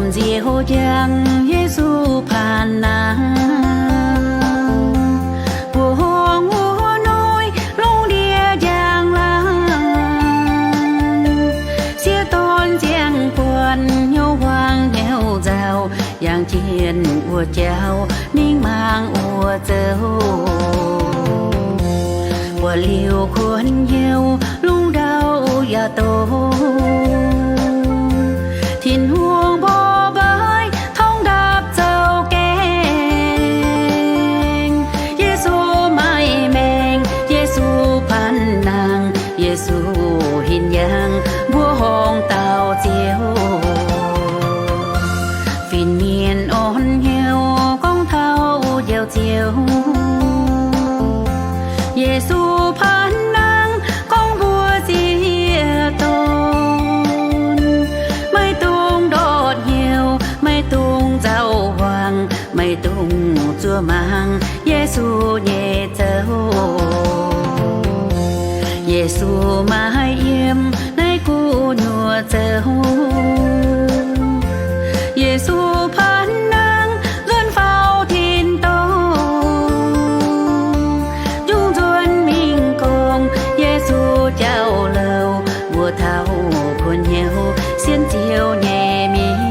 Nziouv njang Yesu paan nangh, mbuoqc horngh wuov noiv lungh ndiev njang laangh. Sieqv dorn ziangh buonc hnyouv huaang hnyouv nzauh, yangh jienh wuov jauv mingh mangc wuov zoux. Buatc liuz kuonx hnyouv lungh ndau yaac doz, Tin-Hungh mborqv mbaiv torngv ndapv zoux gaengh. Yesu maaih maengc, Yesu paan nangh, Yesu hinc yaangh mbuo horngh dauh Ziouv. Fin-mienh orn hnyouv gorngv taux Njoux Ziouv, Yesu paan nangh gorngv mbuo sieqv dorn, maiv dungx ndortv hnyouv, maiv dungx nzauh huaang, maiv dungx zuov mangc Yesu nyei zoux. Yesu maaih yiem naaiv gu'nyuoz zoux. Yesu paan nangh nzuonx faaux tin-dorngh, njungh nzuonx mingh gorngv Yesu jauv-louc, mbuox taux kuonx hnyouv sienx Ziouv nyei mienh.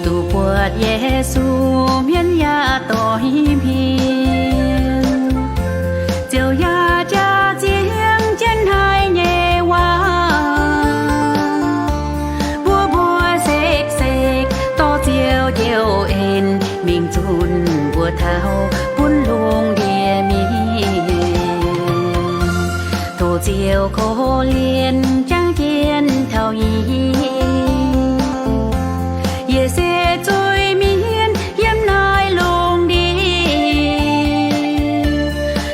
Duqv buatc Yesu, hmien yaac doix hmien, Ziouv yaac jaax ziex jienv haiz nyei waac. Mbuo mbuo sekv sekv dorh Ziouv njoux en mingh zunh mbuo taux bun lungh ndiev mienh. Tov Ziouv korv-lienh jangv jienv taux yie, yie se zuiz-mienh yiem naaiv lungh ndiev.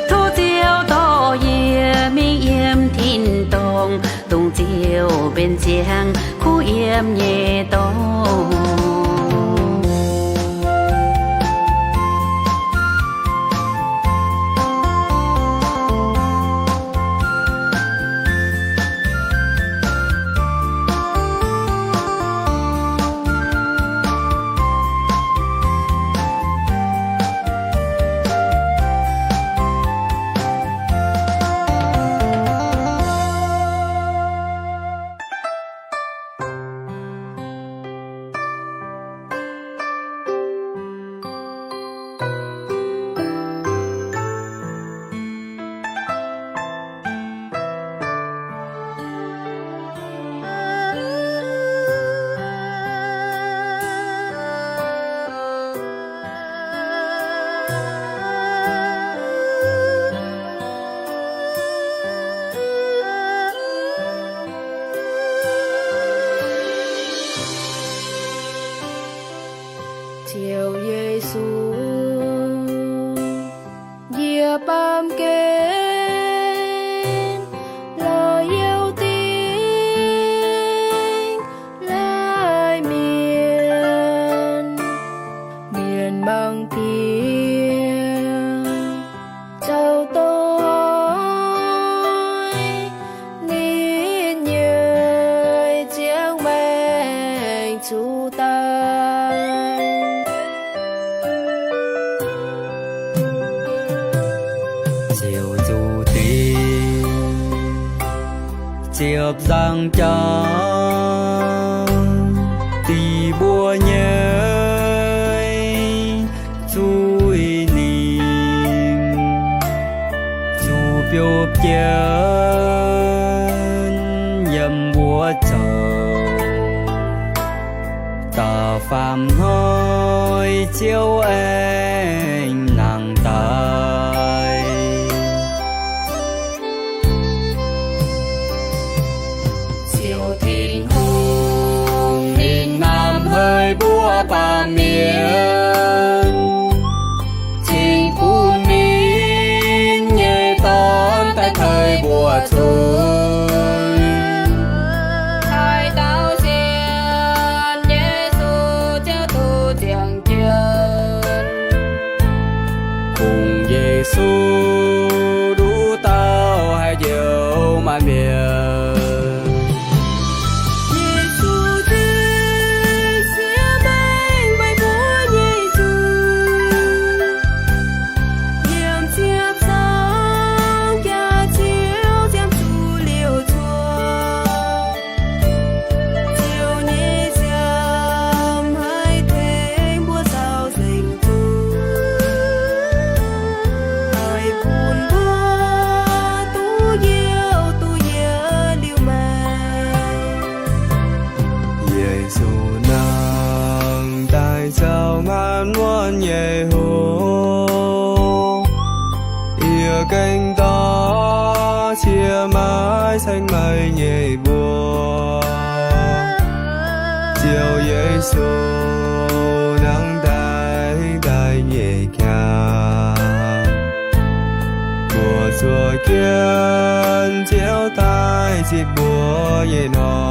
Tov Ziouv dorh yie mingh yiem tin-dorngh, dongh Ziouv benx ziangh kuv yiem nyei dorngx. Ziouv Yesu, yie baamh gen la'maah youh dingc lai mienh, mienh mangc diex zoux doic, ninh nyei ziangh maengc zuqc daaih. Ziouv zuqc dingc ziepc nzaangc jauv, dingc mbuo nyei zuiz ninh zuqc biopv jienv yiem mbuo zoux. Da'faam hnoi Ziouv aengx nangc daaih. Ziouv Tin-Hungh ninh hnamv haic mbuo baamh mienh, cingx bun ninh mi'aqv. Yesu zingh siev maengh meih mbuo nyei zuiz, yiem ziepc zangh jaax Ziouv ziangh zuqc liouc cuotv. Ziouv nyei nziaamv haih tengx mbuo zaux nzengc zuiz, haih bun mbuo duqv youh duqv yietc liuz maengx. Yesu nangh daaih zaux maanc muotv nyei hungh, yie gengh dorh cie maaiz ceng meih nyei mbuox. Ziouv Yesu nangh daaih daaih nyei qaqv, mbuo zuov jienv Ziouv daaih zipv mbuo nyei hnoi.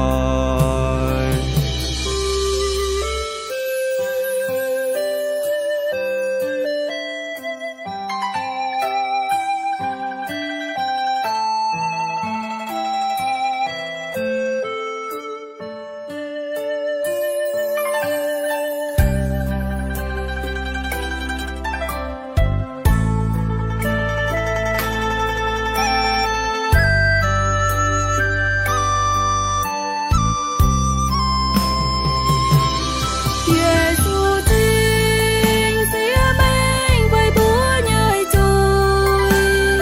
Yesu zingh siev maengh meih mbuo nyei zuiz,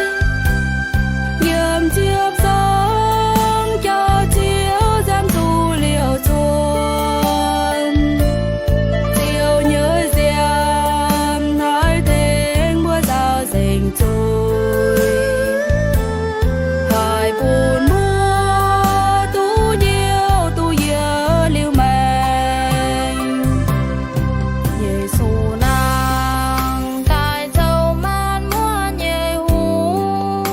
yiem ziepc zangh jaax Ziouv ziangh zuqc liouc cuotv. Ziouv nyei nziaamv haih tengx mbuo zaux nzengc zuiz, haih bun mbuo duqv youh duqv yietc liuz maengx. Yesu nangh daaih zaux maanc muotv nyei hungh,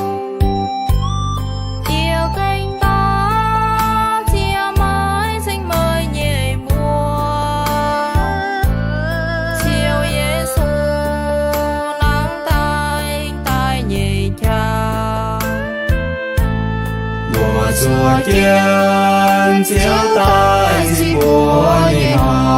yie gengh dorh cie maaiz ceng meih nyei mbuox. Ziouv Yesu nangh daaih daaih nyei qaqv, mbuo zuov jienv Ziouv daaih zipv mbuo nyei hnoi.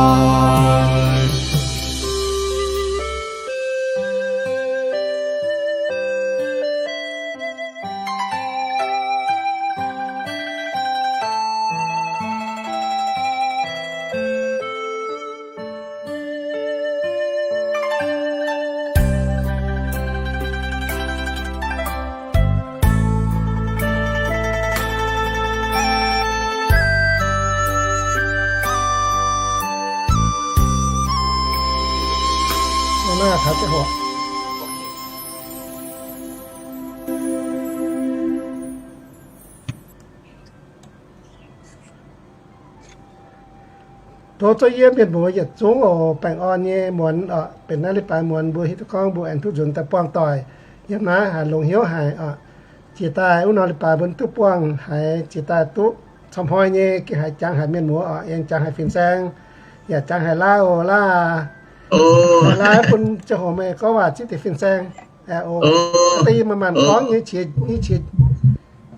Tov zorqv yie mienh muoz yietc zungv oc, baengh orn nyei muonz oc, benx naaiv leiz-baaix muonz mbuo hiuv duqv gorngv mbuo aengx duqv nzuonx daaih buangh doic yiem naaiv haaix longx hnyouv haic oc. Jiex daaih wuov norm leiz-baaix mbuo duqv buangh haiz jiex daaih duqv camv hnoi nyei, gengh haiz jangx haic mienh muoz oc, aengx jangx haic fin-saeng, yaac jangx haic laav oc, laav aac. Laav bun ziangh hoc meih gorngv waac zipv deix fin-saeng. Da'yie manc-manc gorngv nyei, qiex,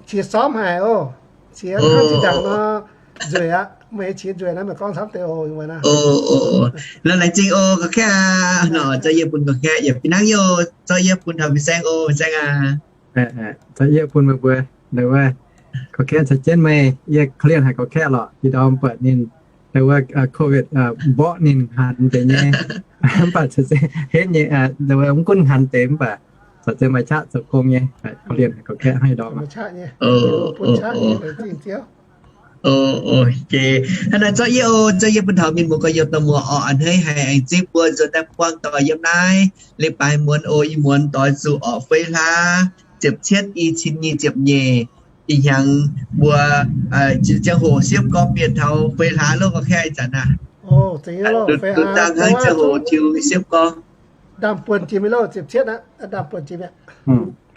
qiex sormv haic oc. Qiex hnangv zinh ndaangc nor nzueic aqv. Meih qiex nzueic naaiv meih gorngv camv deix oc. Laengz zingh oc, gorqv-kaeqv aac. Nor zorqv yie bun gorqv-kaeqv, yaac fih hnangv nyei oc, zorqv yie bun taux fin-saeng oc, fin-saeng aac. Zorqv yie bun meih mbuo, gorqv-kaeqv caux jienv meih, yie korv-lienh haic gorqv-kaeqv lorqc, yie ndorm buatc ninh, wuov, covid mborqv ninh hanc deix nyei. Mv baac henv nyei, mv gunv hanc deix mv baac caux jienv maaih qaqv zoux gong nyei. Korv-lienh haic gorqv-kaeqv hnangv ndorm. Hnangv naaiv zorqv yie oc, zorqv yie bun taux mienh muoz gorx-youz dorh muoz oc, a'hneiv haiz aengx zipv mbuo nzuonx daaih buangh doic yiem naaiv leiz-baaix muonz oc. Ih muonz doix zuqc oc feix hlaax ziepc cietv, i cin nyic ziepc nyeic. Ih hnyangx mbuo ziangh hoc siepv gorngv mienh taux feix hlaax loh, gorqv-kaeqv, ih zanc aac. Dangh hnangv ziangh hoc tiux siepv gorngv. Ndaamv-buonc jiex mingh loh, ziepc cietv aqv, ndaamv-buonc jiex mi'aqv.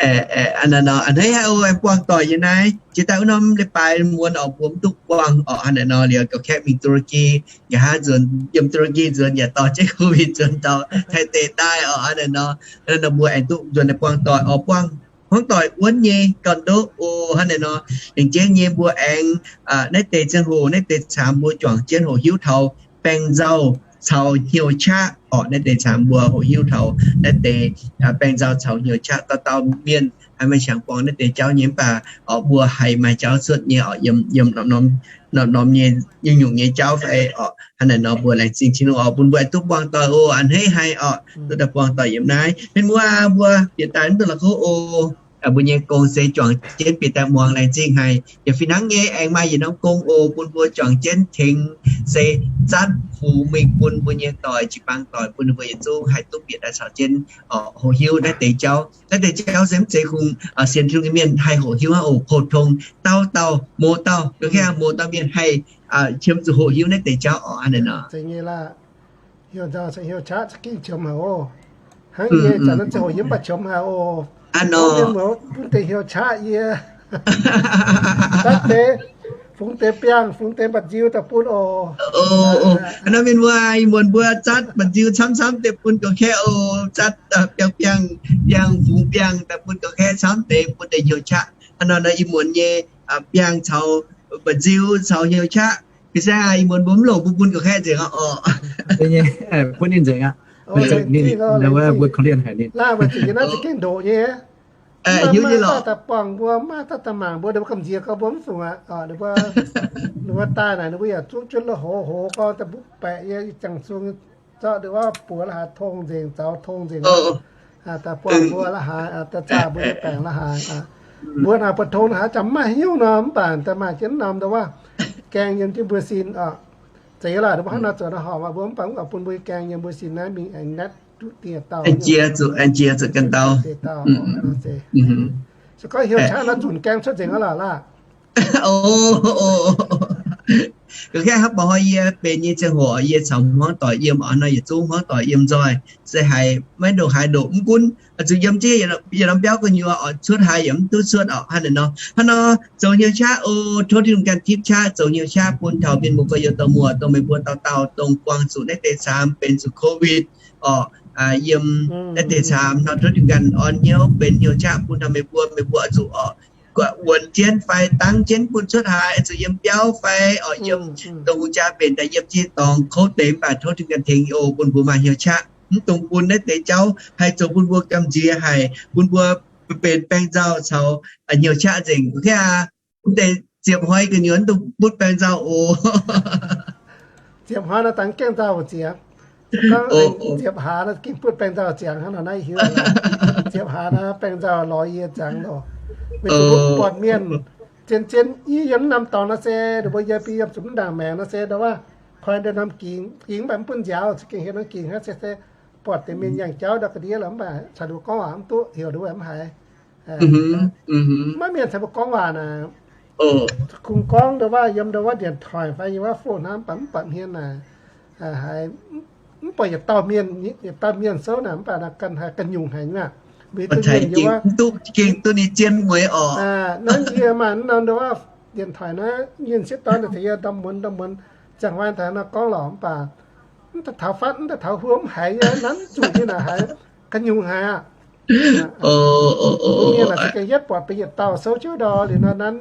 A'hneiv haiz oc, buangh doic yiem naaiv. Jiex daaih wuov norm leiz-baaix muonz oc, mbuo mv duqv buangh oc. Hnangv naaiv nor liuz, gorqv-kaeqv mingh Turkey, nqa'haav nzuonx yiem Turkey nzuonx yaac dorh jienv covid nzuonx taux Taiv deic daaih oc. Hnangv naaiv nor, hnangv naaiv nor mbuo aengx duqv nzuonx daaih buangh doic oc. Buangh hmuangv doic wuonv nyei gauh ndoqv oc. Hnangv naaic nor, lengc jeiv nyei mbuo aengx naaiv deix ziangh hoc naaiv deix caamx mbuo juangc jienv hoqc hiuv taux baeng nzauh caux hnyouv qaqv orqc. Naaiv deix caamx mbuo hoqc hiuv taux naaiv deix baeng nzauh caux hnyouv qaqv. Dauh dauh mienh haih maaih qangx buangh naaiv deix jauv nyei mv baac orqc mbuo haih maaih jauv cuotv nyei orqc yiem, yiem norm-norm nyei nyungc-nyungc nyei jauv fai orqc. Hnangv naaic nor mbuo laengz zingh Tin-Hungh orqc bun mbuo duqv buangh doic oc. A'hneiv haic orqc duqv daaih buangh doic yiem naaiv. Mienh muoz mbuo bieqc daaih mv duqv la'kuqv oc. Mbuo nyei gong se juangc jienv bieqc daaih muangx laengz zingh haic. Yaac fih hnangv nyei aengx maaih yietc norm gong oc bun mbuo juangc jienv tengx se zatv fungx mingh bun mbuo nyei doic, jiu-baang doic, bun ninh mbuo yietc zungv haih duqv bieqc daaih caux jienv hoqc hiuv naaiv deix jauv. Naaiv deix jauv se mv zeiz kungx sienx Tin-Hungh nyei mienh haih hoqc hiuv hnangv oc. Pou-tong dauh dauh, mouz dauh, ga'kengv mouz dauh mienh haih qiemx zuqc hoqc hiuv naaiv deix jauv orqc. Hnangv naaic nor. Hnyouv qaqv za'gengh qiemx haic oc. Hnangv yie zanc naaiv ziangh hoc yie mv baac qiemx haic oc. Mienh muoz bun deix hnyouv qaqv yie, zatv deix, fungx deix biangh, fungx deix mba'nziu daaih bun oc. Nor mienh muoz, ih muonz mbuo zatv mba'nziu camv-camv deix bun ga'kaeqv oc. Zatv biangh, biangh, biangh, fungx biangh daaih bun ga'kaeqv camv deix, bun deix hnyouv qaqv. Hnangv nor nor ih muonz nyei biangh caux mba'nziu caux hnyouv qaqv, ga'saeng ih muonz mbuo mv longc bun bun ga'kaeqv nzengc aqv oc. Bun ninh nzengc aqv. Ninh, mbuo korv-lienh haic ninh. Laanh weic zuqc yie naaiv za'gengh ndoqc nyei. Hiuv nyei lorqc. Daaih buangh mbuo, maaih daaih daaih mangc mbuo, ninh mbuo gamh nziex gorngv mbuo mv fungc aqv. Ninh mbuo daaih naaic ninh mbuo yaac zungv jienv lo hoz hoz gorngv daaih mbuo baeqc yie, ih jangx zung zorqv ndongc wuov buoz la'haaix tong nzengc, zaux tong nzengc. Daaih buangh mbuo la'haaix, daaih zaah mbuo nyei baengc la'haaix. Mbuo naaic buoz tong la'haaix jangx mv maaih hnyouv nor, mv baac daaih maaih jienv norm ndongc wuov gaeng yiem jienv mbuo sin oc. Zeiz laaih, mbuo hnangv nor zoux nor horpc aqv. Mbuo mv baac mv baac bun mbuo gaeng yiem mbuo sin naaiv mingh aengx naetv duqv diex dauh, aengx jiex zuqc ganh dauh. Se gorngv hnyouv qaqv nor zunc gaeng cuotv nzengc aqv lorqc laah. Ga'kengv hnangv baac hnoi yie benx nyei ziangh hoc yie caux hmuangv doic yiem oc. Hnangv nor yietc zungv hmuangv doic yiem nzoih se haiz maiv ndongc haaix ndoqc mv gunv zuqc yiem jienv yietc norm biauv gu'nyuoz oc, cuotv haaix yaac mv duqv cuotv oc. Hnangv naaic nor, hnangv nor zoux hnyouv qaqv oc. Tov Tin-Hungh ganh tipv qaqv zoux hnyouv qaqv bun taux mienh muoz gorx-youz dorh muoc dongh meih mbuo dauh dauh dongh buangh zuqc naaiv deix caamx benx zuqc COVID oc, yiem naaiv deix caamx nor tov Tin-Hungh ganh orn hnyouv benx hnyouv qaqv bun taux meih mbuo, meih mbuo oix zuqc oc wuonx jienv fai dangv jienv bun cuotv haaix, zuqc yiem biauv fai oc yiem dongh hungh jaa mbenc daaih yiem jienv dorngx kouv deix, mv baac tov Tin-Hungh ganh tengx oc bun mbuo maaih hnyouv qaqv. Mv dungx bun naaiv deix jauv haih zoux bun mbuo gamh nziex haic, bun mbuo benx baeng nzauh caux hnyouv qaqv nzengc. Mv deix ziepc hnoi gu'nyuoz mv dungx butv baeng nzauh oc. Ziepc hnoi nor dangx gaengh nzauh ziangx. Ziepc hlaax nor gengh butv baeng nzauh ziangx hnangv nor naaiv hiuv. Ziepc hlaax nor baeng nzauh lorz yie ziangx loh. Weic zuqc mbuo buatc mienh zien-zien yiem naaiv norm dorngx nor se, ninh mbuo yie biei yiem zuqc mv ndaangc maengc nor se, ndau wuov koi ndau norm gingx, gingx mv baac mv bun nziaaux, za'gengh hietv norm gingx hnangv se, se buatc deix mienh yangh jauv ndau ga'ndiev lorqc, mv baac caux ninh mbuo gorngv waac mv duqv, heuc ninh mbuo mv haiz. Maiv mienh caux mbuo gorngv waac naaic, kungx gorngv ndau wuov yiem ndau wuov điện thoại fai yiem wuov phone hnangv, mv baac mv buatc hmien naaic, haiz mv buatc yietc dauh mienh, yietc dauh mienh souv naaic, mv baac naaic ganh haiz ganh nyungc haic nyuav. Mbuo hiuv duqv mienh yiem wuov gengh duqv ninh zien mueiz oc. Naaiv yie maaih ndau wuov điện thoại naaiv, mienh sieqv dorn tengx yie ndorm muonz ndorm muonz ziangh huaang taux nor gorngv lorqc, mv baac mv daaih taux fatv, mv daaih taux huo mv haiz nyei, nanv zuqc nyei naaic haiz ganh nyungc haic aqv. Mienh naaic se gengh yietv buatc benx yietc dauh souv jienv ndau liuz nor nanv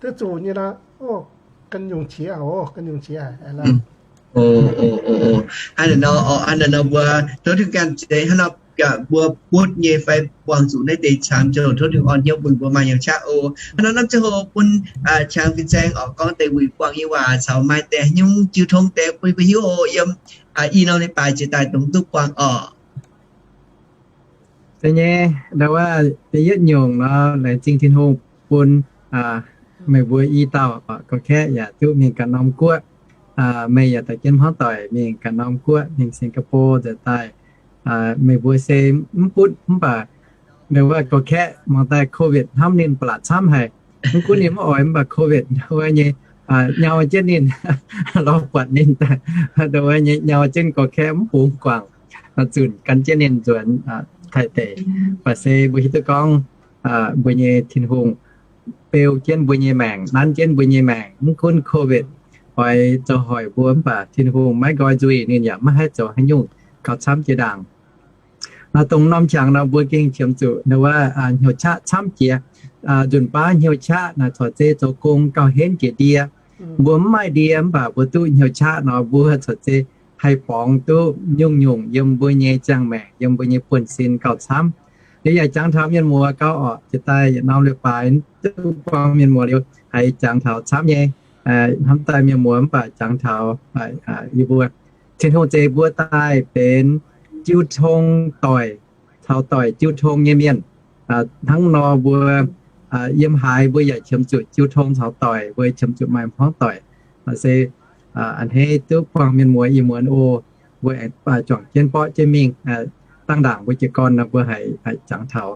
duqv zuqc nyei nor, ganh nyungc qiex oc, ganh nyungc qiex haic. Hnangv naaic nor, hnangv naaic nor mbuo tov Tin-Hungh ganh zeix hnangv nor, mbuo butv nyei fai buangh zuqc naaiv deix camx ziangh hoc tov Tin-Hungh orn hnyouv bun mbuo maaih hnyouv qaqv oc. Hnangv nor hnamv ziangh hoc bun Qangx Fin-Saeng oc gorngv deix wuic buangh nyei waac caux maaih deix nyungc jiu tong deix bun mbuo hiuv oc. Yiem ih norm leiz-baaix jiex daaih dongh duqv buangh oc. Da'nyeic, ndau wuov da'yietv nyungc nor, laengz zingh Tin-Hungh bun meih mbuo i dauh oc, gorx-kaeqv yaac duqv mingh ganh norm guoqv. Meih yaac daaih jienv hmuangv doic mingh ganh norm guoqv, mingh Singapore nzengc daaih. Meih mbuo se mv butv mv baac meih mbuo gorx-kaeqv mangc daaih COVID hnamv ninh ba'laqc camv haic. Mv gunv ninh mv oix mv baac COVID ndau wuov nyei nyau jienv ninh, lorz buatc ninh, ndau wuov nyei nyau jienv gorx-kaeqv mv bungx guangc, zunc gan jienv ninh nzuonx Taiv deic. Mv baac se mbuo hiuv duqv gorngv mbuo nyei Tin-Hungh beu jienv mbuo nyei maengc, nanv jienv mbuo nyei maengc, mv gunv COVID oix zoux hoic mbuo mv baac Tin-Hungh maiv nqoi nzuih, ninh yaac maiv haih zoux haaix nyungc gauh camv jiex ndaangc. Dongh norm qangx nor mbuo gengh qiemx zuqc wuov hnyouv qaqv camv jiex. Nzunc baav hnyouv qaqv naaic corc zeiz zoux gong gauh henv jiex ndie. Mbuo mv maaih ndie mv baac mbuo duqv hnyouv qaqv nor mbuo corc zeiz haih borngz duqv nyungc-nyungc yiem mbuo nyei ziangh maengc, yiem mbuo nyei buonv-sin gauh camv. Liuz yaac jangx taux mienh muoz gauh orqc, jiex daaih yietc norm leiz-baaix duqv buangh mienh muoz liuz haiz jangx taux camv nyei hnamv daaih mienh muoz mv baac jangx taux yie mbuo. Tin-Hungh zeix mbuo daaih benx jiu tong doic caux doic jiu tong nyei mienh. Hnangv nor mbuo yiem haaix mbuo yaac qiemx zuqc jiu tong caux doic, mbuo qiemx zuqc maaih hmuangv doic. Se a'hneiv duqv buangh mienh muoz ih muonz oc. Mbuo aengx juangc jienv borqv jienv mingh, dangh ndaangc mbuo jiez gorn nor mbuo haiz jangx taux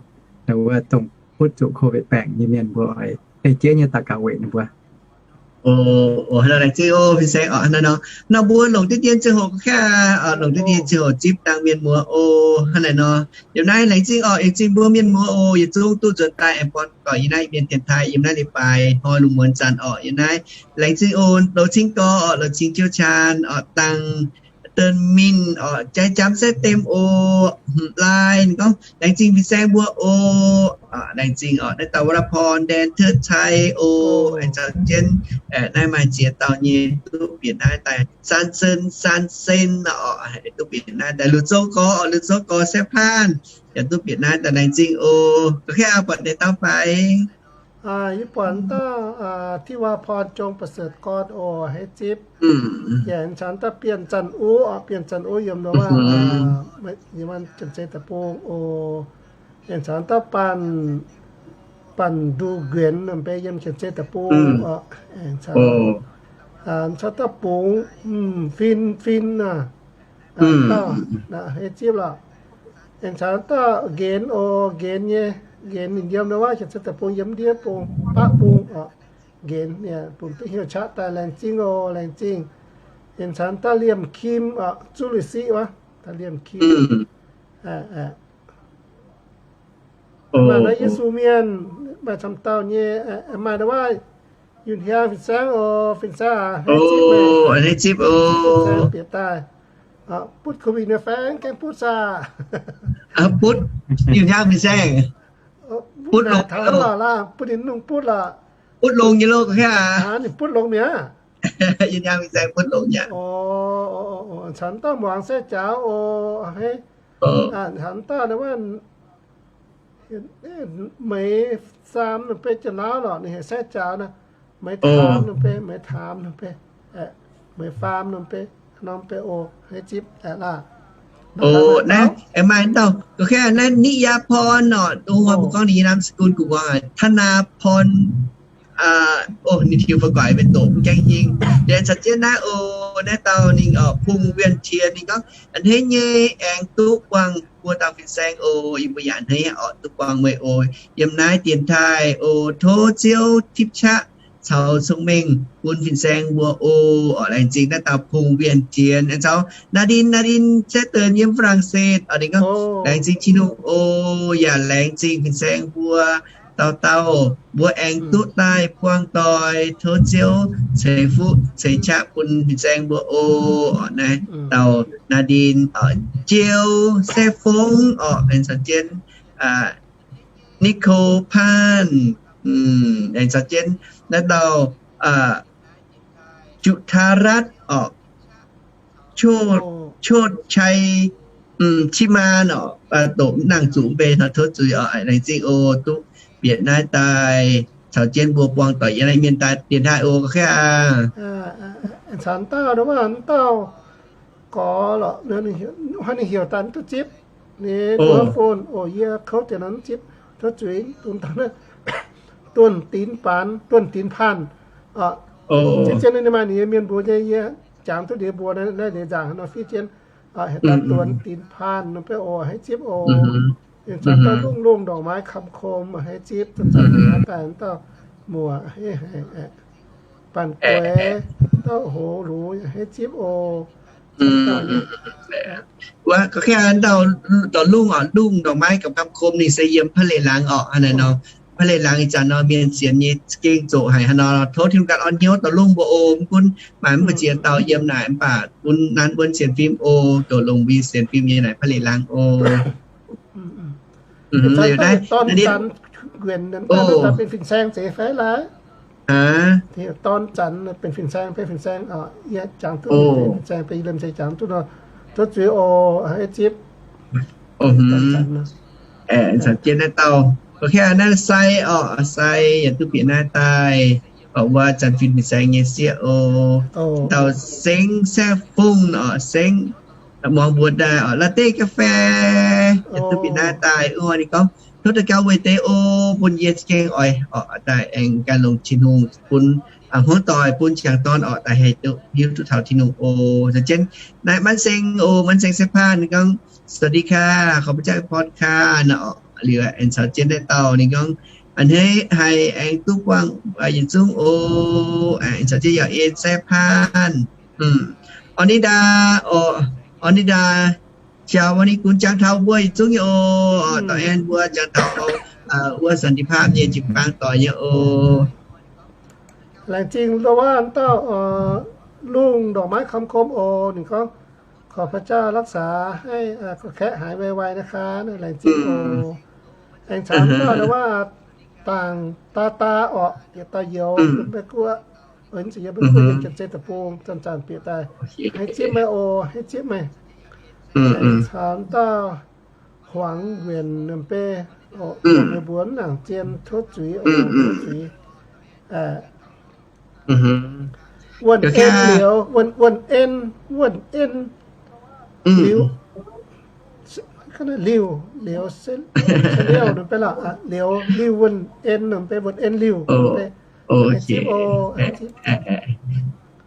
wuov dongh butv zuqc COVID baengc nyei mienh mbuo oix ei jienv nyei daux gaux weic ninh mbuo. Laengz zingh oc, fin-saeng oc. Hnangv naaiv nor, nor mbuo longc diqv dien ziangh hoc ga'kaav, longc diqv dien ziangh hoc zipv dangh mienh muoz oc. Hnangv naaiv nor, yiem naaiv laengz zingh oc, laengz zingh mbuo mienh muoz oc, yietc zungv duqv nzuonx daaih aengx born gorqv yiem naaiv Iu-Mienh dienx taaih yiem naaiv leiz-baaix hnoi lungh muonz zanc oc. Yiem naaiv laengz zingh oc, loz cing gorx oc, loz cing jiu caan oc, dangh Deix mingh oc, jaaix jaamv se dem oc, hmz lai ninh gorngv, laengz zingh fin-saeng mbuo oc. Laengz zingh oc, naaiv dauh Wala Porn, Ndan, Tetv, Cai oc, aengx caux jienv naaiv maaih ziex dauh nyei duqv bieqc naaiv daaih, San Sen, San Sen oc, duqv bieqc naaiv daaih, Liuz Zouv Gorx oc, Liuz Zouv Gorx, Saeqv Paanh yaac duqv bieqc naaiv daaih, laengz zingh oc. Ga'kaav buatc deix dauh fai? Yie buatc dauh Thi Waa Porn, Jong Ba'seuc Gorn oc, hei zipv. Yaac aengx caux dauh Bienh Zanc Ov oc, Bienh Zanc Ov yiem nor, yiem Janx-Zei Deic-Bung oc. Aengx caux dauh Banh, Banh Ndu Nquenx, mbe yiem Janx-Zei Deic-Bung oc. Aengx caux, caux dauh Bungx, Fin, Fin aac, dauh hei zipv lorqc. Aengx caux dauh Nqenx oc, Nqenx nyei, Nqenx ninh yiem nor, Janx-Zei Deic-Bung yiem ndiev bung, baqv bung oc. Nqenx ninh bun duqv hnyouv qaqv daaih, laengz zingh oc, laengz zingh. Aengx caux dauh Liemh Kim oc, Zuv Lui Siqv wuov, dauh Liemh Kim. Maaih naaiv Yesu Mienh, maaih camv dauh nyei, maaih nor wuov, Yunh Hiaang fin-saeng oc, fin-saeng aac, hei zipv oc, bieqc daaih. Butv COVID nyei fai gengh butv saah? Butv, Yunh Hiaang fin-saeng. Butv longx laaix, butv ninh nungh butv lorqc. Butv longx nyei loh, ninh butv longx mi'aqv. Yunh Hiaang fin-saeng butv longx mi'aqv. Caux dauh muangx sai jaax oc, hei. Caux dauh nor wuov, Meix Saam nor beiv Janx-Laauv lorqc, ninh heuc sai jaax nor. Meix Taam nor beiv, Meix Taam nor beiv, Meix Faam nor beiv, norm beiv oc, hei zipv aeqv, laah. Naaiv aengx maaih dauh, naaiv Niqv Yaa Porn oc, dongh wuov mbuo gorngv ninh nyei นามสกุล gu'nguaaz, ธนาพร Oc, ninh tiux fai guaix mienh doqc mv gaengh hingh. Liuz caux jienv naaiv oc, naaiv dauh ninh oc, Phung Wien Tien, ninh gorngv, a'hneiv nyei aengx duqv buangh mbuo dauh fin-saeng oc, yie mbuo yaac a'hneiv oc, duqv buangh meih oc, yiem naaiv dienx taaih oc, tov Ziouv tipv qaqv caux cong-mengh bun fin-saeng mbuo oc. Oc, laengz zingh naaiv dauh Phung Wien Tien, aengx caux นาริน, นาริน se deix yiem ฝรั่งเศส oc, ninh gorngv, laengz zingh Tin-Hungh oc, yaac laengz zingh fin-saeng mbuo dauh dauh, mbuo aengx duqv daaih buangh doic, tov Ziouv ceix fuqv ceix qaqv bun fin-saeng mbuo oc. Naaiv dauh นาริน, Jiou, Saeqv Fong oc, aengx caux jienv Nicole Phan, aengx caux jienv naaiv dauh จุธารัตน์ oc, โชติชัย Qi Maan oc, doqc nangh zuqc mv bei hnoi tov zuiz oc. Laengz zingh oc, duqv bieqc naaiv daaih caux jienv mbuo buangh doic yiem naaiv mienh daaih dienx taaih oc, ga'kv aac. Caux dauh nor wuov, dauh gorx lorqc, hnangv ninh heuc daaih mv duqv zipv. Ninh duqv phone oc, yie kouv deix nor mv zipv, tov zuiz. Dunh dangh naaiv ต้นตีนปาน, ต้นตีนพาน oc. Zipv jienv ninh maaih ninh nyei mienh mbuox nyei, yie jangx duqv ninh mbuox naaiv, ninh nzaangc nor fiev jienv. Heuc daaih ต้นตีนพาน nor beiv oc, hei zipv oc. Ninh caux dauh lungh lungh ndongc maaiz kamx kom, hei zipv, daaih dauh muoc, hei, Baanh Gueix, dauh hoz lux, hei zipv oc. Wuov, ga'kv aac, dauh lungh oc, lungh ndongc maaiz kamx kom ninh se yiem พะเลหลวง oc, hnangv naaiv nor. พะเลหลวง ih zanc nor mienh sienx nyei za'gengh zoqc haic hnangv nor. Tov Tin-Hungh ganh orn hnyouv dauh lungh mbuo oc. Mv gunv maaih mv baac ziex dauh yiem naaic mv baac bun nanv wuonv sienx fim oc, zoux longx mbuo nyei sienx fim nyei naaic พะเลหลวง oc. Liuz naaiv dorn zanc, nquenc daaih benx fin-saeng zeiz fai laaix? Dorn zanc benx fin-saeng, benx fin-saeng, yie jangx duqv benx fin-saeng, benx yie lemh zeiz jangx duqv nor, tov zuiz oc, zipv. Caux jienv naaiv dauh, ok, naaiv sai orqc, sai yaac duqv bieqc naaiv daaih, orqc, wuov zanc fin fin-saeng nyei sieqv oc. Dauh Sengx Saeqv Fungh orqc, Sengx, muangx mbuox daaih orqc, Latte Cafe yaac duqv bieqc naaiv daaih. Ov, ninh gorngv, tov daux gaux weic deix oc, bun yie za'gengh oix orqc daaih aengx ganh longc Tin-Hungh bun hmuangv doic, bun jangc dorn orqc daaih haih duqv hiuv duqv taux Tin-Hungh oc. Caux jienv naaiv Manv Seng oc, Manv Seng Saeqv Paanh, ninh gorngv, สวัสดีค่ะ ขอพระเจ้าอวยพรค่ะ nor orqc. Liuz aengx caux jienv naaiv dauh ninh gorngv, a'hneiv haiz aengx duqv buangh yietc zungv oc. Aengx caux jienv Yauh En Saeqv Paanh, Orn Ni Ndaa orqc, Orn Ni Ndaa, jaux Orn Ni Gunx jangx taux mbuo yietc zungv nyei oc. Dorh aengx mbuo jangx taux wuov สันติภาพ nyei jiu-baang doic nyei oc. Laengz zingh ndongc wuov dauh Lungh Ndorqc Maiv Kam Kom oc. Ninh gorngv, ขอพระเจ้ารักษาให้ ขอแคะหายไวๆนะคะ laengz zingh oc. Aengx caux ndongc wuov Dangc Daa Daa orqc, yietc dauh youz, Meiv Guoqv, yiem Janx-Zei deic-bung, zanc-zanc bieqc daaih. Hei zipv meih oc, hei zipv meih. Aengx caux dauh Huangx Nquenc, mbuo mv nangc zien, tov zuiz oc, tov zuiz. Wuonh En Liuz, Wuonh, Wuonh En, Wuonh En Liuz, Liuz, Liuz, Liuz, Liuz Wuonh En, Wuonh En Liuz.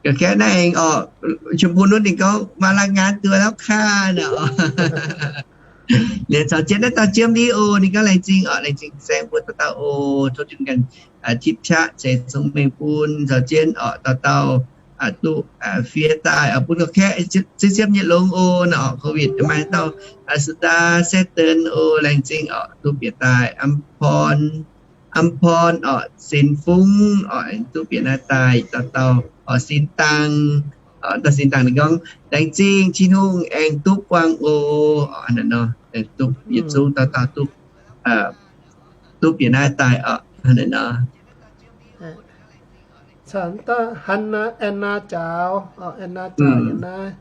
Ga'kengx naaiv aengx orqc, ชมพูนุช ninh gorngv มารายงานตัวแล้วค่ะ nor. Liuz caux jienv naaiv dauh Jiem Li oc, ninh gorngv laengz zingh orqc, laengz zingh saeng mbuo dauh dauh oc, tov jienv ganh tipv qaqv ceix cong-mengh bun caux jienv orqc dauh dauh duqv fiev daaih bun ga'kengx ziepc ziepc nyei longx oc. Nor orqc, COVID maaih dauh Sudaa Saeqv Deix oc, laengz zingh orqc, duqv bieqc daaih. Am Porn orqc, Sin Fungx orqc, duqv bieqc naaiv daaih dauh dauh orqc, Sin Dangh, dauh Sin Dangh ninh gorngv, laengz zingh Tin-Hungh aengx duqv buangh oc. Nor, duqv yietc zungv dauh dauh duqv, duqv bieqc naaiv daaih orqc. Nor, caux dauh Hannah, Anna Jaaux, Anna Jaaux yiem naaiv.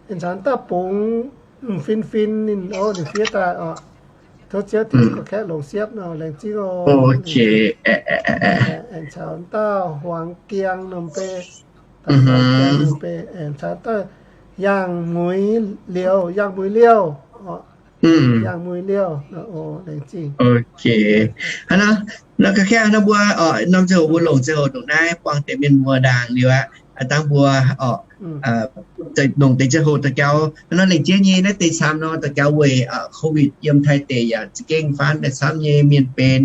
Aengx caux dauh Bungx, Fin Fin ninh oc, ninh fiev daaih orqc. Tov Ziouv Tin-Hungh ga'kengx longc siepv nor, laengz zingh oc. Aengx caux dauh Huangx Giang norm bei, aengx caux dauh Yangh Muiz Liouh, Yangh Muiz Liouh, Yangh Muiz Liouh, laengz zingh. Hnangv nor, nor ga'kengx nor mbuo orqc, norm ziangh hoc mbuo longc ziangh hoc ndongc naaiv buangh deix mienh muoz ndaangc liuz aqv, dangh mbuo orqc, longc deix ziangh hoc daux gaux. Hnangv nor laengz jienv nyei naaiv deix camv nor daux gaux weic COVID yiem Taiv deic yaac za'gengh faanv daaih camv nyei, mienh benx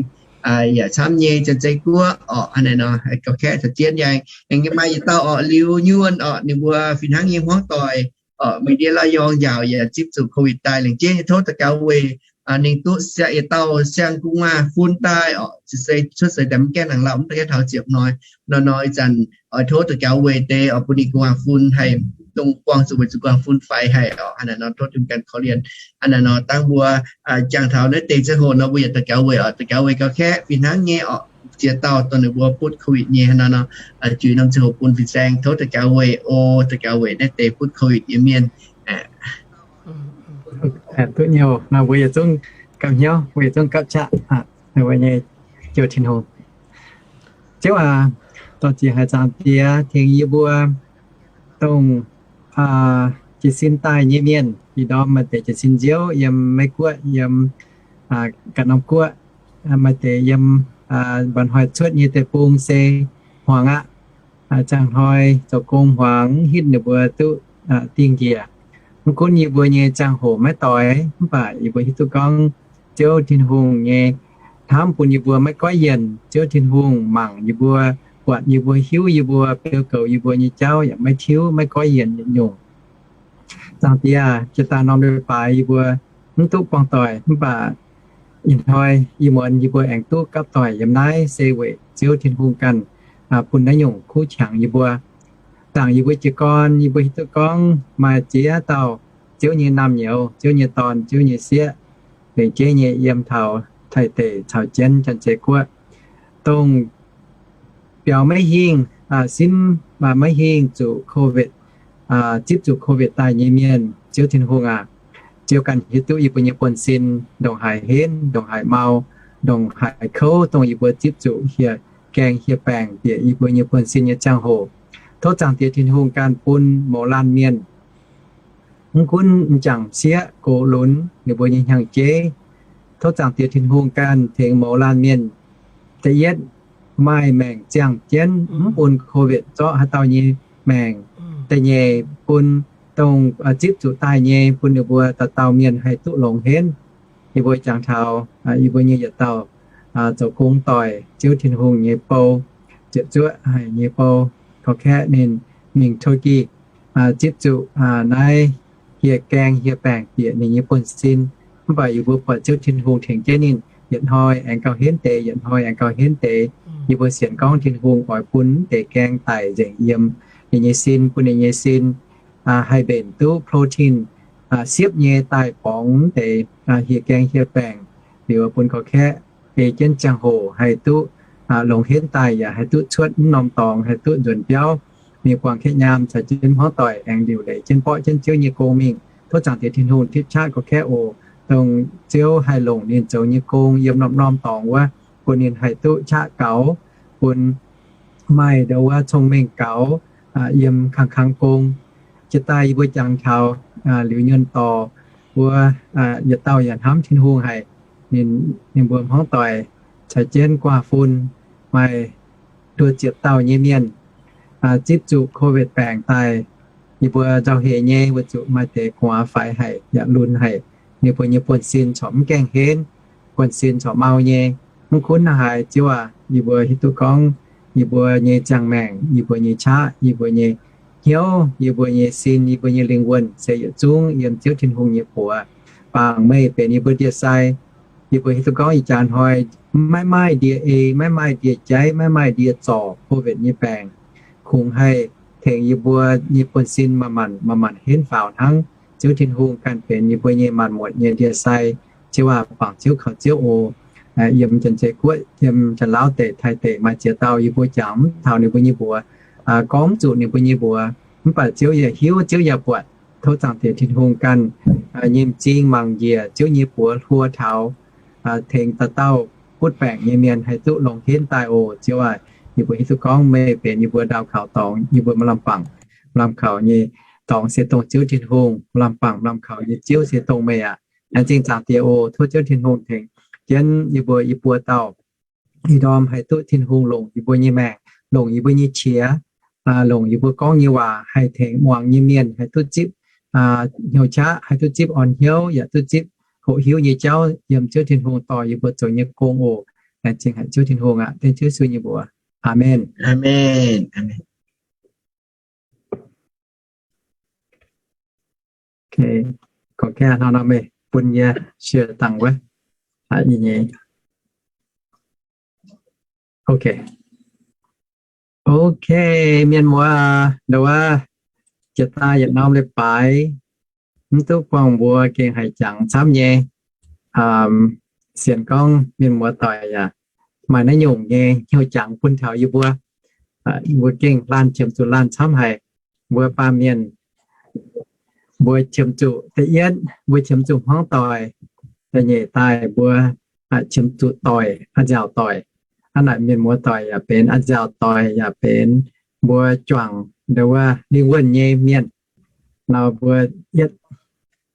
yaac camv nyei, Janx-Zei Guoqv orqc. Hnangv naaiv nor ga'kengx caux jienv yaac aengx maaih yietc dauh orqc, Liuz Nyuonh orqc, ninh mbuo fih hnangv nyei hmuangv doic orqc, mingh ndiev Lauv Yorng njaaux yaac zipv zuqc COVID daaih. Laengz jienv nyei tov daux gaux weic ninh duqv siang yietc dauh siang gu'nguaaz-fun daaih orqc, cuotv seix daaih mv gaengh nangc lauh, mv gaengh taux ziepc hnoi. Nor nor ih zanc oix tov daux gaux weic deix oix bun ninh gu'nguaaz-fun haih dongh buangh zuqc weic zuqc gu'nguaaz-fun faix haic orqc. Hnangv naaiv nor tov jienv ganh korv-lienh. Hnangv naaiv nor dangh mbuo jangx taux naaiv deix ziangh hoc nor mbuo yaac daux gaux weic orqc, daux gaux weic gaux kaeqv fih hnangv nyei orqc, ziex dauh dongh ninh mbuo butv COVID nyei. Hnangv naaiv nor juix norm ziangh hoc bun fin-saeng tov daux gaux weic oc, daux gaux weic naaiv deix butv COVID nyei mienh. Duqv nyei oc. Nor mbuo yietc zungv gapv hnyouv, mbuo yietc zungv gapv qaqv nyei jouh Tin-Hungh. Ziouv aac, dorh ziec haic Zaangc Diex tengx yie mbuo dongh jiez sin daaih nyei mienh, ih ndorm maaih deix jiez sin nziouv yiem Meiv Guoqv, yiem ganh norm guoqv, maaih deix yiem mba'hnoi cuotv nyei deic-bung se hmuangx aqv. Ziangh hnoi zoux gong hmuangx, hitv ninh mbuo duqv dingh njiec. Mv gunv yie mbuo nyei ziangh hoc maiv doix, mv baac yie mbuo hiuv duqv gorngv Ziouv Tin-Hungh nyei hnamv bun yie mbuo maiv goiv yienc. Ziouv Tin-Hungh mangc yie mbuo, buatc yie mbuo, hiuv yie mbuo, beu goux yie mbuo nyei jauv yaac maiv tiuv, maiv goiv yienc nyungc. Zaangc Diex, jiex daaih norm leiz-baaix yie mbuo mv duqv buangh doic, mv baac ih hnoi ih muonz yie mbuo aengx duqv gapv doic yiem naaiv se weic Ziouv Tin-Hungh ganh bun naaiv nyungc kuv qangx yie mbuo. Zaangc yie mbuo jiez gorn, yie mbuo hiuv duqv gorngv maaih ziex dauh Ziouv nyei naamh nyouz, Ziouv nyei dorn, Ziouv nyei sieqv, tengx jeiv nyei yiem taux Taiv deic caux jienv Janx-Zei Guoqv, dongh biaux maiv hingh, simv maiv hingh zuqc COVID, zipv zuqc COVID daaih nyei mienh, Ziouv Tin-Hungh aac, Ziouv ganh hiuv duqv yie mbuo nyei buonv-sin ndongc haaix henv, ndongc haaix mau, ndongc haaix kouv, dongh yie mbuo zipv zuqc hieh gaeng hieh baengc bieqc yie mbuo nyei buonv-sin nyei ziangh hoc. Tov Zaangc Diex Tin-Hungh ganh bun mouz laanh mienh, mv gunv m'jangc sieqv, gox lunx, ninh mbuo nyei hnyangx-jeiv. Tov Zaangc Diex Tin-Hungh ganh tengx mouz laanh mienh, da'yietv, maaih maengc ziangh jienv, mv bun COVID zorqv haaix dauh nyei maengc. Da'nyeic, bun dongh zipv zuqc daaih nyei, bun ninh mbuo dauh dauh mienh haih duqv longx henv. Yie mbuo jangx taux yie mbuo nyei yietc dauh zoux gong doic, Ziouv Tin-Hungh nyei bou, ziepc zuoqv haic nyei bou, gorx-kaeqv ninh mingh Turkey, zipv zuqc naaiv hieh gaeng hieh baengc bieqc ninh nyei buonv-sin. Mv baac yie mbuo buatc Ziouv Tin-Hungh tengx jienv ninh yietc hnoi aengx gauh henv deix, yietc hnoi aengx gauh henv deix. Yie mbuo sienx gorngv Tin-Hungh oix bun mv deix gaeng daic nzengc yiem ninh nyei sin, bun ninh nyei sin haih mbenc duqv protein siepv nyei daaih borngz mv deix hieh gaeng hieh baengc, liuz bun gorx-kaeqv ei jienv ziangh hoc haih duqv longx henv daaih, yaac haih duqv cuotv mv norm dorngx, haih duqv nzuonx biauv, mingh buangh kaeqv nyaam caux jienv hmuangv doic aengx liuc leiz jienv mborqv jienv Ziouv nyei gong mingh. Tov Zaangc Diex Tin-Hungh tipv qaqv gorx-kaeqv oc. Dongh Ziouv haih longc ninh zoux nyei gong yiem norm-norm dorngx wuov, bun ninh haih duqv qaqv gaux, bun maaih ndo wuov cong-mengh gaux yiem kangx-kangx gong. Jiex daaih yie mbuo jangx taux liuz nyuonh dorh wuov, yietc dauh yaac hnamv Tin-Hungh haic. Ninh mbuo hmuangv doic caux jienv guaav fun, maaih nduoh ziepc dauh nyei mienh zipv zuqc COVID baengc daaih. Yie mbuo nzauh heix nyei weic zuqc maaih deix gu'nguaaz faix haic yaac lunx haic. Ninh mbuo nyei buonv-sin corc mv gaengh henv, buonv-sin corc mau nyei. Mv gunv naaiv haaix, Ziouv aac, yie mbuo hiuv duqv gorngv yie mbuo nyei ziangh maengc, yie mbuo nyei qaqv, yie mbuo nyei hnyouv, yie mbuo nyei sin, yie mbuo nyei lingh wuonh se yietc zungv yiem Ziouv Tin-Hungh nyei buoz. Bangc meih benx yie mbuo ndie-sai. Yie mbuo hiuv duqv gorngv ih jaax hnoi maiv maaih ndie-ei, maiv maaih ndie-jaiv, maiv maaih ndie-zorc COVID nyei baengc kungx haih tengx yie mbuo nyei buonv-sin manc-manc, manc-manc henv faaux hnangv. Ziouv Tin-Hungh ganh benx yie mbuo nyei maanc muotc nyei ndie-sai. Ziouv aac, bangc Ziouv kaux Ziouv oc. Yiem Janx-Zei Guoqv, yiem Janx-Lauv deic, Taiv deic maaih ziex dauh yie mbuo jangx mv taux ninh mbuo nyei mbuox, gorngv mv zuqc ninh mbuo nyei mbuox. Mv baac Ziouv yaac hiuv, Ziouv yaac buatc. Tov Zaangc Diex Tin-Hungh ganh nyei m'zing mangc njiec Ziouv nyei buoz hluo taux, tengx dauh dauh butv baengc nyei mienh haih duqv longx henv daaih oc. Ziouv aac, yie mbuo hiuv duqv gorngv meih benx yie mbuo ndau kaux dorngx, yie mbuo maaih lamh bangc lamh kaux nyei dorngx se dongh Ziouv Tin-Hungh, maaih lamh bangc lamh kaux nyei Ziouv se dongh meih aac. Laengz zingh Zaangc Diex oc. Tov Ziouv Tin-Hungh tengx jienv yie mbuo i buo dauh ih ndorm haih duqv Tin-Hungh longc yie mbuo nyei maengc, longc yie mbuo nyei qiex, longc yie mbuo gorngv nyei waac haih tengx muangx nyei mienh haih duqv zipv hnyouv qaqv, haih duqv zipv orn hnyouv, yaac duqv zipv hoqc hiuv nyei jauv yiem Ziouv Tin-Hungh dorh yie mbuo zoux nyei gong oc. Laengz zingh haic Ziouv Tin-Hungh aac. Dengv Ziouv Yesu nyei mbuox. Aamen. Aamen. Aamen. Gorngv gaax hnangv nor meih bun yie share dangh wuov. Ih nyei. Ok. Ok, mienh muoz, nduov, jiex daaih yietc norm leiz-baaix, mv duqv buangh mbuo gengh haih jangx camv nyei. Sienx gorngv mienh muoz doic yaac maaih naaiv nyungc nyei hnyouv jangx bun taux yie mbuo. Mbuo gengh laanh qiemx zuqc laanh camv haic. Mbuo baamh mienh, mbuo qiemx zuqc da'yietv, mbuo qiemx zuqc hmuangv doic. Da'nyeic daaih mbuo qiemx zuqc doic, a'nziaauc doic. Hnangv naaic mienh muoz doic yaac benx a'nziaauc doic, yaac benx mbuo juangc nduov wuov lingh wuonh nyei mienh. Nor mbuo yietv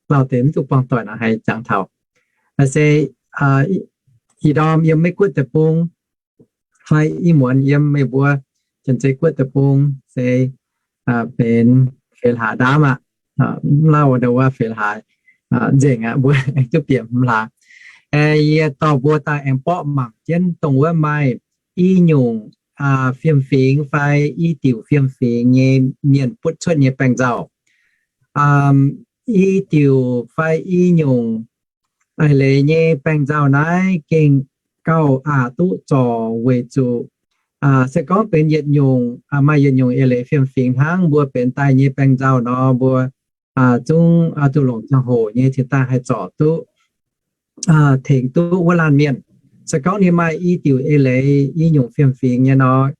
lauh deix mv duqv buangh doic nor haih jangx taux. Se ih ndorm yiem Meiv Guoqv deic-bung fai ih muonz yiem meih mbuo Janx-Zei Guoqv deic-bung se benx feix hlaax ndaamv aqv. Mv lauh nduov wuov feix hlaax nzengc aqv, mbuo aengx duqv bieqc hmz hlaax. Yie dorh mbuo daaih aengx borqv mangc jienv dongh wuov maaih i nyungc fiem-fingx fai i diuc fiem-fingx nyei mienh butv cuotv nyei baengh-nzauh. I diuc fai i nyungc eix leiz nyei baengh-nzauh naaiv gengh gauh aqc duqv zorc weic zuqc se gorngv benx yietc nyungc, maaih yietc nyungc eix leiz fiem-fingx hnangv mbuo benx daaih nyei baengh-nzauh nor, mbuo zungv duqv longc ziangh hoc nyei cingx daaih haih zorc duqv. tengx duqv wuov laanh mienh. Se gorngv ninh maaih i diuc eix leiz, i nyungc fiem-fingx nyei nor,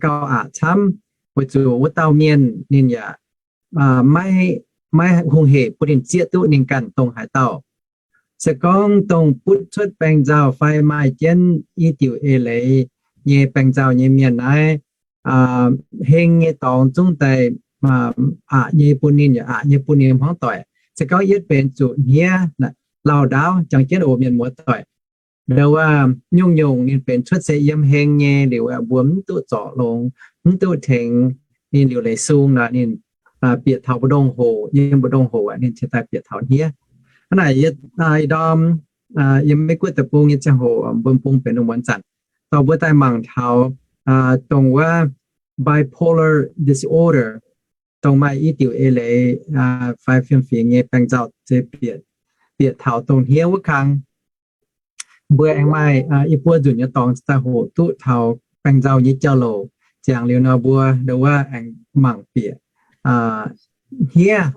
gauh aqc camv, weic zuqc wuov dauh mienh ninh yaac maiv hungh hec bun ninh zieqv duqv ninh ganh dongh haaix dauh. Se gorngv dongh butv cuotv baeng nzauh fai maaih jienv i diuc eix leiz nyei baeng nzauh nyei mienh naaiv, heng nyei dorngx zungv daaih aqc nyei bun ninh, yaac aqc nyei bun ninh hmuangv doic. Se gorngv yietv benx zuqc hniev, lauh ndaauv jangx jienv oc mienh muoz doic. Ndo wuov, nyungc-nyungc ninh benx cuotv se yiem heng nyei liuz, mbuo mv duqv zorc longx, mv duqv tengx ninh liuc leiz sung nor, ninh bieqc taux mbu'ndongx hoc, yiem mbu'ndongx hoc ninh cingx daaih bieqc taux hniev. Hnangv naaic, ih ndorm yiem Meiv Guoqv deic-bung nyei ziangh hoc mbuo bung benx lungh muonz zanc, dorh mbuo daaih mangc taux dongh wuov bipolar disorder, dongh maaih i diuc eix leiz fai fiem-fingx nyei baeng nzauh se bieqc taux dongh hniev wuov kang. Mbuo aengx maaih i buo nzunc nyei dorngx daaih hoqc duqv taux baeng nzauh nyei jauv-louc. Ziangx liuz nor mbuo ndo wuov aengx mangc bieqc hniev.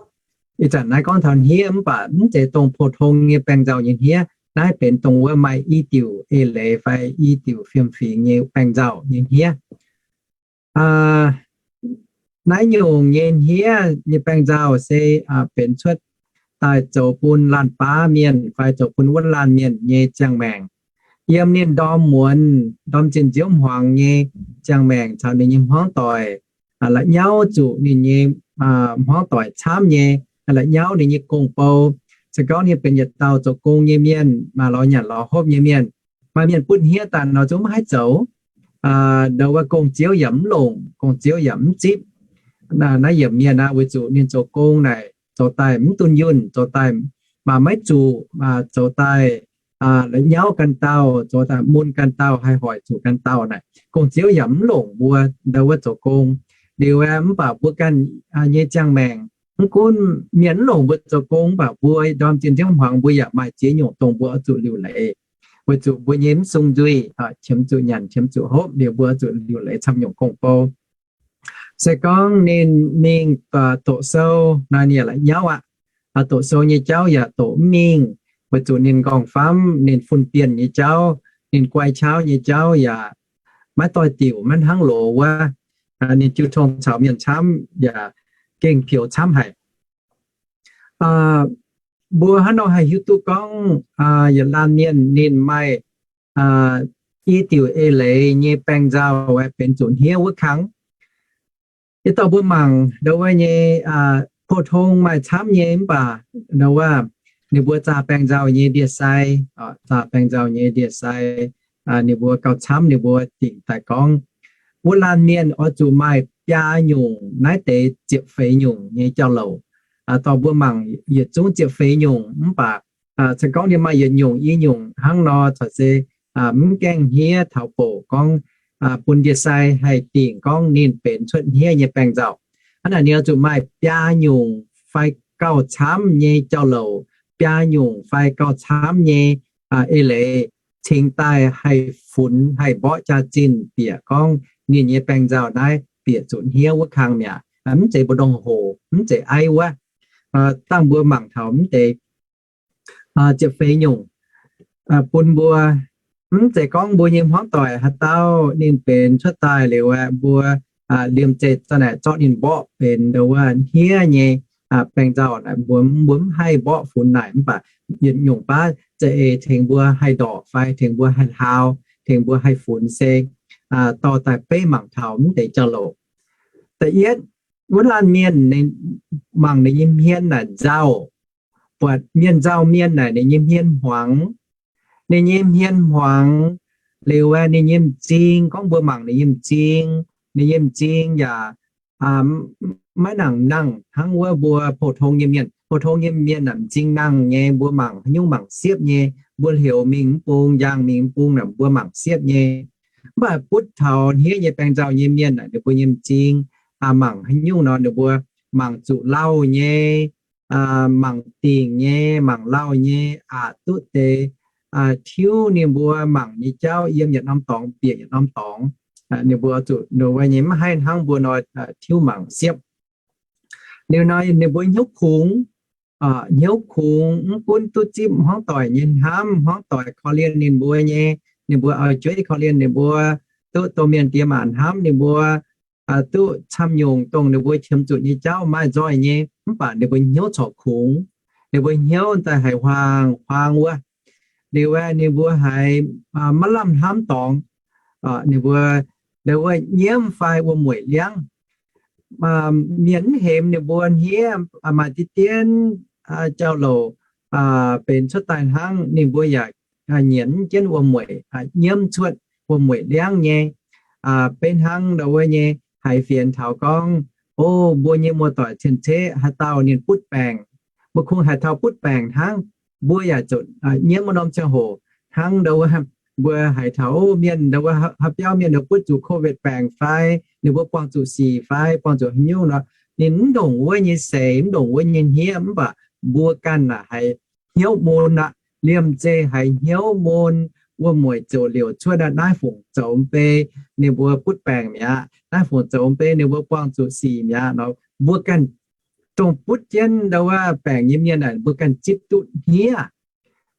Ih zanc naaiv gorngv taux hniev mv baac mv zeiz dongh pou-tong nyei baeng nzauh nyei hniev. Naaiv benx dongh wuov maaih i diuc eix leiz fai i diuc fiem-fingx nyei baeng nzauh nyei hniev. Naaiv nyungc nyei hniev nyei baeng nzauh se benx cuotv daaih zoux bun laanh baav mienh fai zoux bun wuov laanh mienh nyei ziangh maengc. Yiem ninh ndorm muonz, ndorm zinh nziouv hmuangx nyei ziangh maengc caux ninh nyei hmuangv doic, la'nyauv zuqc ninh nyei hmuangv doic camv nyei, la'nyauv ninh nyei gong-bou. Se gorngv ninh benx yietc dauh zoux gong nyei mienh, maaih lorz nyanc lorz hopv nyei mienh, maaih mienh butv hniev daaih nor zungv maiv haih zoux. Ndo wuov gong-ziouv yaac mv longc, gong-ziouv yaac mv zipv. Naaiv yiemc mienh aqv, weic zuqc ninh zoux gong naaic zoux daaih mv dunh yunh, zoux daaih maaih maiv zuqc, zoux daaih la'nyauv ganh dauh, zoux daaih mun ganh dauh, haih hoic zuqc ganh dauh naaic. Gong-ziouv yaac mv longc mbuo ndo wuov zoux gong. Liuz aeqv, mv baac mbuo ganh nyei ziangh maengc, mv gunv mienh mv longc mbuo zoux gong, mv baac mbuo ndorm zinh nziouv hmuangx mbuo yaac maaih ziex nyungc dongh mbuo oix zuqc liuc leiz, weic zuqc mbuo nyei mv sung nzuih, qiemx zuqc nyanc, qiemx zuqc hopv, liuz mbuo oix zuqc liuc leiz camv nyungc gong-bou. Se gorngv ninh mingh doqc sou, naaiv ninh yaac la'nyauv aqv. Doqc sou nyei jauv yaac doqc mv mingh, weic zuqc ninh nqorngv-famv, ninh fun-bienh nyei jauv, ninh guai qauv nyei jauv yaac maiv doix-diuc, maiv hnangv loz wuov. Ninh jiu tong caux mienh camv yaac gengh pioux camv haic. Mbuo hnangv nor haih hiuv duqv gorngv yietc laanh mienh ninh maaih i diuc eix leiz nyei baeng nzauh aeqv, benx zuqc hniev wuov kang. Yie dorh mbuo mangc ndo wuov nyei, pou-tong maaih camv nyei mv baac ndo wuov ninh mbuo zaah baeng nzauh nyei ndie-sai, zaah baeng nzauh nyei ndie-sai, ninh mbuo gauh camv, ninh mbuo dingc daaih gorngv wuov laanh mienh oix zuqc maaih biaa nyungc naaiv deix ziepc feix nyungc nyei jauv-louc. Dorh mbuo mangc yietc zungv ziepc feix nyungc mv baac se gorngv ninh maaih yietc nyungc i nyungc hnangv nor corc se mv gaengh hniev taux bouc gorngv bun ndie-sai haih dingc gorngv ninh benx cuotv hniev nyei baeng nzauh. Hnangv naaic ninh oix zuqc maaih biaa nyungc fai gauh camv nyei jauv-louc, biaa nyungc fai gauh camv nyei eix leiz cingx daaih haih funx, haih mborqv jaax-zinh bieqc gorngv ninh nyei baeng nzauh naaiv bieqc zuqc hniev wuov kang mi'aqv. Mv zeiz mbu'ndongx hoc, mv zeiz aiv wuov. Dangh mbuo mangc taux mv deix ziepc feix nyungc bun mbuo, mv zeiz gorngv mbuo nyei hmuangv doic haaix dauh ninh benx cuotv daaih liuz aeqv, mbuo liemh zeih za'naaic zorqv ninh mborqv benx ndo wuov hniev nyei baeng nzauh naaic, mbuo mv haih mborqv funx naaic. Mv baac yietc nyungc baav za'eix tengx mbuo haih ndorqc fai tengx mbuo haih hlaau, tengx mbuo haih funx se dorh daaih beiv mangc taux mv deix jauv-louc. Da'yietv, wuov laanh mienh mangc ninh nyei hmien naaic nzauh. Buatc mienh nzauh mienh naaic ninh nyei hmien hmuangx. Ninh nyei hmien hmuangx liuz aeqv, ninh nyei m'zing, gorngv mbuo mangc ninh nyei m'zing, ninh nyei m'zing yaac maiv nangc nangh hnangv wuov mbuo pou-tong nyei mienh. Pou-tong nyei mienh naaic m'zing nangh nyei, mbuo mangc haaix nyungc mangc siepv nyei, mbuo hliouc mingh mv bung, njang mingh mv bung naaic mbuo mangc siepv nyei. Mv baac butv taux hniev nyei baeng nzauh nyei mienh naaic ninh mbuo nyei m'zing mangc haaix nyungc nor ninh mbuo mangc zuqc lauh nyei, mangc dingc nyei, mangc lauh nyei, aqc duqv deix tiuv ninh mbuo mangc nyei jauv yiem yietc norm dorngx bieqc yietc norm dorngx. Ninh mbuo zuqc ndo wuov nyei mv haih hnangv mbuo nor tiuv mangc siepv. Liuz nor ninh mbuo hnyouv kungx, hnyouv kungx, mv gunv duqv zipv hmuangv doic nyei hnamv, hmuangv doic korv-lienh ninh mbuo nyei, ninh mbuo auv-jueiv korv-lienh ninh mbuo, duqv domh mienh diex maac hnamv ninh mbuo, duqv camv nyungc dongh ninh mbuo qiemx zuqc nyei jauv maaih nzoih nyei, mv baac ninh mbuo hnyouv corc kungx, ninh mbuo hnyouv daaih haiz huaang-huaang wuov. Liuz aeqv, ninh mbuo haiz maiv lamh hnamv dorngx, ninh mbuo, wuov, nyiemv fai wuom-mueic liangv. Mienh mv hemx ninh mbuo hniev, maaih diqv dien jauv-louc benx cuotv daaih hnangv, ninh mbuo yaac nyienz jienv wuom-mueic, nyiemv cuotv wuom-mueic liangv nyei. Beiv hnangv ndau wuov nyei haiz fienx taux gorngv, o, mbuo nyei muoz-doic cien-ceqv haaix dauh ninh butv baengc, mbuo kungx haaix taux butv baengc hnangv, mbuo yaac zuqc nyiemv wuov norm ziangh hoc hnangv ndau wuov. Mbuo haiz taux, o, mienh ndau wuov, haaix biauv mienh ndau butv zuqc COVID baengc fai, ninh mbuo buangh zuqc sic fai buangh zuqc haaix nyungc nor, ninh mv ndongc wuov nyei seix, mv ndongc wuov nyei hniev, mv baac mbuo ganh aac haiz hnyouv mun aqv. Liemh zeih haiz hnyouv mun, wuom-mueic ziouc liouc cuotv aqv, naaiv fungc zoux mv bei ninh mbuo butv baengc mi'aqv, naaiv fungc zoux mv bei ninh mbuo buangh zuqc sic mi'aqv nor, mbuo ganh dongh butv jienv ndau wuov baengc nyei mienh aeqv, mbuo ganh zipv duqv hniev.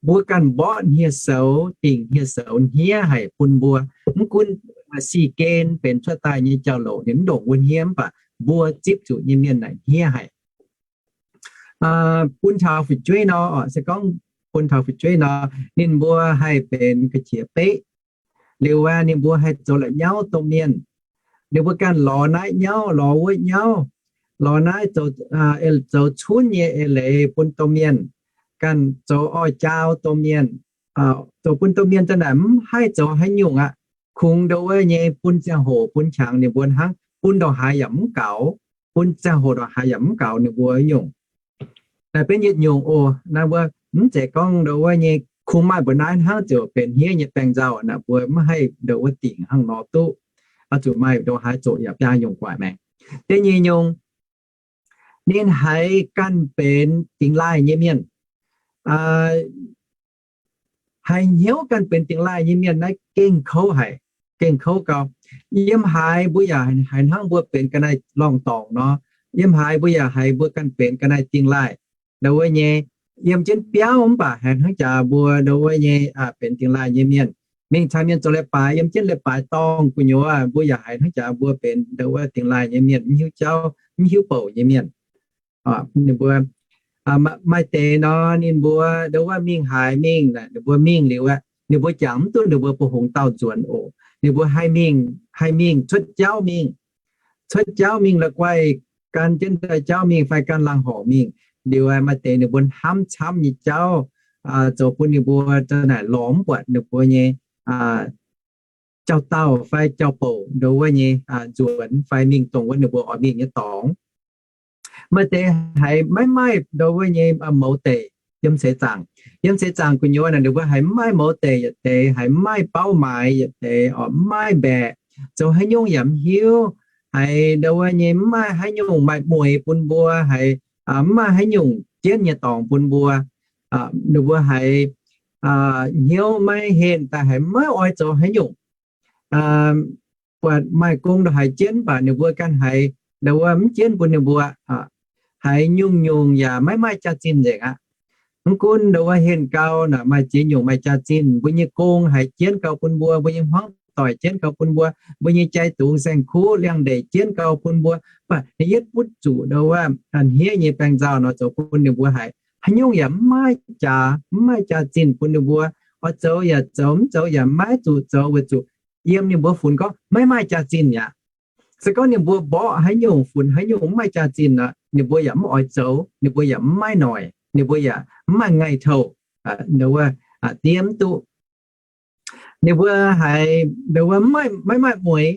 Mbuo ganh mborqv hniev-soux, dingc hniev-soux hniev haic bun mbuo. Mv gunv sic gen benx cuotv daaih nyei jauv-louc ninh mv ndongc wuov hniev, mv baac mbuo zipv zuqc nyei mienh naaic hniev haic. Bun taux fu'jueiv nor, se gorngv bun taux fu'jueiv nor, ninh mbuo haih benx ga'qiex beqv. Liuz aeqv, ninh mbuo haih zoux la'nyauv domh mienh. Ninh mbuo ganh lorz naaiv nyauv, lorz wuov nyauv, lorz naaiv zoux, zoux cunv nyei eix leiz bun domh mienh, ganh zoux oix jaau domh mienh, zoux bun domh mienh daaih naaic mv haih zoux haaix nyungc aqv. Kungx ndau wuov nyei bun ziangh hoc bun qangx ninh mbuo hnangv, bun ndongc haaix yaac mv gaux, bun ziangh hoc ndongc haaix yaac mv gaux ninh mbuo nyungc. Naaiv benx yietc nyungc oc. Naaiv mbuo mv zeiz gorngv ndau wuov nyei kungx maaih mbuo naaiv hnangv ziouc benx hniev nyei baengc nzauh naaic, mbuo mv haih ndau wuov dingc hnangv nor duqv. Oix zuqc maaih ndongc haaix zoqc yaac biaa nyungc gu'nguaaic maengx. Da'nyeic nyungc, ninh haiz ganh benx dingx laaih nyei mienh. Haiz hnyouv ganh benx dingx laaih nyei mienh naaiv gengh kouv haic, gengh kouv gau. Yiem haaix mbuo yaac haiz hnangv mbuo benx ga'naaiv lorngh dorngc nor. Yiem haaix mbuo yaac haiz mbuo ganh benx ga'naaiv dingx laaih. Ndau wuov nyei, yiem jienv biauv mv baac haiz hnangv jaax mbuo ndau wuov nyei benx dingx laaih nyei mienh. Mingh caux mienh zoux leiz-baaix, yiem jienv leiz-baaix dorngh gu'nyuoz mbuo yaac haiz hnangv jaax mbuo benx ndau wuov dingx laaih nyei mienh, mv hiuv jauv, mv hiuv bouc nyei mienh. Ninh mbuo maaih deix nor, ninh mbuo ndau wuov mingh haaix mingh, ninh mbuo mingh liuz aqv, ninh mbuo jangx mv duqv ninh mbuo mbuoqc hungx dauh nzuonx oc. Ninh mbuo haih mingh, haih mingh cuotv jauv mingh, cuotv jauv mingh la'guaih gan jienv daaih jauv mingh fai gan laangz horc mingh. Liuz maaih deix ninh mbuo hnamv camv nyei jauv zoux bun ninh mbuo za'naaic lorz mv buatc ninh mbuo nyei jauv-dauh fai jauv-bouc ndau wuov nyei nzuonx fai mingh dongh wuov ninh mbuo oix mingh nyei dorngx. Maaih deix haiz maiv maaih ndau wuov nyei mouz deic yiem seix zaangc. Yiem seix zaangc gu'nyuoz naaic ninh mbuo haiz maiv maaih mouz deic, yietc deix haiz maiv maaih bauv maaiz, yietc deix oix maiv maaih mbaeqc, zoux haaix nyungc yaac mv hiuv. Haiz ndau wuov nyei mv maaih haaix nyungc maaih mueix bun mbuo, haiz mv maaih haaix nyungc jienv nyei dorngx bun mbuo. Ninh mbuo haiz hnyouv maiv henh daaih, haiz maiv oix zoux haaix nyungc. Buatc maaih gong ndongc haaix jienv mv baac ninh mbuo ganh haiz ndau wuov mv jienv bun ninh mbuo. Haiz nyungc-nyungc yaac maiv maaih jaax-zinh nzengc aqv. Mv gunv ndau wuov henh gau naaic maaih ziex nyungc maaih jaax-zinh, mbuo nyei gong haiz jienv gau bun mbuo, mbuo nyei hmuangv doic jienv gau bun mbuo, mbuo nyei jai dungz saeng-kuv liangx-ndeic jienv gau bun mbuo, mv baac ninh yietv butv zuqc ndau wuov hniev nyei baengc nzauh nor zoux bun ninh mbuo haiz haaix nyungc yaac mv maaih jaax, mv maaih jaax-zinh bun ninh mbuo. Oix zoux yaac zoux, mv zoux yaac maiv zuqc zoux, weic zuqc yiem ninh mbuo funx gorngv maiv maaih jaax-zinh aqv. Se gorngv ninh mbuo mborqv haaix nyungc, funx haaix nyungc mv maaih jaax-zinh nor, ninh mbuo yaac mv oix zoux, ninh mbuo yaac mv maaih noic, ninh mbuo yaac mv maaih ngaih touh, ndau wuov diev mv duqv. Ninh mbuo haiz ndau wuov maiv maaih mueix,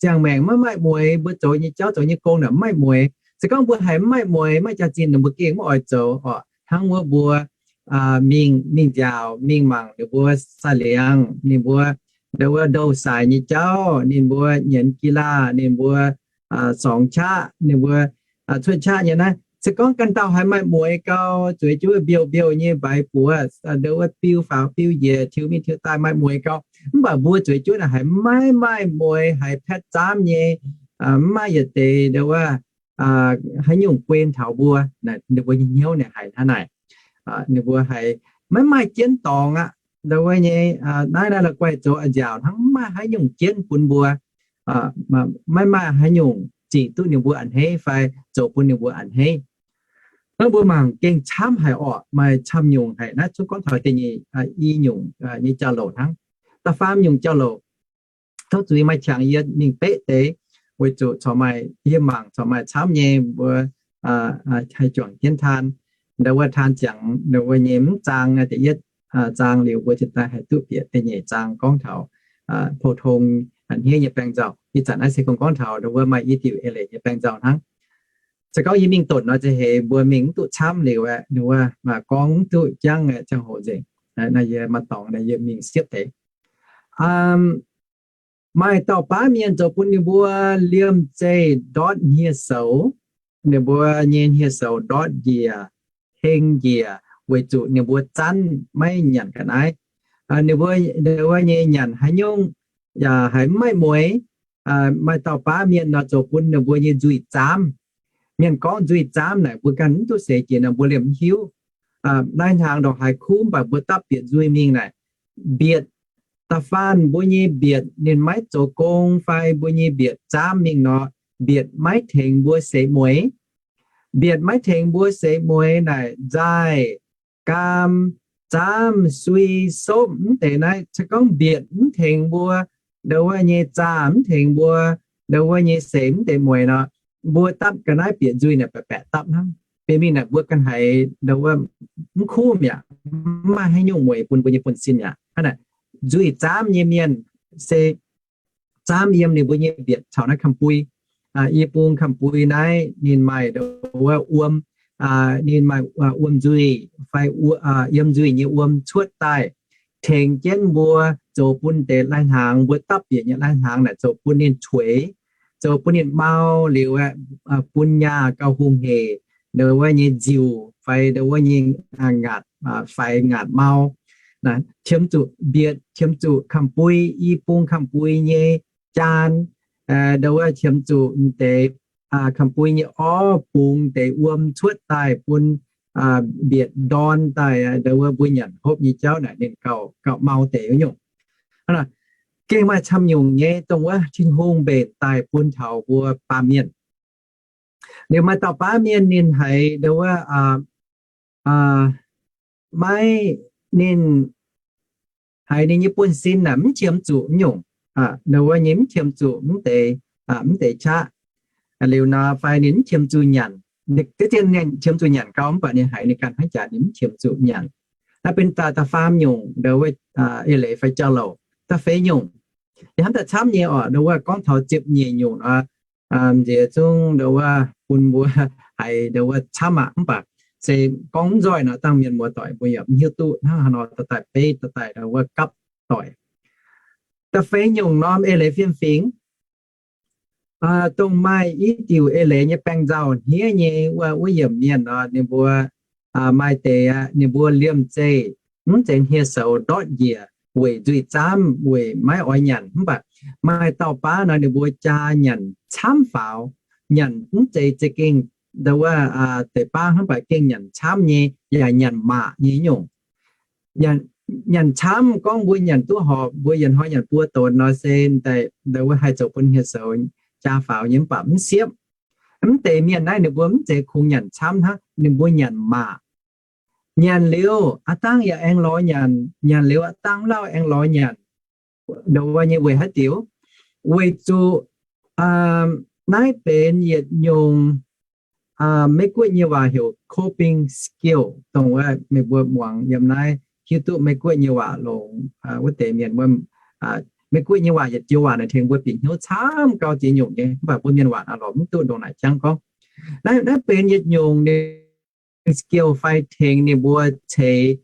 ziangh maengc maiv maaih mueix, mbuo zoux nyei jauv zoux nyei gong naaic mv maaih mueix. Se gorngv mbuo haiz mv maaih mueix, maiv maaih jaax-zinh nor, mbuo gengh mv oix zoux oc. Hnangv wuov mbuo mingh, mingh nziaauc, mingh mangc ninh mbuo saah liangx, ninh mbuo ndau wuov ndouh saaix nyei jauv, ninh mbuo nyienz gi laah, ninh mbuo sorngx qaqv, ninh mbuo cuotv qaqv nyei naaiv. Se gorngv ganh dauh haiz maaih mueix gau, zueiz jienv mbiouh mbiouh nyei mbaix buoz, ndau wuov biu faaux biu njiec, tiux mingh tiux daaih maaih mueix gau. Mv baac mbuo zueiz jienv naaic haiz maiv maaih mueix, haiz paetv zaamv nyei, mv maaih yietc deix ndau wuov haaix nyungc guen taux mbuo. Ninh mbuo nyei hnyouv ninh haiz hnangv naaic. Ninh mbuo haiz maiv maaih jienv dorngx aqv. Ndau wuov nyei, naaiv naaiv la'guaih zoux a'nziaauc hnangv, maiv maaih haaix nyungc jienv bun mbuo, maiv maaih haaix nyungc zingc duqv ninh mbuo a'hneiv fai zoux bun ninh mbuo a'hneiv. Hnangv mbuo mangc gengh camv haic orqc, maaih camv nyungc haic. Naaiv zungv gorngv taux da'nyeic, i nyungc nyei jauv-louc hnangv. Da'faam nyungc jauv-louc, tov zuiz maaih qangx yie mingh beqv deix, weic zuqc corc maaih yie mangc corc maaih camv nyei mbuo haih juangc jienv taan. Ndau wuov taan ziangx ndau wuov nyei mv zaang, da'yietv zaang liuz mbuo ziouc daaih haih duqv bieqc da'nyeic zaang gorngv taux pou-tong hniev nyei baengh nzauh. Ih zanc naaiv se kungx gorngv taux ndau wuov maaih i diuc eix leiz nyei baengh nzauh hnangv. Se gorngv yie mingh donc nor, za'heix mbuo mingh mv duqv camv liuz aeqv, ndau wuov gorngv mv duqv jangv ziangh hoc nzengc. Naaiv yie maaih dorngx yie mingh siepv deix. Maaih dauh baav mienh zoux bun ninh mbuo liemh zeih ndortv hniev soux. Ninh mbuo nyei hniev soux ndortv njiec, heng njiec, weic zuqc ninh mbuo zanv maiv nyanc ga'naaiv. Ninh mbuo ndau wuov nyei nyanc haaix nyungc yaac haiz mv maaih mueix. Maaih dauh baav mienh nor zoux bun ninh mbuo nyei nzuih zaamv. Mienh gorngv nzuih zaamv naaic mbuo ganh mv duqv seix jiex nor mbuo liemh mv hiuv. Naaiv hnaangx ndongc haaix kuv mv baac mbuo dapv bieqc nzuih mingh naaic, mbietc, da'faanh mbuo nyei mbietc ninh maiv zoux gong fai mbuo nyei mbietc zaamv mingh nor, mbietc maiv tengx mbuo seix mueix. Mbietc maiv tengx mbuo seix mueix naaic nzaaih, gaam, zaamv, sui, sopv mv deix naaiv, se gorngv mbietc mv tengx mbuo, ndau wuov nyei zaah mv tengx mbuo, ndau wuov nyei seix mv deix mueix nor, mbuo dapv ga'naaiv bieqc nzuih naaic baeqc baeqc dapv hnangv. Benx mingh naaic mbuo ganh haiz ndau wuov mv kuv mi'aqv, mv maaih haaix nyungc mueix bun mbuo nyei buonv-sin mi'aqv. Hnangv naaic, nzuih zaamv nyei mienh se zaamv yiem ninh mbuo nyei mbietc caux naaiv kamx-bui. I bung kamx-bui naaiv ninh maaih ndau wuov wuom, ninh maaih wuom-nzuih fai yiem nzuih nyei wuom cuotv daaih, tengx jienv mbuo zoux bun deix lai-hnaangx, mbuo dapv bieqc nyei lai-hnaangx naaic zoux bun ninh cueix, zoux bun ninh mau liuz aeqv, bun nyaah gauh hungh heic ndau wuov nyei nziuh fai ndau wuov nyei ngaatc, faix ngaatc mau. Qiemx zuqc mbietc, qiemx zuqc kamx-bui, i bung kamx-bui nyei jaan, ndau wuov qiemx zuqc deix kamx-bui nyei orv bungx deix wuom cuotv daaih bun mbietc ndorn daaih, ndau wuov mbuo nyanc hopv nyei jauv naaic ninh gauh, gauh mau deix wuov nyungc. Gengh maaih camv nyungc nyei dongh wuov Tin-Hungh mbenc daaih bun taux mbuo baamh mienh. Liuz maaih dauh baamh mienh ninh haiz ndau wuov maiv, ninh haiz ninh nyei buonv-sin naaic mv qiemx zuqc nyungc, ndau wuov nyei mv qiemx zuqc mv deix, mv deix qaqv. Liuz nor fai ninh mv qiemx zuqc nyanc, deix zien ninh qiemx zuqc nyanc gau mv baac ninh haiz ninh ganh hnangv jaax ninh mv qiemx zuqc nyanc. Naaiv benx da'faam nyungc ndau wuov eix leiz fai jauv-louc. Da'feix nyungc, yie hnamv daaih camv nyei orqc, ndau wuov gorngv taux ziepc nyeic nyungc nor, nziex zungv ndau wuov bun mbuo haiz ndau wuov camv aqv, mv baac se gorngv mv nzoih nor dangh mienh muoz-doic mbuo yaac mv hiuv duqv hnangv haaix nor daaih beiv daaih ndau wuov gapv doic. Da'feix nyungc norm eix leiz fiem-fingx, dongh maaih i diuc eix leiz nyei baengh nzauh hniev nyei wuov, wuov yiemc mienh nor, ninh mbuo maaih deix aqv, ninh mbuo liemh zeih mv zeiz hniev-soux ndortv njiec weic nzuih zaamv, weic maiv oix nyanc. Mv baac maaih dauh baav nor ninh mbuo jaa nyanc camv faaux, nyanc mv zeiz za'gengh ndau wuov deix baav hnangv, mv baac gengh nyanc camv nyei, yaac nyanc maac nyei nyungc. Nyanc camv gorngv mbuo nyanc duqv horpc, mbuo yietc hnoi nyanc buo donx nor se ndau wuov haih zoux bun hniev-soux jaa faaux nyei, mv baac mv siepv. Mv deix mienh naaiv ninh mbuo mv zeiz kungx nyanc camv hnangv, ninh mbuo nyanc maac. Nyanc liuz aqv dangh yaac aengx lorz nyanc, nyanc liuz aqv dangh lauh aengx lorz nyanc. Ndau wuov nyei weic haaix diuc? Weic zuqc naaiv benx yietc nyungc, Meiv-Guoqv nyei waac heuc coping skill, dongh wuov meih mbuo muangx yiem naaiv hiuv duqv Meiv-Guoqv nyei waac longx wuov deix mienh, Meiv-Guoqv nyei waac yietc joux waac naaic tengx mbuo bieqc hnyouv camv gau ziex nyungc nyei, mv baac mbuo mienh waac naaic lorz mv duqv ndongc naaic jangv gorngv. Naaiv, naaiv benx yietc nyungc ninh skill fai tengx ninh mbuo ceix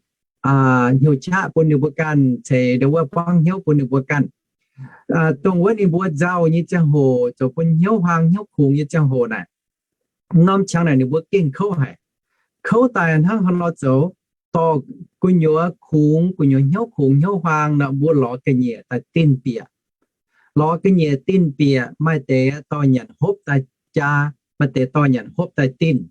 hnyouv qaqv bun ninh mbuo ganh, ceix ndau wuov buangv hnyouv bun ninh mbuo ganh. Dongh wuov ninh mbuo nzauh nyei ziangh hoc, zoux bun hnyouv huaang hnyouv kungx nyei ziangh hoc naaic, norm qangx naaic ninh mbuo gengh kouv haic. Kouv daaih hnangv haaix nor zoux, dorh gu'nyuoz kungx, gu'nyuoz hnyouv kungx hnyouv huaang nor mbuo lorz ga'nyiec daaih dinh bieqc. Lorz ga'nyiec dinh bieqc, maaih deix dorh nyanc hopv daaih jaa, maaih deix dorh nyanc hopv daaih dinh.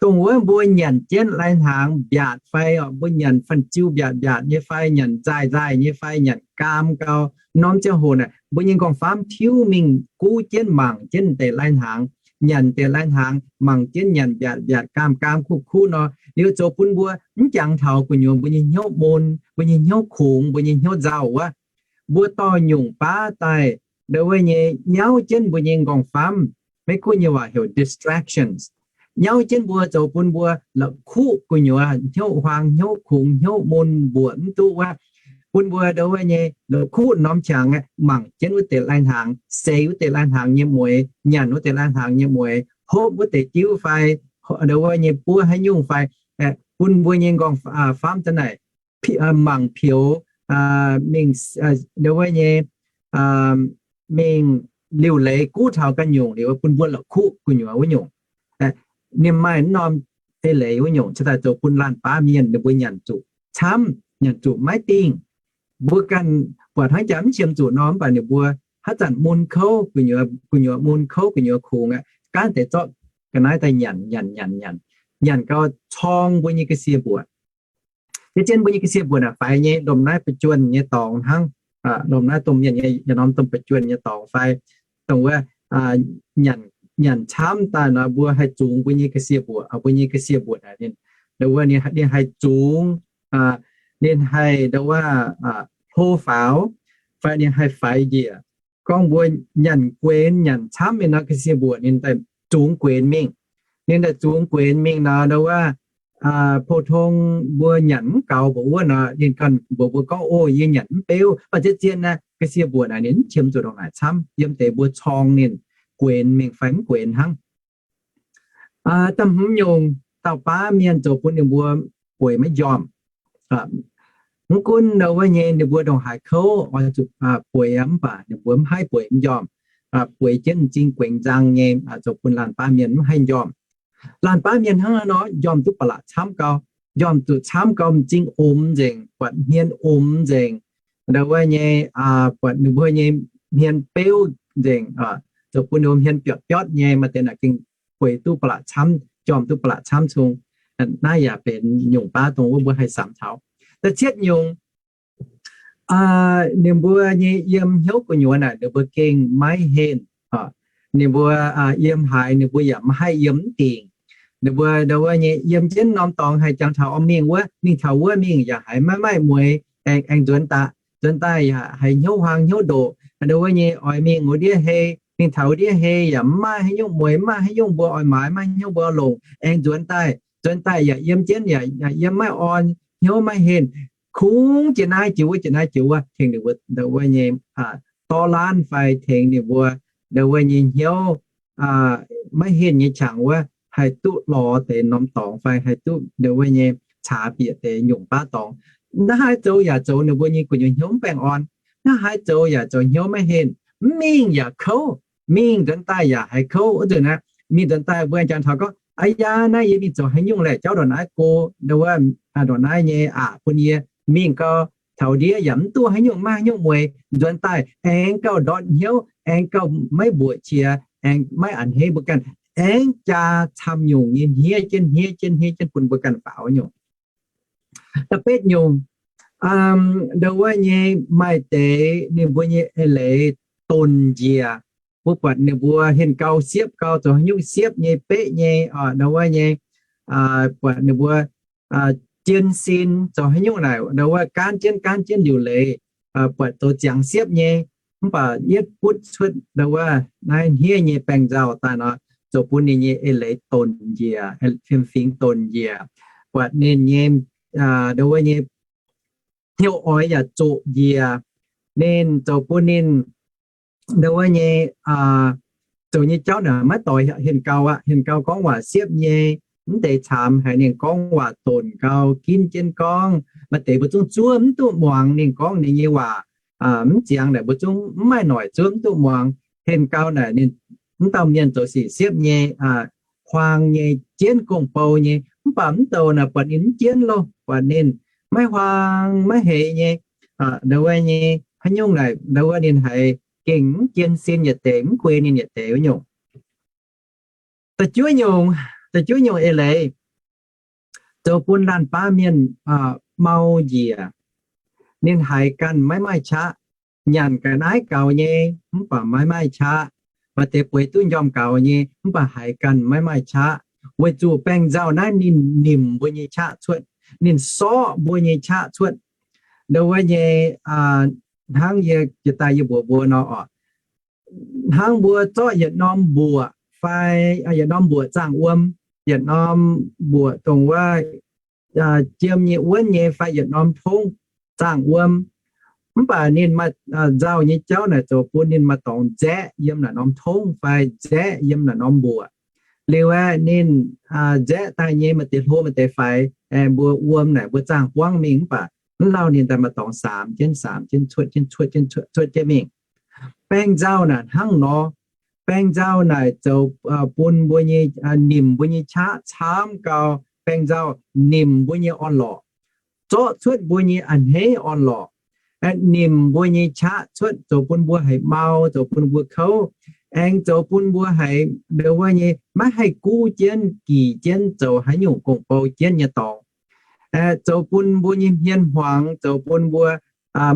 Dongh wuov mbuo nyanc jienv lai-hnaangx mbiaatc fai, mbuo nyanc fan-ziu mbiaatc mbiaatc nyei fai, nyanc nzaaih nzaaih nyei fai, nyanc gaam gau, norm ziangh hoc naaic mbuo nyei nqorngv-famv tiuv mingh guv jienv mangc jienv deix lai-hnaangx, nyanc deix lai-hnaangx, mangc jienv nyanc mbiaatc mbiaatc gaam gaam kuv kuv nor, liuz zoux bun mbuo mv jangx taux gu'nyuoz mbuo nyei hnyouv mun, mbuo nyei hnyouv kungx, mbuo nyei hnyouv nzauh wuov. Mbuo dorh nyungc baav daaih, ndo wuov nyei, nyauv jienv mbuo nyei nqorngv-famv. Maiv gunv nyei waac heuc distractions. Nyauv jienv mbuo zoux bun mbuo la'kuqv gu'nyuoz hnyouv huaang, hnyouv kungx, hnyouv mun mbuoqc mv duqv wuov. Bun mbuo ndo wuov nyei la'kuqv norm qangx mangc jienv wuov deix lai-hnaangx, seix wuov deix lai-hnaangx nyei mueix, nyanc wuov deix lai-hnaangx nyei mueix, hopv wuov deix diuv fai, ndo wuov nyei buov haaix nyungc fai, bun mbuo nyei nqorngv-famv daaih naaic mangc pioux mingh, ndo wuov nyei, mingh liuc leiz guv taux ganh nyungc liuz bun mbuo la'kuqv gu'nyuoz wuov nyungc. Ninh maaih norm eix leiz wuov nyungc cingx daaih zoux bun laanh baav mienh ninh mbuo nyanc zuqc camv, nyanc zuqc maiv dingh. Mbuo ganh buatc hnangv jaax mv qiemx zuqc nor, mv baac ninh mbuo haaix zanc mun kouv gu'nyuoz, gu'nyuoz mun kouv gu'nyuoz kungx aqv, gaanv deix zorqv ga'naaiv daaih nyanc nyanc nyanc nyanc, nyanc gau corng mbuo nyei ga'sie-mbuoqc. Yie zien mbuo nyei ga'sie-mbuoqc naaic faix nyei, lomh naaiv ba'juonh nyei dorngx hnangv, lomh naaiv domh mienh nyei yietc norm domh ba'juonh nyei dorngx fai dongh wuov nyanc camv daaih nor mbuo haih zungx mbuo nyei ga'sie-mbuoqc, mbuo nyei ga'sie-mbuoqc naaic ninh, ndo wuov ninh haih zungx, ninh haih ndo wuov hlo faaux, fai ninh haih faix njiec. Gorngv mbuo nyanc guenx nyanc camv mingh nor, ga'sie-mbuoqc ninh daaih zungx guenx mingh. Ninh daaih zungx guenx mingh nor, ndo wuov, pou-tong mbuo nyanc mv gaux mbuoqc wuov nor, ninh ganh mbuox mbuo gorngv, O, yie nyanc mv beuv. Mv baac zien-zien naaic ga'sie-mbuoqc naaic ninh mv qiemx zuqc ndongc naaic camv, yiem deix mbuo corng ninh guenx mingh fai mv guenx hnangv. Da'hmz nyungc, dauh baav mienh zoux bun ninh mbuo bueix maiv njormh. Mv gunv ndo wuov nyei ninh mbuo ndongc haaix kouv oix zuqc bueix aqv, mv baac ninh mbuo mv haih bueix mv njormh. Bueix jienv m'zing guenx nzang nyei, zoux bun laanh baav mienh mv haih njormh. Laanh baav mienh hnangv naaiv nor, njormh duqv ba'laqc camv gau. Njormh zuqc camv gau, m'zing omx nzengc, buatc hmien omx nzengc, ndo wuov nyei, buatc ninh mbuo nyei hmien beuv nzengc, zoux bun ninh mbuo hmien biotv biotv nyei, maaih deix naaic gengh bueix duqv ba'laqc camv, njormh duqv ba'laqc camv cung. Naaiv yaac benx nyungc baav dongh wuov mbuo haih samx taux. Da'cietv nyungc, ninh mbuo nyei yiem hnyouv gu'nyuoz naaic ninh mbuo gengh maiv henh. Ninh mbuo yiem haaix ninh mbuo yaac maiv haih yiem mv dingc. Ninh mbuo ndo wuov nyei yiem jienv norm dorngx haih jangx taux oix mingh wuov, mingh taux wuov mingh yaac haiz maiv maaih mueix, aengx nzuonx daaih, nzuonx daaih yaac haiz hnyouv huaang hnyouv ndoqc. Ndo wuov nyei oix mingh wuov ndiev hei, mingh taux wuov ndiev hei yaac mv maaih haaix nyungc mueix, mv maaih haaix nyungc mbuo oix maaiz, mv maaih haaix nyungc mbuo oix longc, aengx nzuonx daaih. Nzuonx daaih yaac yiem jienv yaac yiem maiv orn, hnyouv maiv henh, kungx jiex naaiv jiex wuov, jiex naaiv jiex wuov, tengx ninh mbuo ndo wuov nyei dorv laanv fai tengx ninh mbuo ndo wuov nyei hnyouv maiv henh nyei qangx wuov haih duqv lorz deix norm dorngx fai haih duqv ndo wuov nyei caax bieqc deix nyungc baav dorngx. Naaiv haaix zoux yaac zoux ninh mbuo nyei gu'nyuoz hnyouv mv baengh orn. Naaiv haaix zoux yaac zoux hnyouv maiv henh. Mv mingh yaac kouv, mingh nzuonx daaih yaac haiz kouv. Wuov nzunc naaiv mingh nzuonx daaih mbuo aengx jangx taux gorngv, Aa yaa, naaiv yie mingh zoux haaix nyungc laeh jauv ndongc naaiv go, ndo wuov, ndongc naaiv nyei aqc bun yie mingh gau, taux ndiev yaac mv duqv haaix nyungc, maiv haaix nyungc mueix. Nzuonx daaih aengx gauh ndortv hnyouv, aengx gauh maiv mbuoqc qiex, aengx maiv a'hneiv mbuo ganh, aengx jaa camv nyungc nyei hniev jienv, hniev jienv, hniev jienv bun mbuo ganh faaux nyungc. Da'betv nyungc, ndo wuov nyei maaih deix ninh mbuo nyei eix leiz donc njiec. Mbuo buatc ninh mbuo henh gau siepv gau, zoux haaix nyungc siepv nyei, beqv nyei, ndo wuov nyei, buatc ninh mbuo jien sin zoux haaix nyungc naaic, ndo wuov gaanv jienv gaanv jienv liuc leiz, buatc zoux ziangx siepv nyei, mv baac yietv butv cuotv ndo wuov naaiv hniev nyei baengh nzauh daaih nor, zoux bun ninh nyei eix leiz donc njiec, fiem-fingx donc njiec. Buatc ninh nyei ndo wuov nyei hnyouv oix yaac zoqc njiec. Ninh zoux bun ninh ndo wuov nyei zoux nyei jauv naaic maiv doix henh gau aqv. Henh gau gorngv waac siepv nyei, mv deix caamx haiz ninh gorngv waac donc gau, ginv jienv gorngv. Maaih deix mbuo zungv zuov mv duqv muangx ninh gorngv ninh nyei waac, mv ziangx naaic mbuo zungv mv maaih noic zuov mv duqv muangx. Henh gau naaic ninh, mv dauh mienh zoux sic siepv nyei, huaang nyei, jienv gong-bou nyei, mv baac mv douh naaic buatc ninh mv jienv loh, buatc ninh maiv huaang maiv heiz nyei, ndo wuov nyei haaix nyungc naaic ndo wuov ninh haiz gengh mv jien sin yietc deix, mv guei ninh yietc deix wuov nyungc. Da'juov nyungc, da'juov nyungc eix leiz, zoux bun laanh baav mienh mau njiec. Ninh haiz ganh maiv maaih qaqv, nyanc ga'naaiv gaux nyei mv baac maiv maaih qaqv, maaih deix bueix duqv njormh gaux nyei mv baac haiz ganh maiv maaih qaqv, weic zuqc baengh nzauh naaiv ninh nimc mbuo nyei qaqv cuotv, ninh sorqv mbuo nyei qaqv cuotv. Ndo wuov nyei, hnangv yie jiex daaih yie mbuox mbuo nor oc, hnangv mbuo zorqv yietc norm mbuoqc fai yietc norm mbuoqc zaangh wuom, yietc norm mbuoqc dongh wuov jiem nyei wuonv nyei fai yietc norm tongv zaangh wuom, mv baac ninh maaih nzauh nyei jauv naaic zoux bun ninh maaih dorngx nzaeqv yiem naaic norm tongv fai nzaeqv yiem naaic norm mbuoqc. Liuz aeqv, ninh nzaeqv daaih nyei maaih deix hlo maaih deix faix, mbuo wuom naaic mbuo zaangh buangv mingh mv baac mv lauh ninh daaih maaih dorngx saamx jienv saamx jienv cuotv jienv cuotv jienv cuotv jienv mingh. Baengh nzauh naaic hnangv nor. Baengh nzauh naaic zoux bun mbuo nyei, nimc mbuo nyei qaqv camv gau. Baengh nzauh nimc mbuo nyei orn-lorqc, zorqv cuotv mbuo nyei a'hneiv orn-lorqc, nimc mbuo nyei qaqv cuotv, zoux bun mbuo haiz mau, zoux bun mbuo kouv, aengx zoux bun mbuo haiz ndo wuov nyei maiv haih guv jienv, gic jienv zoux haaix nyungc gong-bou jienv nyei dorngx. Zoux bun mbuo nyei hmien hmuangx, zoux bun mbuo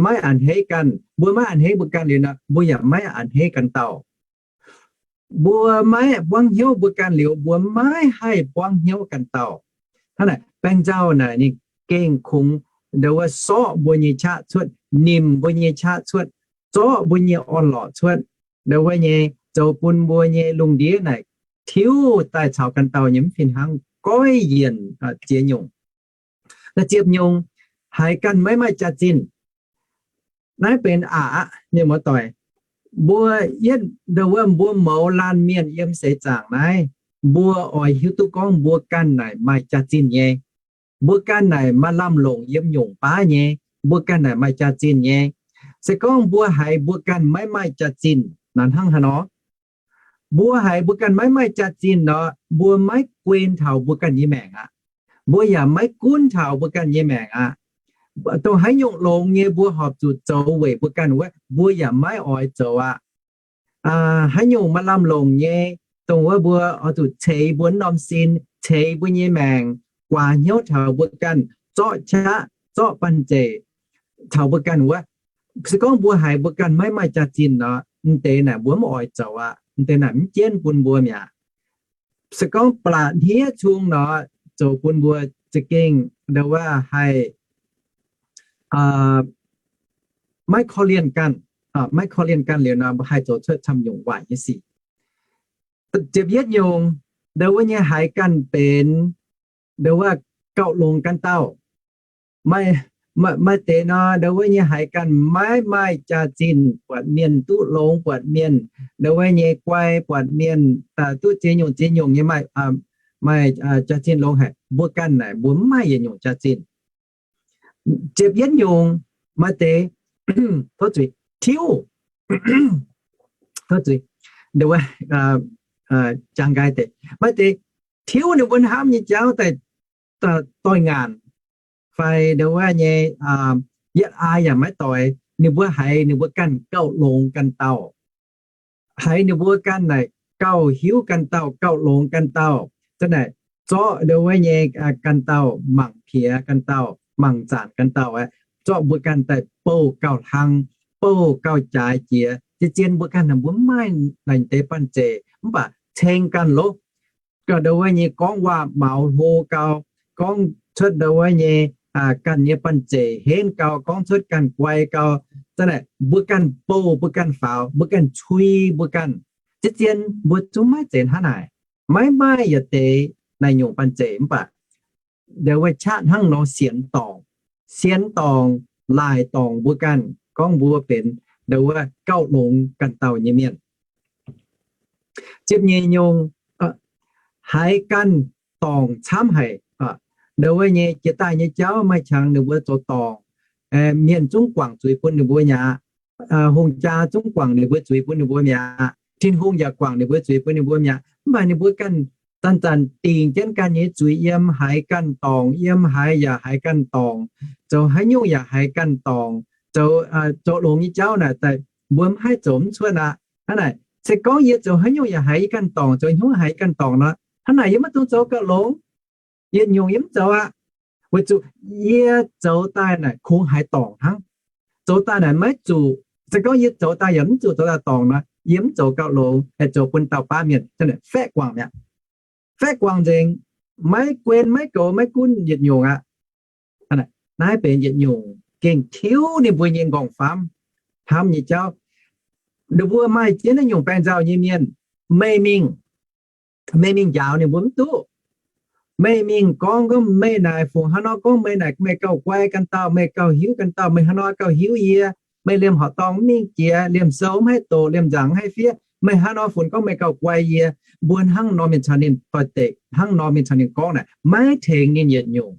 maiv a'hneiv ganh. Mbuo maiv a'hneiv mbuo ganh liuz nor, mbuo yaac maiv a'hneiv ganh dauh. Mbuo maiv buangv hnyouv mbuo ganh liuz, mbuo maiv haih buangv hnyouv ganh dauh. Hnangv naaic, baengh nzauh naaic ninh gengh kungx ndo wuov sorqv mbuo nyei qaqv cuotv, nimc mbuo nyei qaqv cuotv, zorqv mbuo nyei orn-lorqc cuotv, ndo wuov nyei zoux bun mbuo nyei lungh ndiev naaic tiuv daaih caux ganh dauh nyei mv fih hnangv, goiv yienc ziex nyungc. Naaiv ziepc nyungc, haiz ganh maiv maaih jaax-zinh. Naaiv benx aqc nyei muoz-doic. Mbuo yietv ndo wuov mbuo mouz laanh mienh yiem seix zaangc naaiv, mbuo oix hiuv duqv gorngv mbuo ganh naaic maaih jaax-zinh nyei. Mbuo ganh naaic maaih lamh longc yiem nyungc baav nyei. Mbuo ganh naaic maaih jaax-zinh nyei. Se gorngv mbuo haiz mbuo ganh maiv maaih jaax-zinh nor, hnangv haaix nor? Mbuo haiz mbuo ganh maiv maaih jaax-zinh nor, mbuo maiv guen taux mbuo ganh nyei maengc aqv. Mbuo yaac maiv gunv taux mbuo ganh nyei maengc aqv. Dongh haaix nyungc longx nyei mbuo horpc zuqc zoux weic mbuo ganh wuov, mbuo yaac maiv oix zoux aqv. Haaix nyungc maaih lamh longc nyei, dongh wuov mbuo oix zuqc ceix mbuo norm sin, ceix mbuo nyei maengc, guaax hnyouv taux mbuo ganh, zorqv qaqv zorqv banh zeic taux mbuo ganh wuov, se gorngv mbuo haiz mbuo ganh maiv maaih jaax-zinh nor, m'deix naaic mbuo mv oix zoux aqv. M'deix naaic mv jienv bun mbuo mi'aqv. Se gorngv ba'laqc hniev cung nor, zoux bun mbuo za'gengh ndo wuov haih maiv korv-lienh ganh, maiv korv-lienh ganh liuz nor, mbuo haih zoux cuotv camv nyungc waaic nyei sic. Ziepc yietv nyungc, ndo wuov nyei haiz ganh benx ndo wuov gauh longx ganh dauh. Maaih deix nor, ndo wuov nyei haiz ganh maiv maaih jaax-zinh, buatc mienh duqv longx, buatc mienh ndo wuov nyei guai, buatc mienh duqv ziex nyungc ziex nyungc nyei maaih, maaih jaax-zinh longx haic. Mbuo ganh naaic mbuo mv maaih yietc nyungc jaax-zinh. Ziepc yietv nyungc, maaih deix, tov zuiz, tiuv, tov zuiz, ndo wuov, jangx nqaai deix, maaih deix tiuv ninh mbuo hnamv nyei jauv daaih doix-ngaanc, fai ndo wuov nyei yietv aa yaac maiv doix. Ninh mbuo haiz ninh mbuo ganh gauh longx ganh dauh, haiz ninh mbuo ganh naaic gauh hiuv ganh dauh, gauh longx ganh dauh, za'naaic zorqv ndo wuov nyei ganh dauh mangc piex ganh dauh, mangc zanc ganh dauh aqv. Zorqv mbuo ganh daaih bouh gauh hlang, bouh gauh jaaix jiex. Zien-zien mbuo ganh naaic mbuo mv maaih naaic deix banh zeic, mv baac ceng ganh loh, gauh ndo wuov nyei gorngv waac-maux hlo gau, gorngv cuotv ndo wuov nyei ganh nyei banh zeic henv gau, gorngv cuotv ganh guai gau. Za'naaic mbuo ganh bouh mbuo ganh faaux, mbuo ganh cui mbuo ganh. Zien-zien mbuo zungv maiv zeiz hnangv naaic. Maiv maaih yietc deix naaic nyungc banh zeic mv baac ndo wuov qaqv hnangv nor sienx dorngc, sienx dorngc, laaic dorngc mbuo ganh gorngv mbuo benx ndo wuov gauh longx ganh dauh nyei mienh. Ziepc nyeic nyungc, haiz ganh dorngc camv haic. Ndo wuov nyei jiex daaih nyei jauv maaih qangx ninh mbuo zoux dorngc, mienh zungv guangc zuiz bun ninh mbuo mi'aqv. Hungh jaa zungv guangc ninh mbuo zuiz bun ninh mbuo mi'aqv. Tin-Hungh yaac guangc ninh mbuo zuiz bun ninh mbuo mi'aqv. Mv baac ninh mbuo ganh zanc-zanc dingc jienv ganh nyei zuiz yiem, haiz ganh dorngc yiem, haiz yaac haiz ganh dorngc, zoux haaix nyungc yaac haiz ganh dorngc, zoux, zoux longx nyei jauv naaic daaih mbuo mv haih zoux mv cuotv aqv. Hnangv naaic Se gorngv yie zoux haaix nyungc yaac haiz yie ganh dorngc, zoux hnyouv haiz yie ganh dorngc nor, hnangv naaic yie maiv dungx zoux gauh longx. Yietc nyungc yie mv zoux aqv, weic zuqc yie zoux daaih naaic kungx haiz dorngc hnangv. Zoux daaih naaic maiv zuqc, se gorngv yie zoux daaih yaac mv zuqc zoux daaih dorngc nor, yie mv zoux gauh longx, haih zoux bun dauh baav mienh faeqv guangc mi'aqv. Faeqv guangc nzengc, maiv guen maiv goux maiv gunv yietc nyungc aqv. Naaiv benx yietc nyungc gengh tiuv ninh mbuo nyei nqorngv-famv, hnamv nyei jauv. Ninh mbuo maaih jienv naaiv nyungc baengh nzauh nyei mienh, meih mingh, meih mingh njaaux ninh mbuo mv duqv. Meih mingh gorngv, gorngv meih naaic fungc haaix nor, gorngv meih naaic meih gauh guai ganh dauh, meih gauh hiuv ganh dauh, meih haaix nor gauh hiuv yie, meih liemh horqc dorngh mv mingh jiex, liemh sou mv haih doqc, liemh nzaangc mv haih fiev, meih haaix nor funx gorngv meih gauh guai yie. Mbuo hnangv nor mingh caux ninh doix-dekc, hnangv nor mingh caux ninh gorngv naaic, maiv tengx ninh yietc nyungc.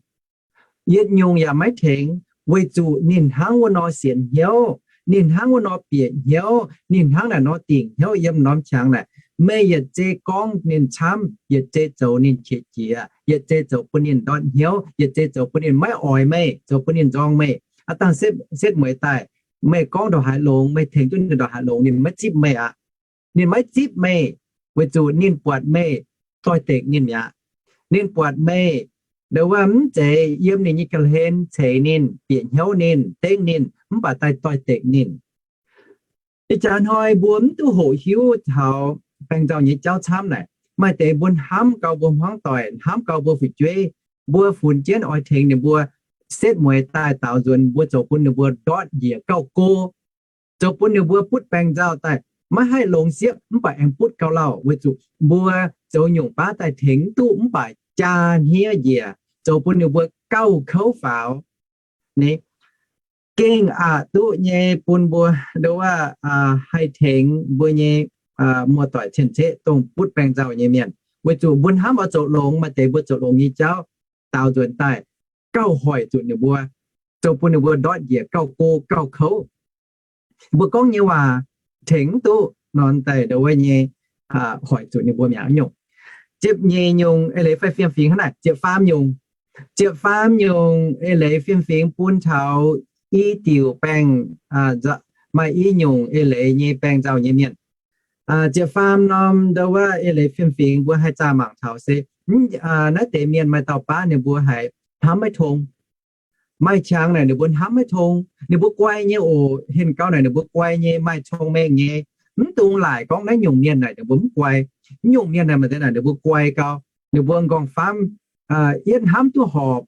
Yietc nyungc yaac maiv tengx, weic zuqc ninh hnangv wuov nor sienx hnyouv, ninh hnangv wuov nor bieqc hnyouv, ninh hnangv naaic nor dingc hnyouv yiem norm qangx naaic. Meih yietc zei gorngv ninh camv, yietc zei zoux ninh qiex jiez, yietc zei zoux bun ninh ndortv hnyouv, yietc zei zoux bun ninh maiv oix meih, zoux bun ninh nzorng meih. Aav dangh setv mueiz daaih, meih gorngv ndongc haaix longx, meih tengx duqv ninh ndongc haaix longx, ninh maiv zipv meih aqv. Ninh maiv zipv meih, weic zuqc ninh buatc meih doix-dekc ninh mi'aqv. Ninh buatc meih, ndongc wuov mv zeiz yiem ninh nyei ga'hlen ceix ninh, bieqc hnyouv ninh, dengv ninh, mv baac daaih doix-dekc ninh. Ih jaax hnoi mbuo mv duqv hoqc hiuv taux baengh nzauh nyei jauv camv naaic. Maaih deix mbuo hnamv gau mbuo hmuangv doic, hnamv gau mbuo fu'jueiv, mbuo funx jienv oix tengx ninh mbuo, setv mueiz daaih daaux nzuonx mbuo zoux bun ninh mbuo ndortv njiec gauh go, zoux bun ninh mbuo butv baengh nzauh daaih maiv haih longx siepv mv baac aengx butv gauh lauh, weic zuqc mbuo zoux nyungc baav daaih tengx mv duqv mv baac jaa hniev njiec, zoux bun ninh mbuo gauh kouv faaux. Ni, gengh aqc duqv nyei bun mbuo ndo wuov haih tengx mbuo nyei muoz-doic cien-ceqv dongh butv baengh nzauh nyei mienh, weic zuqc mbuo hnamv oix zoux longx, maaih deix mbuo zoux longx nyei jauv daaux nzuonx daaih gauh hoic zuqc ninh mbuo, zoux bun ninh mbuo ndortv njiec gauh go gauh kouv. Mbuo gorngv nyei waac tengx mv duqv nor daaih ndo wuov nyei hoic zuqc ninh mbuo mi'aqv nyungc. Ziepc nyeic nyungc eix leiz fai fiem fingx hnangv naaic, ziepc faam nyungc. Ziepc faam nyungc eix leiz fiem fingx bun taux i diuc baengh, maaih i nyungc eix leiz nyei baengh nzauh nyei mienh. Ziepc faam norm ndo wuov eix leiz fiem fingx mbuo haih zaah mangc taux se naaiv deix mienh maaih dauh baav ninh mbuo haiz hnamv maiv tong. Maaih qangx naaic ninh mbuo hnamv maiv tong. Ninh mbuo guai nyei oc, henh gau naaic ninh mbuo guai nyei, maaih cong-mengh nyei. Mv dungx laaic gorngv naaiv nyungc mienh naaic ninh mbuo mv guai. Mv nyungc mienh naaic maaih deix naaic ninh mbuo guai gau. Ninh mbuo nqorngv-famv yietv hnamv duqv horpc,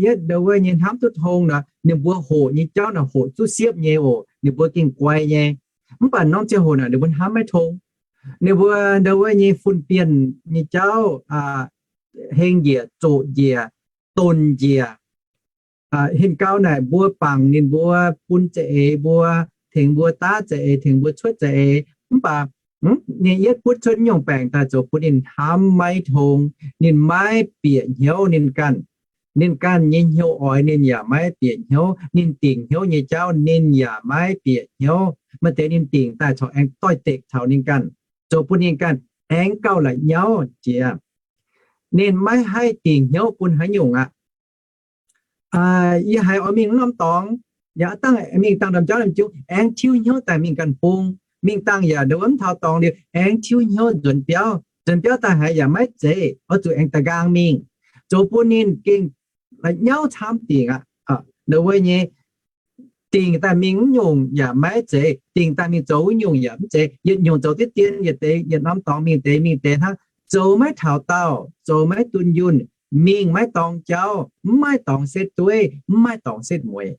yietv ndo wuov nyei hnamv duqv tong nor, ninh mbuo hoqc nyei jauv naaic hoqc zuqv siepv nyei oc. Ninh mbuo gengh guai nyei. Mv baac norm ziangh hoc naaic ninh mbuo hnamv maiv tong. Ninh mbuo ndo wuov nyei fun-bienh nyei jauv heng njiec, zoqc njiec, donc njiec. Henh gau naaic mbuo bangc ninh mbuo, bun za'eix mbuo, tengx mbuo daav za'eix, tengx mbuo cuotv za'eix. Mv baac ninh yietv butv cuotv nyungc baengc daaih zoux bun ninh hnamv maiv tong, ninh maiv bieqc hnyouv ninh ganh. Ninh ganh nyei hnyouv oix ninh yaac maiv bieqc hnyouv, ninh dingc hnyouv nyei jauv ninh yaac maiv bieqc hnyouv. Maaih deix ninh dingc daaih corc aengx doix-dekc taux ninh ganh, zoux bun ninh ganh aengx gauh la'nyauv jiex. Ninh maiv haih dingc hnyouv bun haaix nyungc aqv. Yie haiz oix mingh norm dorngx, yaac dangh mingh dangh ndorm jauv ndorm jungx aengx tiuv hnyouv daaih mingh ganh bung. Mingh dangh yaac ndo wuov mv taux dorngx liuz aengx tiuv hnyouv nzuonx biauv. Nzuonx biauv daaih haiz yaac maiv zeiz, oix zuqc aengx da'nqaang mingh, zoux bun ninh gengh la'nyauv camv dingc aqv. Ndo wuov nyei dingc daaih mingh wuov nyungc yaac maiv zeiz, dingc daaih mingh zoux wuov nyungc yaac mv zeiz, yietc nyungc zoux diqv dien, yietc deix yietc norm dorngx mingh deix mingh deix hnangv, zoux maiv taux daauh, zoux maiv dunh yunh, mingh maiv dorng jauv, mv maaih dorngx setv dueiv, mv maaih dorngx setv mueiz.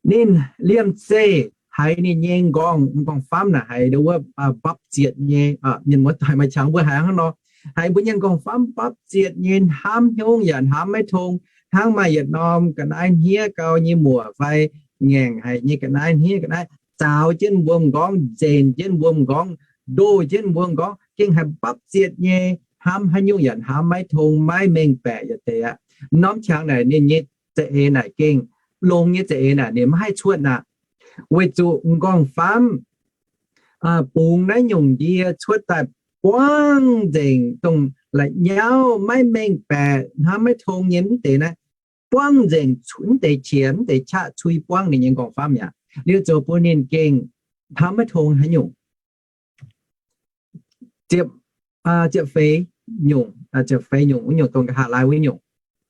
Ninh liemh zeih haiz ninh nyei nqorngv, nqorngv-famv naaic haiz ndo wuov mbapv zietc nyei, mienh muoz-doic maaih qangx mbuo haiz hnangv nor, haiz mbuo nyei nqorngv-famv mbapv zietc nyei, hnamv hnyouv yaac hnamv maiv tong, hnangv maaih yietc norm ga'naaiv hniev gau nyei muoc fai ngaengc haic nyei ga'naaiv hniev ga'naaiv zaaux jienv mbuo m'nqorngv, nzenc jienv mbuo m'nqorngv, ndoh jienv mbuo m'nqorngv, gengh haiz mbapv zietc nyei, hnamv haaix nyungc yaac hnamv maiv tong, maiv mengh baeqc yietc deix aqv. Norm qangx naaic ninh nyei za'eix naaic gengh, longx nyei za'eix naaic ninh maiv haih cuotv aqv. Weic zuqc m'nqorngv-famv bungx naaiv nyungc ndie cuotv daaih buangv nzengc, dongh la'nyauv maiv mengh baeqc, hnamv maiv tong nyei mv deix naaiv, buangv nzengc, mv deix qiex mv deix qaqv cui buangv ninh nyei nqorngv-famv mi'aqv. Liuz zoux bun ninh gengh hnamv maiv tong haaix nyungc. Ziepc, ziepc feix nyungc, ziepc feix nyungc wuov nyungc dongh nqa'haav laai wuov nyungc,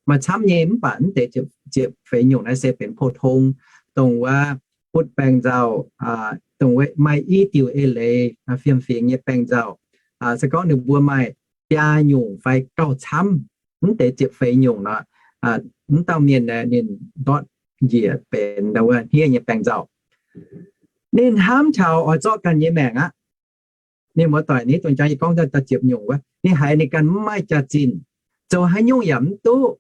maaih camv nyei mv baac mv deix ziepc feix nyungc naaiv se benx pou-tong, dongh wuov butv baeng nzauh, dongh wuov maaih i diuc eix leiz fiem-fingx nyei baeng nzauh. Se gorngv ninh mbuo maaih biaa nyungc fai gauh camv mv deix ziepc feix nyungc nor, mv dauh mienh ninh ndortv njiec benx wuov hniev nyei baeng nzauh. Ninh hnamv taux oix zorqv ganh nyei maengc aqv. Mienh muoz-doic, naaiv dongh jangx yie gorngv daaih ziepc nyungc wuov, ninh haiz ninh ganh mv maaih jaax-zinh, zoux haaix nyungc yaac mv duqv,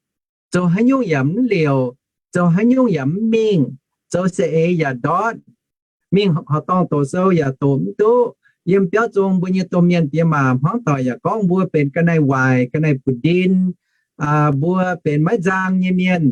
zoux haaix nyungc yaac mv liouc, zoux haaix nyungc yaac mv mingh, zoux saeng-eix yaac ndortv, mingh horqc dorngh doqc sou yaac doqc mv duqv. Yiem biauv zong mbuo nyei domh mienh diex maac hmuangv doic yaac gorngv mbuo benx ga'naaiv waaic, ga'naaiv buoz-ndin, mbuo benx maiv nzang nyei mienh,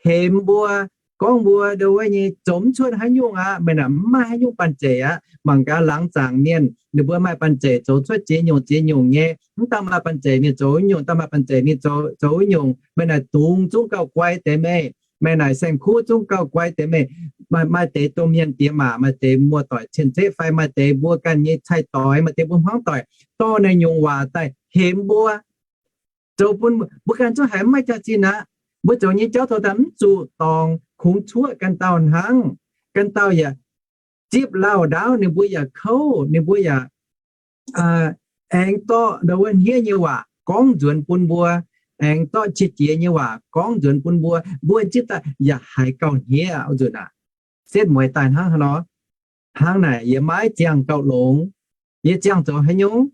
hemx mbuo, gorngv mbuo ndo wuov nyei zoux mv cuotv haaix nyungc aqv, meih naaic mv maaih haaix nyungc banh zeic aqv. Mangc gaax laangz zaangc mienh ninh mbuo maaih banh zeic zoux cuotv ziex nyungc ziex nyungc nyei, mv dauh maaih banh zeic mingh zoux wuov nyungc, dauh maaih banh zeic mingh zoux wuov nyungc. Meih naaic dungx zungv gauh guai deix meih. Meih naaic saeng-kuv zungv gauh guai deix meih. Maaih deix domh mienh diex maac, maaih deix muoz-doic cien-ceqv fai maaih deix mbuo ganh nyei cai-doix, maaih deix mbuo hmuangv doic dorh naaiv nyungc waac daaih hemx mbuo, zoux bun mbuo ganh zungv haiz mv maaih jaax-zinh aqv. Mbuo zoux nyei jauv taux daaih mv zuqc dorngc, kungx cuoqv ganh dauh hnangv. Ganh dauh yaac zipv lauh ndaauv, ninh mbuo yaac kouv, ninh mbuo yaac aengx zorqv ndo wuov hniev nyei waac gorngv nzuonx bun mbuo, aengx zorqv qiex jiez nyei waac gorngv nzuonx bun mbuo. Mbuo zipv daaih yaac haiz gauh hniev nzunc aqv. Setv mueiz daaih hnangv haaix nor, hnangv naaic yie maiv ziangh gauh longx. Yie ziangh zoux haaix nyungc?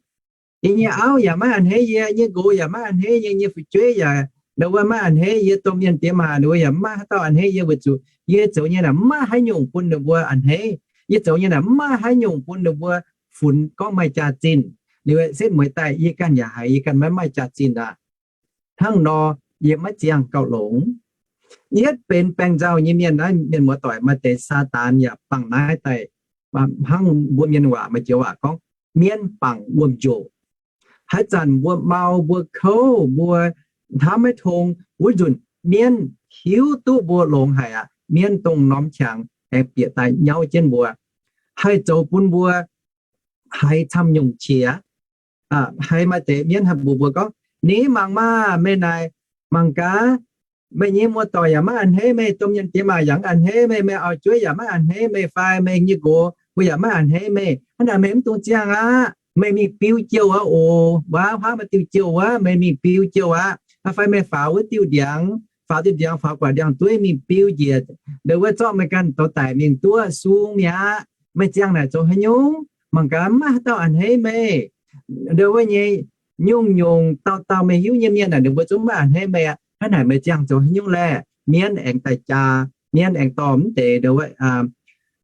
Yie nyei auv yaac maiv a'hneiv yie, nyei nqox yaac maiv a'hneiv yie, nyei fu'jueiv yaac ndo wuov maiv a'hneiv yie, domh mienh diex maac ninh mbuo yaac mv maaih haaix dauh a'hneiv yie weic zuqc yie zoux nyei naaic mv maaih haaix nyungc bun ninh mbuo a'hneiv. Yie zoux nyei naaic mv maaih haaix nyungc bun ninh mbuo funx gorngv maaih jaax-zinh. Liuz setv mueiz daaih yie ganh yaac haiz yie ganh maiv maaih jaax-zinh aqv. Hnangv nor, yie maiv ziangh gauh longx. Yietv benx baengh nzauh nyei mienh naaiv, mienh muoz-doic, maaih deix Saadaan yaac bangc naaiv daaih, hnangv mbuo mienh waac, maaih joux waac gorngv, mienv bangc wuom-njoh. Haaix zanc mbuo mau, mbuo kouv, mbuo hnamv maiv tong, wuov nzunc mienv hiuv duqv mbuo longx haic aqv. Mienv dongh norm qangx aengx bieqc daaih nyauv jienv mbuo, haih zoux bun mbuo haiz camv nyungc qiex. Haiz maaih deix mienv haih mbuox mbuo gorngv, Ni mangc maah! Meih naaic mangc gaax, meih nyei muoz-doic yaac maiv a'hneiv meih, domh mienh diex maac yaac maiv a'hneiv meih, meih auv-jueiv yaac maiv a'hneiv meih, fai meih nyei nqox mbuo yaac maiv a'hneiv meih. Hnangv naaic meih mv dungx ziangh aqv. Meih mingh biu jouh aqv oc. Wuov huaav maaih diuh jouh wuov, meih mingh biu jouh aqv. Fai meih faaux wuov diuh ndiangx, faaux diuh ndiangx, faaux gu'nguaaic ndiangx-dueiv mingh biu njiec, ndo wuov zorqv meih ganh douz daic mingh duqv sung mi'aqv. Meih ziangh naaic zoux haaix nyungc? Mangc gaax, maiv maaih haaix dauh a'hneiv meih. Ndo wuov nyei, nyungc-nyungc dauh dauh meih hiuv nyei mienh naaic, ninh mbuo zungv maiv a'hneiv meih aqv. Hnangv naaic meih ziangh zoux haaix nyungc laeh? Mienv aengx daaih jaa, mienv aengx dorh mv deix ndo wuov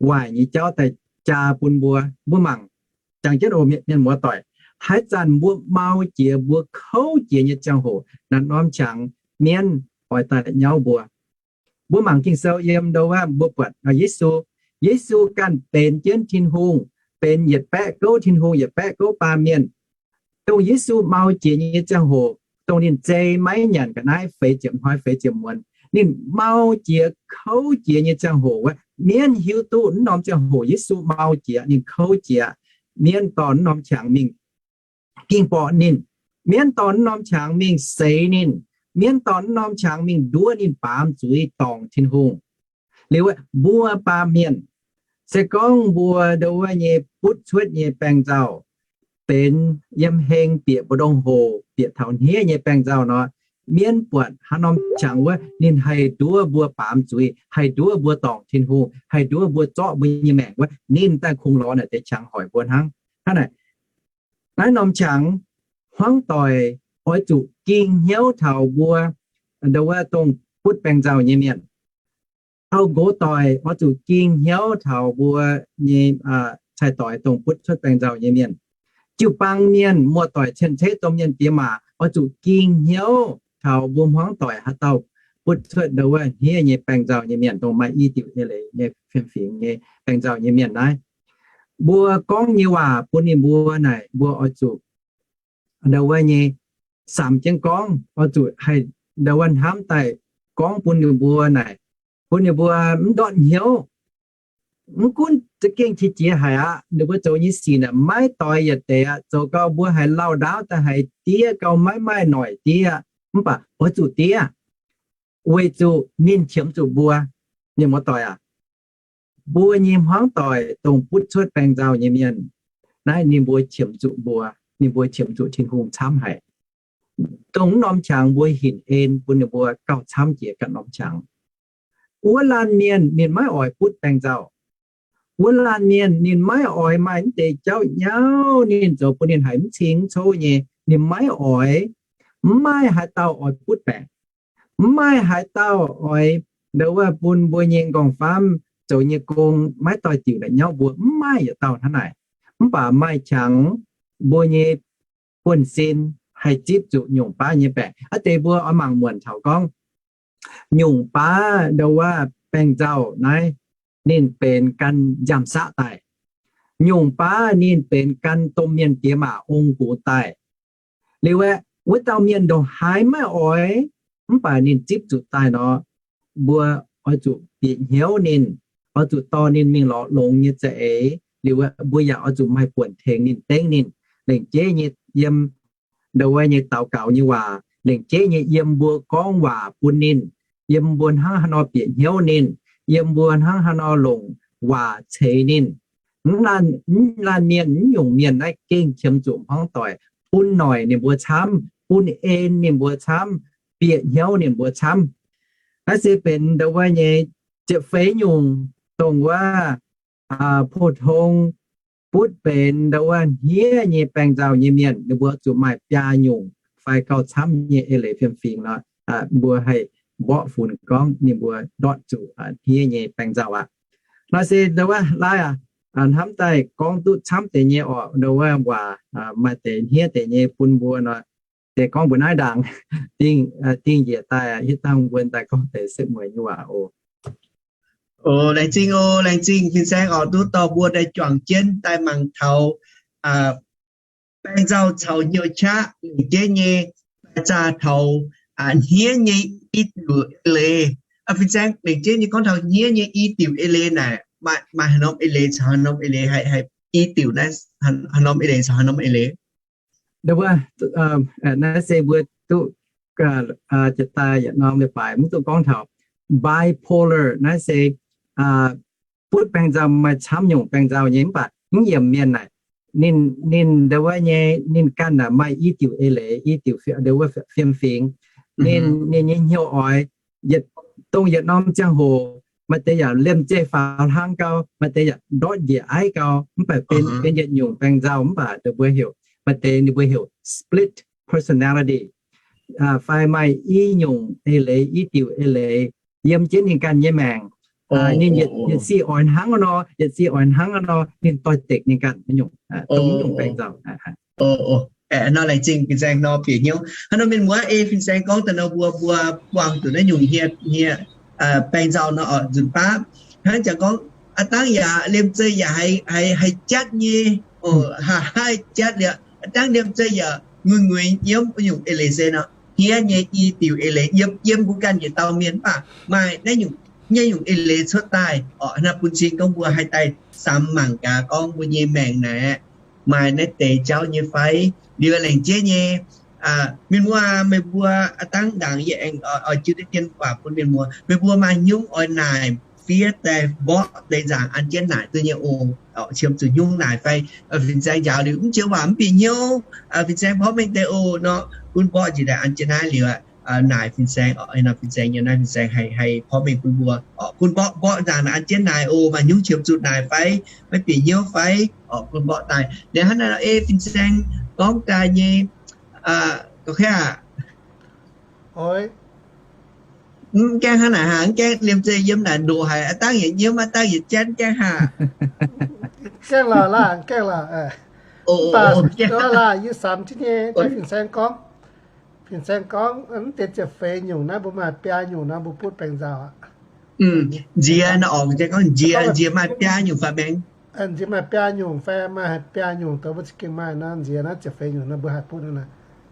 waaic nyei jauv daaih jaa bun mbuo. Mbuo mangc, jangx jienv oc mienh muoz-doic, haaix zanc mbuo mau jiex, mbuo kouv jiex nyei ziangh hoc, naaiv norm qangx mienv oix daaih nyauv mbuo. Mbuo mangc Ging-Sou yiem ndo wuov mbuo buatc Yesu, Yesu ganh benx jienv Tin-Hungh, benx yietc baeqv gouv Tin-Hungh, yietc baeqv gouv baamh mienh. Dongh Yesu mau jiex nyei ziangh hoc, dongh ninh zei maiv nyanc ga'naaiv feix ziepc hnoi feix ziepc muonz, ninh mau jiex kouv jiex nyei ziangh hoc wuov, mienv hiuv duqv naaiv norm ziangh hoc Yesu mau jiex, ninh kouv jiex. Mienv dorh naaiv norm qangx mingh ging borqc ninh. Mienv dorh naaiv norm qangx mingh seix ninh. Mienv dorh naaiv norm qangx mingh nduov ninh baamz zuiz dorngc Tin-Hungh. Liuz mbuo baamh mienh, se gorngv mbuo ndo wuov nyei butv cuotv nyei baengh nzauh benx yiem heng bieqc mbu'ndongx hoc, bieqc taux hniev nyei baengh nzauh nor, mienv buatc haaix norm qangx wuov ninh haih nduov mbuo baamz zuiz, haih nduov mbuo dorngc Tin-Hungh, haih nduov mbuo zorqv mbuo nyei maengc wuov, ninh daaih kungx lorz naaic deix qangx hoic mbuo hnangv. Hnangv naaic, naaiv norm qangx hmuangv doic oix zuqc ging hnyouv taux mbuo ndo wuov dongh butv baengh nzauh nyei mienh. Auv-nqox doic oix zuqc ging hnyouv taux mbuo nyei cai-doix dongh butv cuotv baengh nzauh nyei mienh. Jiu-baang mienh muoz-doic cien-ceqv domh mienh diex maac oix zuqc ging hnyouv taux mbuo hmuangv doic haaix dauh butv cuotv ndo wuov hniev nyei baengh nzauh nyei mienh, dongh maaih i diuc eix leiz nyei fiem-fingx nyei baengh nzauh nyei mienh naaiv. Mbuo gorngv nyei waac bun ninh mbuo naaic, mbuo oix zuqc ndo wuov nyei samx jienv gorngv, oix zuqc haih ndo wuov hnamv daaih gorngv bun ninh mbuo naaic, bun ninh mbuo mv ndortv hnyouv. Mv gunv za'gengh qiex jiez haic aqv, ninh mbuo zoux nyei sic naaic maiv doix yietc deix aqv. Zoux gau mbuo haiz lauh ndaauv daaih haiz diev gau, maiv maaih noic diev, mv baac oix zuqc diev, weic zuqc ninh qiemx zuqc mbuo. Mienh muoz-doic aac, mbuo nyei hmuangv doic dongh butv cuotv baeng nzauh nyei mienh, naaiv ninh mbuo qiemx zuqc mbuo, ninh mbuo qiemx zuqc Tin-Hungh camv haic. Dongh wuov norm qangx mbuo hinc en bun ninh mbuo gauh camv jiex ganh norm qangx. Wuov laanh mienh ninh maiv oix butv baeng nzauh. Wuov laanh mienh ninh maiv oix maaih mv deix jauv nyauv ninh zoux bun ninh haiz mv cing mv cou nyei, ninh maiv oix. Mv maaih haaix dauh oix butv baeqc. Mv maaih haaix dauh oix ndo wuov bun mbuo nyei nqorngv-famv zoux nyei gong maiv doix-diuc naaic nyauv mbuo, mv maaih yietc dauh hnangv naaic. Mv baac maaih qangx mbuo nyei buonv-sin haih zipv zuqc nyungc baav nyei baeqc. Aa deix mbuo oix mangc muonc taux gorngv nyungc baav ndo wuov baeng nzauh naaiv ninh benx gan nziaamv-saqv daaih. Nyungc baav ninh benx gan domh mienh diex maac ong-gux daaih. Liuz aeqv, wuov dauh mienh ndongc haaix maiv oix, mv baac ninh zipv zuqc daaih nor, mbuo oix zuqc bieqc hnyouv ninh, oix zuqc dorh ninh mingh lorz longx nyei za'eix. Liuz aeqv, mbuo yaac oix zuqc maaih buonc tengx ninh, dengv ninh, lengc jeiv nyei yiem ndo wuov nyei daux gaux nyei waac, lengc jeiv nyei yiem mbuo gorngv waac bun ninh, yiem mbuo hnangv haaix nor bieqc hnyouv ninh, yiem mbuo hnangv haaix nor longc waac ceix ninh. Mv laanh mienh, mv nyungc mienh naaiv gengh qiemx zuqc hmuangv doic bun noic ninh mbuo camv, bun en ninh mbuo camv, bieqc hnyouv ninh mbuo camv. Naaiv se benx ndo wuov nyei ziepc feix nyungc dongh wuov pou-tong butv benx ndo wuov hniev nyei baeng nzauh nyei mienh, ninh mbuo zuqc maaih biaa nyungc fai gauh camv nyei eix leiz fiem-fingx nor, mbuo haih mborqv funx gorngv ninh mbuo ndortv zuqc hniev nyei baeng nzauh aqv. Naaiv se ndo wuov laaiv aac, hnamv daaih gorngv duqv camv deix nyei orqc, ndo wuov waac maaih deix hniev deix nyei bun mbuo nor, deix gorngv mbuo naaiv ndaangc dingh njiec daaih hietv dangh wuon daaih gorngv deix setv mueiz nyei waac oc. Laengz zingh oc, laengz zingh fin-saeng oc, duqv dorh mbuo daaih juangc jienv daaih mangc taux baeng nzauh caux hnyouv qaqv lengc jeiv nyei, daaih zaah taux hniev nyei i diuc eix leiz. Fin-saeng lengc jeiv nyei gorngv taux hniev nyei i diuc eix leiz naaic, maaih haaix norm eix leiz caux haaix norm eix leiz, haih i diuc naaiv haaix norm eix leiz caux haaix norm eix leiz? Naaiv se mbuo duqv jiex daaih yietc norm leiz-baaix mv duqv gorngv taux bipolar. Naaiv se butv baeng nzauh, maaih camv nyungc baeng nzauh nyei, mv baac mv yiemc mienh naaic, ninh, ninh ndo wuov nyei, ninh ganh naaic maaih i diuc eix leiz, i diuc ndo wuov fiem-fingx. Ninh, ninh nyei hnyouv oix yietc, dongh yietc norm ziangh hoc maaih deix yaac liemh zeih faaux hlang gau, maaih deix yaac ndortv njiec aiv gau, mv baac benx, benx yietc nyungc baeng nzauh. Mv baac ninh mbuo heuc, maaih deix ninh mbuo heuc split personality, fai maaih i nyungc eix leiz, i diuc eix leiz yiem jienv ninh ganh nyei maengc. Ninh yietc, yietc sic oix hnangv nor, yietc sic oix hnangv nor, ninh doix-dekc ninh ganh nyungc, dongh nyungc baeng nzauh. Nor laengz zingh fin-saeng nor bieqc hnyouv. Hnangv nor mienh muoz ei fin-saeng gorngv daaih nor mbuo, mbuo buangh zuqc naaiv nyungc hniev, hniev baeng nzauh nor oc, nzunc baav hnangv jangx gorngv aav dangv yaac liemh zeih yaac haih, haih jatv nyei, haih jatv liuz aav dangv liemh zeih yaac nguiz-nguiz nyiemv nyungc eix leiz se nor, hniev nyei i diuc eix leiz yiem, yiem mbuo ganh yietc dauh mienh mv baac maaih naaiv nyungc, naaiv nyungc eix leiz cuotv daaih oc. Naaiv bun cing gorngv mbuo haih daaih samx mangc gaax gorngv mbuo nyei maengc naaic maaih naaiv deix jauv nyei fai. Liuz laengz jeiv nyei, mienh muoz, meih mbuo aav dangv ndaangc yie aengx oix jiu deix dien waac bun mienh muoz. Meih mbuo maaih hnyouv oix naaic fiev daaih mborqv deix nzaangc an jienv naaic duqv nyei oc. Qiemx zuqc hnyouv naaic fai fin-saeng njaaux liuz mv joux waac mv bieqc hnyouv, fin-saeng porv mengh deix oc nor, gunv mborqv njiec daaih an jienv naaiv liuz naaic fin-saeng oc. Nor fin-saeng nyei naaiv fin-saeng haih, haih porv mengh bun mbuo oc. Gunv mborqv, mborqv nzaangc an jienv naaic oc, maaih hnyouv qiemx zuqc naaic fai maiv bieqc hnyouv fai oc, gunv mborqv daaih. Liuz hnangv naaiv nor ei fin-saeng gorngv daaih nyei, gorngv aqv. Mv gaengh hnangv naaic haah, mv gaengh liemh zeih yiem naaic ndoqc haic, aav dangv yietc nyiemv, aav dangv yietc jatv, mv gaengh haah. Gaengh lorqc laah, gaengh lorqc. Mv baac laah, yie samx jienv nyei, fin-saeng gorngv, fin-saeng gorngv mv deix ziepc feix nyungc naaiv mbuo maaih biaa nyungc nor mbuo butv baengc nzauh aqv. Nziex nor oc, gorngv nziex, nziex maaih biaa nyungc fai maengx. Nziex maaih biaa nyungc fai maaih biaa nyungc, dongh mbuo za'gengh maaih nor, nziex naaiv ziepc feix nyungc nor mbuo haih butv naaiv.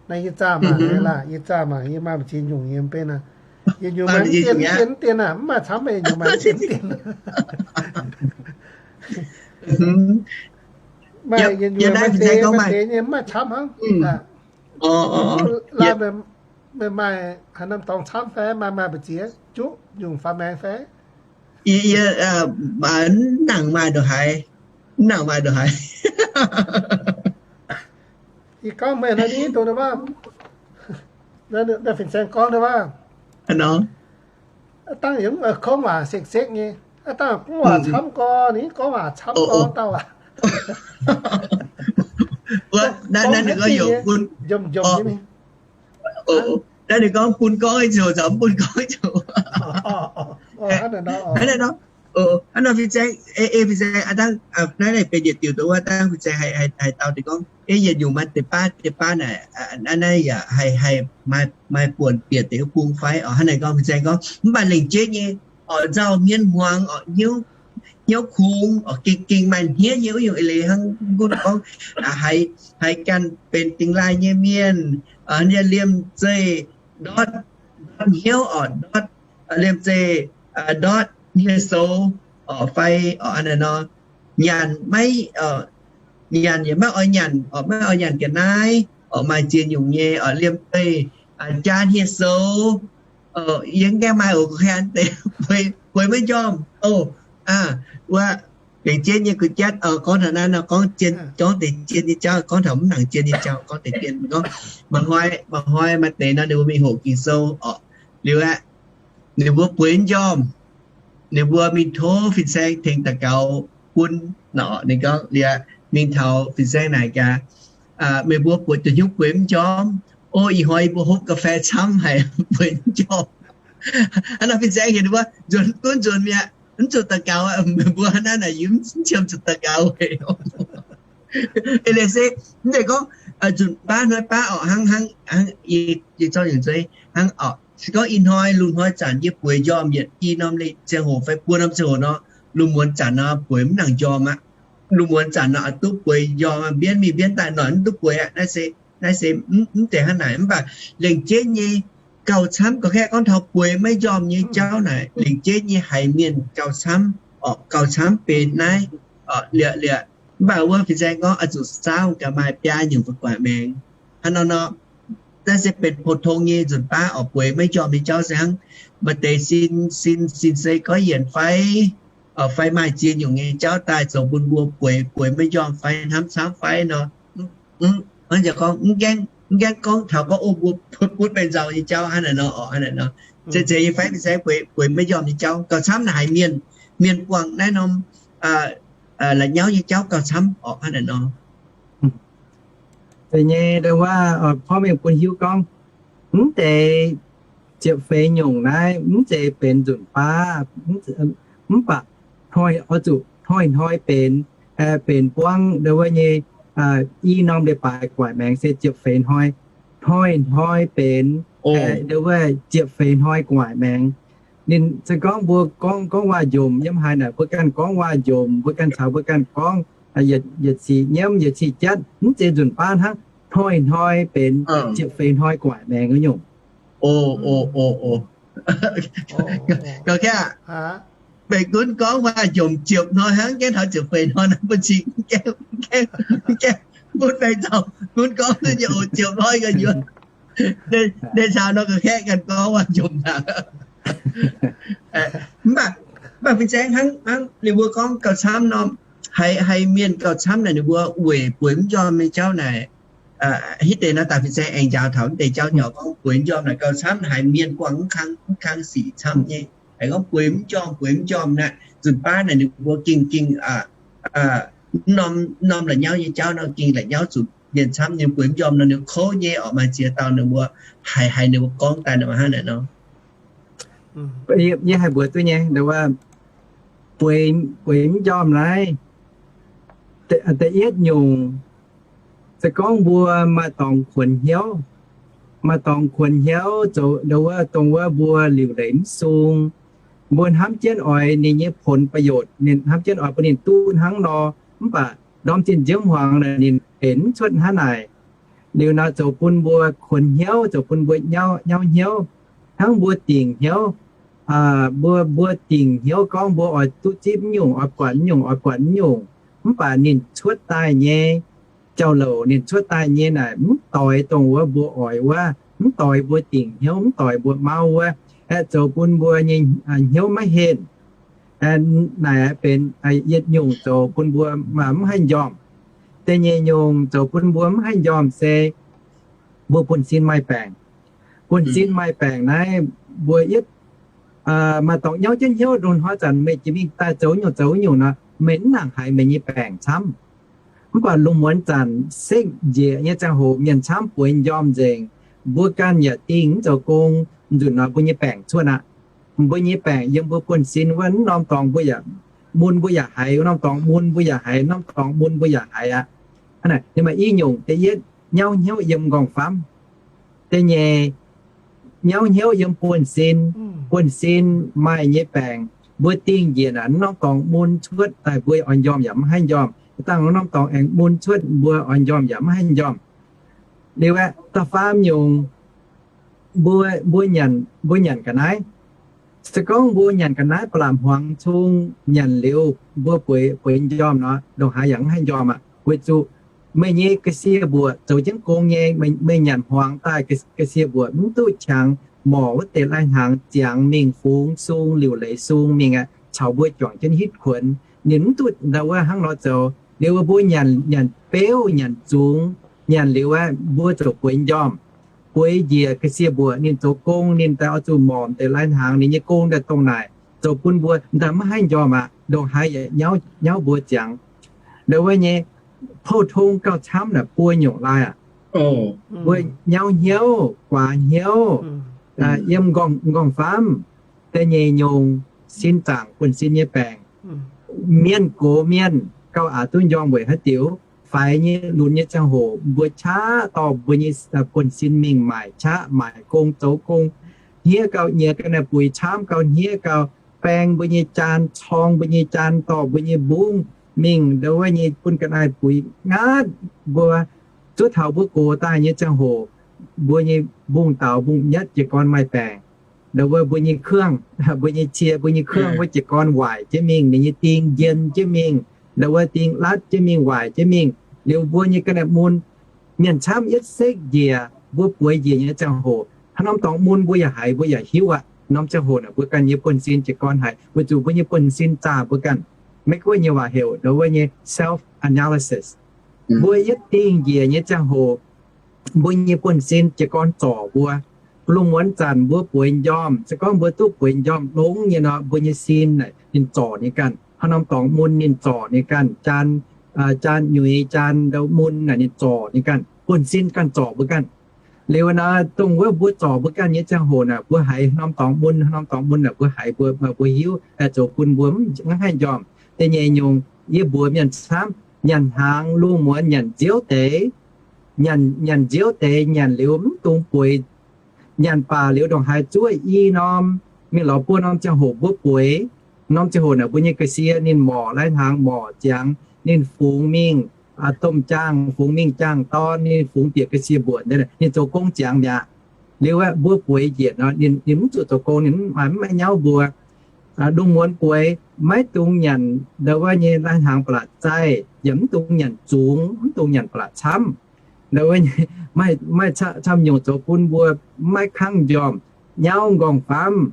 Naaiv yie zaah mangc nyei laah, yie zaah mangc, yie maaih mv ziex nyungc yiem beiv naaiv. Yietc nyungc maaih mv dien, mv dien, mv dien aac, mv maaih camv, yietc nyungc maaih mv dien, mv dien. Maaih yie naaiv fin-saeng gorngv maaih deix nyei mv maaih camv hnangv. Duqv laanh meih maaih haaix norm dorngx camv fai maaih maaih mbu'ziex juqv nyungc faaux maengx fai? Yie mv nangc maaih ndongc haaix, mv nangc maaih ndongc haaix. Yie gorngv meih naaiv dongh wuov, fin-saeng gorngv wuov, dangh yie gorngv waac sekv-sekv nyei, dangh gorngv waac camv gorx, ninh gorngv waac camv gorx dauh aac. Naaiv ninh gorngv bun, njomc-njomc nyei. Naaiv ninh gorngv bun gorngv zoux, mv bun gorngv zoux. Hnangv nor, fin-saeng, ei fin-saeng, dangh naaiv benx yietc diuc dongh wuov, dangh fin-saeng haiz dauh deix gorngv, ei yietc nyungc maaih deix baav, deix baav naaic, naaiv yaac haih maaih buonc bieqc deix wuov bung fai orqc. Hnangv naaic gorngv, fin-saeng gorngv, mv baac lengc jeiv nyei, orqc, nzauh hmien hmuangx, orqc, hnyouv kungx, orqc, gengh gengh maaih hniev nyei wuov nyungc eix leiz hnangv gunv gorngv, haiz ganh benx dingh laaih nyei mienh, liemh zeih ndortv, ndortv hnyouv, orqc, ndortv, liemh zeih ndortv hniev-soux, orqc, fai, orqc, hnangv naaic nor, nyanc maiv, nyanc yaac maiv oix nyanc, orqc, maiv oix nyanc ga'naaiv, orqc, maaih ziex nyungc nyei, orqc, liemh zeih jaa hniev-soux, yie mv gaengh maaih oc, ga'hlen deix bueix maiv njormh oc. Wuov, lengc jeiv nyei gu'jatv gorngv taux naaiv nor, gorngv zien, gorngv deix zien nyei jauv, gorngv taux mv nangc zien nyei jauv, gorngv deix zien gorngv, mangc hnoi, mangc hnoi maaih deix nor ninh mbuo mingh hoqc Ging-Sou orqc, liuz aeqv, ninh mbuo bueix mv njormh, ninh mbuo mingh tov fin-saeng tengx daux gaux bun nor, ninh gorngv liuz, mingh taux fin-saeng naaic gaax, meih mbuo bueix duqv hnyouv bueix mv njormh. O, ih hnoi yie mbuo hopv ga'fei camv haic, bueix mv njormh. Hnangv nor fin-saeng heuc ninh mbuo nzuonx gunv nzuonx mi'aqv, mv zuqc daux gaux, meih mbuo hnangv naaic yie mv qiemx zuqc daux gaux. Eix leiz se mv zeiz gorngv nzunc baav hnoi baav orqc, hnangv, hnangv, hnangv yie zorqv nyungc zeiv hnangv orqc. Se gorngv ih hnoi lungh hnoi zanc yie bueix njormh yietc i norm ziangh hoc fai buo norm ziangh hoc nor, lungh muonz zanc nor bueix mv nangc njormh aqv. Lungh muonz zanc nor duqv bueix njormh, mbienv mingh mbienv daaih noic mv duqv bueix aqv. Naaiv se, naaiv se mv zeiz hnangv naaic. Mv baac lengc jeiv nyei gauh camv, gauh kaeqv gorngv taux bueix maiv njormh nyei jauv naaic, lengc jeiv nyei haiz mienh gauh camv, orqc, gauh camv benx naaiv, orqc, liuz, liuz. Mv baac wuov fin-saeng gorngv oix zuqc saauv gaax maaih biaa nyungc gu'guaaic maengx. Hnangv nor nor, naaiv se benx pou-tong nyei nzunc baav orqc, bueix maiv njormh nyei jauv se hnangv maaih deix sin, sin, sin-sei goiv yienc fai, fai maaih ziex nyungc nyei jauv daaih zoux bun mbuo bueix, bueix maiv njormh fai hnamv camv fai nor. Gorngv mv gaengh gorngv taux gorngv o mbuo butv mengh nzauh nyei jauv hnangv naaic nor, orqc, hnangv naaic nor, zeiz zeiz nyei fai fin-saeng bueix maiv njormh nyei jauv gauh camv naaic haiz mienh, mienh buangh naaiv norm la'nyauv nyei jauv gauh camv orqc, hnangv naaic nor. Zeiz nyei, ndau wuov, porv mengh bun hiuv gorngv, mv deix ziepc feix nyungc naaiv mv zeiz benx nzunc baav, mv baac hnoi, oix zuqc hnoi-hnoi benx, benx buangv ndau wuov nyei i norm leiz-baaix gu'guaaic maengx se ziepc feix hnoi, hnoi-hnoi benx ndau wuov ziepc feix hnoi gu'guaaic maengx. Ninh se gorngv mbuo gorngv, gorngv waac-njomc yiem haaix naaic mbuo ganh gorngv waac-njomc, mbuo ganh caux mbuo ganh gorngv, yietc cih nyiemv yietc cih jatv, mv zeiz nzunc baav hnangv, hnoi-hnoi benx ziepc feix hnoi gu'guaaic maengx wuov nyungc. Ga'naaiv, meih gunv gorngv waac-njomc ziepc hnoi hnangv, gaengh taux ziepc feix hnoi naaiv bun cing, gaengh, gaengh, gunv mengh nzauh gunv gorngv duqv nyei oc, ziepc hnoi ga'nyuoz. Ninh caux nor ga'kaeqv ganh gorngv waac-njomc hnangv. Mv baac, mv baac fin-saeng hnangv, hnangv ninh mbuo gorngv gauh camv norm, haiz, haiz mienh gauh camv naaic ninh mbuo weic bueix mv njormh nyei jauv naaic, hitv deix nor daaih fin-saeng aengx njaaux taux mv deix jauv nyei orqc, gorngv bueix mv njormh naaic gauh camv haiz mienh buangh mv kang, mv kang sic camv nyei. Haiz gorngv bueix mv njormh, bueix mv njormh naaic, nzunc baav naaic ninh mbuo gengh, gengh mv norm, mv norm la'nyauv nyei jauv nor gengh la'nyauv zuqc mienh camv nyei. Bueix mv njormh nor ninh kouv nyei orqc, maaih ziex dauh ninh mbuo haiz, haiz ninh mbuo gorngv daaih nor hnangv naaic nor. Yie haih mbuox duqv nyei, bueix, bueix mv njormh naaiv, da'yietv nyungc, se gorngv mbuo maaih dorngx kuonx hnyouv, maaih dorngx kuonx hnyouv zoux ndau wuov, dongh wuov mbuo liuc leiz mv sung, mbuo hnamv jienv oix ninh nyei ผลประโยชน์, ninh hnamv jienv oix bun ninh duqv hnangv nor, mv baac ndorm zinh nziouv hmuangx naaic ninh benx mv cuotv hnangv naaic. Liuz nor zoux bun mbuo kuonx hnyouv, zoux bun mbuo nyauv, nyauv hnyouv, hnangv mbuo dingc hnyouv, mbuo, mbuo dingc hnyouv gorngv mbuo oix duqv zipv mv nyungc, oix buatc mv nyungc, oix buatc mv nyungc. Mv baac ninh cuotv daaih nyei jauv-louc, ninh cuotv daaih nyei naaic mv doix dongh wuov mbuo oix wuov, mv doix mbuo dingc hnyouv, mv doix mbuo mauv wuov, aeqv, zoux bun mbuo nyei hnyouv maiv henh. Naaic benx yietc nyungc zoux bun mbuo mv haih njormh. Da'nyeic nyungc zoux bun mbuo mv haih njormh se mbuo buonv-sin maaih baengc. Buonv-sin maaih baengc naaiv, mbuo yietv maaih dorngx nyauv jienv hnyouv, ndongc hnoi zanc meih jiex mingh daaih zoux nyungc zoux nyungc nor, meih mv nangc haiz meih nyei baengc camv. Mv baac lungh muonz zanc sekv njiec nyei ziangh hoc mienh camv bueix njormh nzengc, mbuo ganh yaac dingh mv zoux gong, nzunc nor mbuo nyei baengc cuotv aqv. Mbuo nyei baengc yiem mbuo buonv-sin wuov, mv norm dorngx mbuo yaac mun mbuo yaac haiz, norm dorngx mun mbuo yaac haiz, norm dorngx mun mbuo yaac haiz aqv. Hnangv naaic, ninh maaih i nyungc, da'yietv, nyauv hnyouv yiem nqorngv-famv. Da'nyeic, nyauv hnyouv yiem buonv-sin. Buonv-sin maaih nyei baengc, mbuo dingh njiec naaic, mv norm dorngx mun cuotv daaih mbuo oix njormh yaac mv haih njormh. Dangh norm dorngx aengx mun cuotv mbuo oix njormh yaac mv haih njormh. Liuz aeqv, da'faam nyungc, mbuo, mbuo nyanc, mbuo nyanc ga'naaiv. Se gorngv mbuo nyanc ga'naaiv ba'laqc hmuangx cung nyanc liuz mbuo bueix, bueix njormh nor, ndongc haaix yaac mv haih njormh aqv. Weic zuqc meih nyei ga'sie mbuoqc zoux jienv gong nyei, meih nyanc hmuangx daaih ga'sie mbuoqc mv duqv qangx morc wuov deix lai-hnaangx ziangx mingh, fungx sung, liuc leiz sung mingh aqv, caux mbuo juangc jienv hitv kuonx. Ninh mv duqv ndau wuov hnangv nor zoux. Liuz mbuo nyanc, nyanc beuv, nyanc zungx, nyanc liuz aeqv, mbuo ziouc bueix njormh. Bueix njiec ga'sie mbuoqc ninh zoux gong, ninh daaih oix zuqc morc deix lai-hnaangx, ninh nyei gong daaih dongh naaic, zoux bun mbuo ndaaih mv haih njormh aqv, ndongc haaix yaac nyauv, nyauv mbuo ziangx. Ndau wuov nyei pou-tong gauh camv naaic buo nyungc lai aqv. Mbuo nyauv hnyouv, guaax hnyouv, yiem nqorngv, nqorngv-famv. Da'nyeic nyungc, sin zaangc buonv-sin nyei baengc. Mienh gox mienh gauh aqc duqv njormh weic haaix diuc? Faix nyei lunx nyei ziangh hoc mbuo qaqv dorh mbuo nyei buonv-sin mingh maaic qaqv, maaic gong zoux gong, hniev gauh nyiex ga'naaiv buix camv gauh hniev gauh, baeng mbuo nyei jaan, corng mbuo nyei jaan, dorh mbuo nyei mbungv mingh ndau wuov nyei bun ga'naaiv buix ngaatv mbuo. Zuov taux mbuo gox daaih nyei ziangh hoc, mbuo nyei mbungv daaux mbungv nyatv jiez gorn maaih baengc. Ndau wuov mbuo nyei kuangv, mbuo nyei cie, mbuo nyei kuangv wuov jiez gorn waaic jienv mingh, ninh nyei ding njien jienv mingh, ndau wuov ding latv jienv mingh, waaic jienv mingh. Liuz mbuo nyei ga'naaiv mun, mienh camv yietv sekv njiec, mbuo bueix njiec nyei ziangh hoc, haaix norm dorngx mun mbuo yaac haiz, mbuo yaac hiuv aqv. Norm ziangh hoc naaic mbuo ganh nyei buonv-sin jiez gorn haic, weic zuqc mbuo nyei buonv-sin zaah mbuo ganh. Maiv gunv nyei waac heuc ndau wuov nyei self analysis. Mbuo yietv dingh njiec nyei ziangh hoc, mbuo nyei buonv-sin jiez gorn zorc mbuo. Lungh muonz zanc mbuo bueix njormh, se gorngv mbuo duqv bueix njormh longx nyei nor, mbuo nyei sin naaic ninh zorc ninh ganh. Haaix norm dorngx mun ninh zorc ninh ganh. Jaan, jaan nyuix, jaan ndau mun naaic ninh zorc ninh ganh. Buonv-sin ganh zorc mbuo ganh. Liuz nor, dongh wuov mbuo zorc mbuo ganh nyei ziangh hoc naaic, mbuo haiz haaix norm dorngx mun, haaix norm dorngx mun naaic mbuo haiz, mbuo, mbuo hiuv, zoux bun mbuo mv haih njormh. Da'nyeic nyungc, yie mbuox mienh camv, nyanc hnaangx lungh muonz nyanc nziouv deix, nyanc, nyanc nziouv deix nyanc liuz mv dungx bueix. Nyanc baac liuz ndongc haaix zuov i norm, mingh lorz buo norm ziangh hoc mbuo bueix. Norm ziangh hoc naaic mbuo nyei ga'sie ninh morc lai-hnaangx morc ziangx, ninh fungx mingh domh jaang, fungx mingh jaang-dorn, ninh fungx bieqc ga'sie mbuoqc, ninh zoux gong ziangx mi'aqv. Liuz aeqv, mbuo bueix njiec nor, ninh mv zuqc zoux gong, ninh mv maaih, mv maaih nyauv mbuo. Lungh muonz bueix maiv dungx nyanc ndau wuov nyei lai-hnaangx ba'laqc zaih, yaac mv dungx nyanc zungx, mv dungx nyanc ba'laqc camv. Ndau wuov maaih, maaih camv nyungc zoux bun mbuo maiv kangv njormh. Nyauv nqorngv-famv,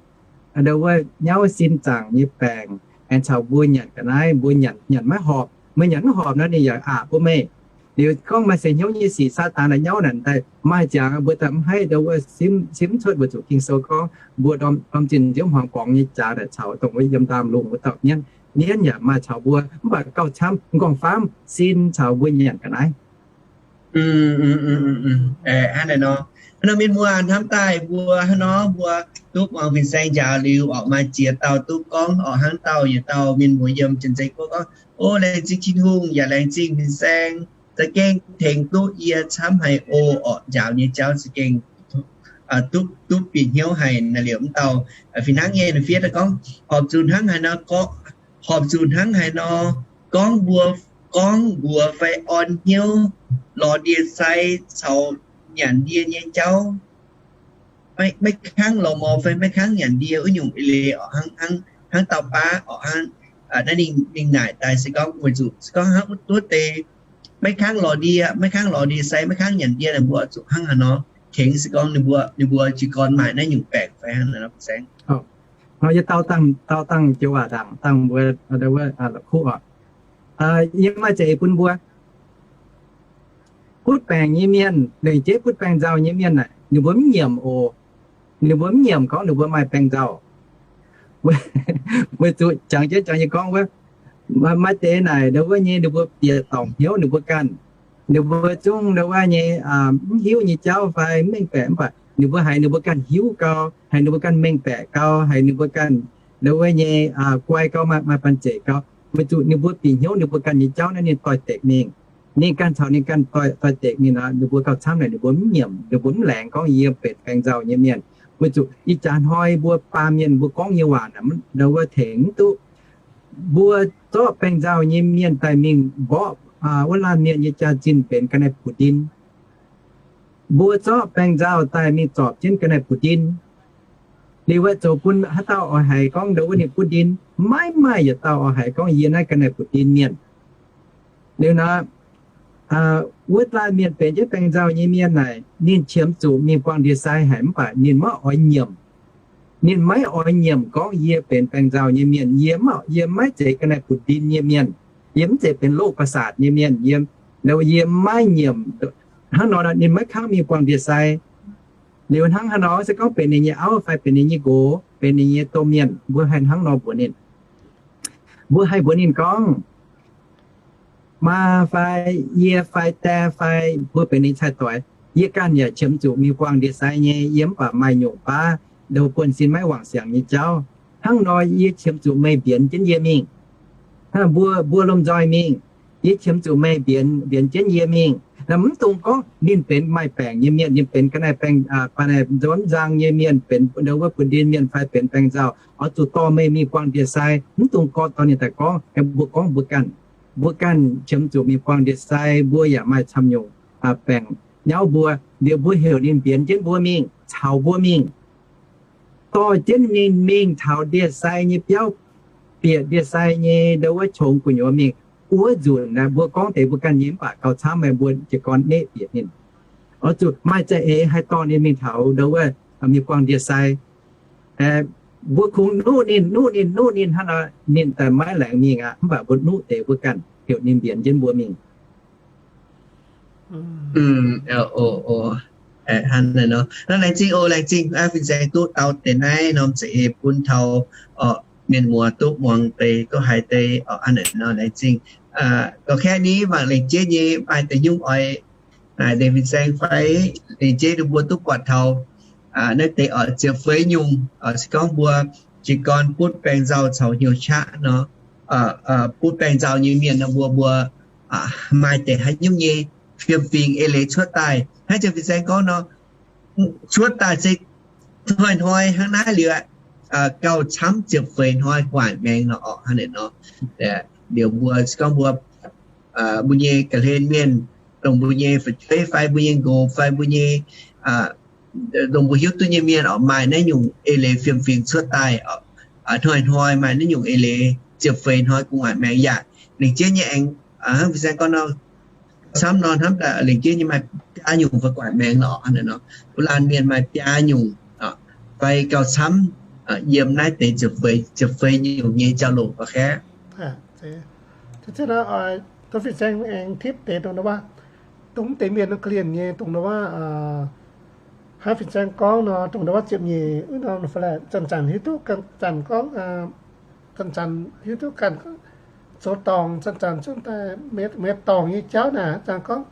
ndau wuov nyauv sin zaangc nyei baengc, aengx caux mbuo nyanc ga'naaiv, mbuo nyanc, nyanc maiv horpc. Meih nyanc mv horpc nor, ninh yaac aqc bun meih. Liuz gorngv maaih seix hnyouv nyei sic, Saadaan naaic nyauv naaic daaih maaih ziangx, mbuo daaih mv haih ndau wuov simv, simv cuotv weic zuqc Ging-Sou gorngv mbuo ndorm, ndorm zinh nziouv hmuangx borngz nyei jaax naaic caux dongh wuov yiem ndaamv-lungh wuov dauh mienv, mienv yaac maaih caux mbuo, mv baac gauh camv nqorngv-famv sin caux mbuo nyanc ga'naaiv. Hnangv naaic nor, hnangv nor mienh muoz, hnamv daaih mbuo hnangv nor mbuo duqv muangx fin-saeng njaaux liuz orqc, maaih ziex dauh duqv gorngv orqc, hnangv dauh yietc dauh mienh muoz yiem Janx-Zei Guoqv gorngv, O, laengz zingh Tin-Hungh yaac laengz zingh fin-saeng za'gengh tengx duqv yie camv haic o orqc, njaaux nyei jauv za'gengh duqv, duqv bieqc hnyouv haic. Naaiv liuz mv dauh fih hnangv nyei fiev daaih gorngv, horpc zuqc hnangv haaix nor, horpc zuqc hnangv haaix nor gorngv mbuo, gorngv mbuox fai orn hnyouv lorz ndie-sai caux nyanc ndie nyei jauv. maiv kangv lorz mor fai maiv kangv nyanc ndie wuov nyungc eix leiz oc, hnangv, hnangv dauh baav oc, hnangv naaiv ninh, ninh naaic daaih se gorngv weic zuqc se gorngv hnangv wuov deix maiv kangv lorz ndie, maiv kangv lorz ndie-sai, maiv kangv nyanc ndie, ninh mbuo zuqc hnangv haaix nor tengx se gorngv ninh mbuo, ninh mbuo jiez gorn maaih naaiv nyungc baengc fai hnangv naaic nor. Hnangv yie dau dangh, dau dangh joux waac dangh, dangh mbuo, wuov, la'kuqv oc. Yie maaih za'eix bun mbuo. Butv baengc nyei mienh, lengc jeiv butv baengc nzauh nyei mienh naaic, ninh mbuo mv nyiemc oc. Ninh mbuo mv nyiemc gorngv ninh mbuo maaih baengc nzauh. Weic zuqc jangx jienv jangx nyei gorngv wuov, maaih deix naaic ndau wuov nyei ninh mbuo bieqc dorngc hnyouv ninh mbuo ganh. Ninh mbuo zungv ndau wuov nyei mv hiuv nyei jauv fai mv mengh baeqc, mv baac ninh mbuo haiz ninh mbuo ganh hiuv gau, haiz ninh mbuo ganh mengh baeqc gau, haiz ninh mbuo ganh ndau wuov nyei guai gau, maaih, maaih banh zeic gau. Weic zuqc ninh mbuo bieqc hnyouv ninh mbuo ganh nyei jauv naaiv ninh doix-dekc mingh. Ninh ganh caux ninh ganh doix-dekc mingh nor, ninh mbuo gauh camv naaic ninh mbuo mv nyiemc, ninh mbuo mv laengz gorngv yie benx baengc nzauh nyei mienh. Weic zuqc ih jaax hnoi mbuo baamh mienh mbuo gorngv nyei waac naaic ndau wuov tengx mv duqv. Mbuo zorqv baengc nzauh nyei mienh daaih mingh mborqv wuov laanh mienh nyei jaax-zinh benx ga'naaiv buoz-ndin. Mbuo zorqv baengc nzauh daaih mingh zorpc jienv ga'naaiv buoz-ndin. Liuz aeqv, zoux bun haaix dauh oix haiz gorngv ndau wuov ninh butv ndin? Maiv maaih yietc dauh oix haiz gorngv yie naaiv ga'naaiv buoz-ndin mienh. Liuz nor, wuov laanh mienh benx jienv baengc nzauh nyei mienh naaic, ninh qiemx zuqc mingh buangh ndie-sai haic mv baac ninh maiv oix nyiemc. Ninh maiv oix nyiemc gorngv yie benx baengc nzauh nyei mienh, yie, yie maiv zeiz ga'naaiv buoz-ndin nyei mienh, yie mv zeiz benx loz-ba'saatc nyei mienh, yie, yie maiv nyiemc. Hnangv nor ninh maiv kangv mingh buangh ndie-sai. Liuz hnangv haaix nor se gorngv benx ninh nyei auv fai benx ninh nyei nqox, benx ninh nyei domh mienh, mbuo haih hnangv nor mbuox ninh. Mbuo haih mbuox ninh gorngv, maa fai yie fai dae fai mbuo benx ninh cai-doix, yie ganh yaac qiemx zuqc mingh buangh ndie-sai nyei, yie mv baac maaih nyungc baav ndo buonv-sin maiv wangc siangx nyei jauv. Hnangv nor yie qiemx zuqc meih mbienx jienv yie mingh. Mbuo, mbuo lomh nzoih mingh, yie qiemx zuqc meih mbienx, mbienx jienv yie mingh. Mv dungx gorngv ninh benx maaih baengc nyei mienh, ninh benx ga'naaiv baengc, ga'naaiv nzunc nzang nyei mienh, benx ndo wuov buoz-ndin mienh fai benx baengc nzauh, oix zuqc dorh meih mingh buangh ndie-sai. Mv dungx gorngv dorh ninh daaih gorngv. Mbuo gorngv mbuo ganh, mbuo ganh qiemx zuqc mingh buangh ndie-sai, mbuo yaac maaih camv nyungc baengc nyauv mbuo. Liuz mbuo heuc ninh mbienx jienv mbuo mingh, caux mbuo mingh, dorh jienv ninh mingh taux ndie-sai nyei biauv, bieqc ndie-sai nyei ndo wuov qongx gu'nyuoz mingh. Wuov nzunc naaic mbuo gorngv deix mbuo ganh nyei mv baac gauh camv, meih mbuo jiez gorn neqv bieqc ninh. Oix zuqc maaih za'eix haih dorh ninh mingh taux ndo wuov mingh buangh ndie-sai. Mbuo kungx nuqv ninh, nuqv ninh, nuqv ninh hnangv nor, ninh daaih maiv laengz mingh aqv. Mv baac mbuo nuqv deix mbuo ganh heuc ninh mbienx jienv mbuo mingh. Hnangv naaiv nor, laengz zingh oc, laengz zingh aa fin-saeng duqv dau deix naaiv norm za'eix bun taux mienh muoz duqv muangx deix, duqv haiz deix oc. Hnangv naaiv nor laengz zingh. Gauh kaeqv ni mangc lengc jeiv nyei maaih deix nyungc oix naaic deix fin-saeng fai lengc jeiv ninh mbuo duqv buatc taux naaiv deix oc, ziepc feix nyungc oc, se gorngv mbuo jiez gorn butv baengc nzauh caux hnyouv qaqv nor, butv baengc nzauh nyei mienh nor mbuo, mbuo maaih deix haaix nyungc nyei fiem-fingx eix leiz cuotv daaih. Hnangv ziouc fin-saeng gorngv nor, cuotv daaih se hnoi-hnoi hnangv naaiv liuz, gauh camv ziepc feix hnoi gu'nguaaic maengx nor oc. Hnangv naaiv nor, liuz mbuo se gorngv mbuo, mbuo nyei ga'hlen mienh, dongh mbuo nyei fu'jueiv fai mbuo nyei nqox fai mbuo nyei, dongh mbuo hiuv duqv nyei mienh oc, maaih naaiv nyungc eix leiz fiem-fingx cuotv daaih oc. Hnoi-hnoi maaih naaiv nyungc eix leiz ziepc feix hnoi gu'nguaaic maengx yaac lengc jeiv nyei aengx, hnangv fin-saeng gorngv nor, camv nor hnamv daaih lengc jeiv nyei maaih biaa nyungc fai gu'nguaaic maengx nor. Wuov laanh mienh maaih biaa nyungc fai gauh camv yiem naaiv deix ziepc feix, ziepc feix nyungc nyei jauv-louc oc. Dongh fin-saeng aengx tipv deix dongh wuov, dongh mv deix mienh ga'lienh nyei dongh wuov, hnangv fin-saeng gorngv nor, dongh wuov ziepc nyeic wuov nor, zanc-zanc hiuv duqv, zanc-zanc gorngv, zanc-zanc hiuv duqv ganh zoux dorngc, zanc-zanc zungv daaih meih dorngc nyei jauv naaic, zanc-zanc gorngv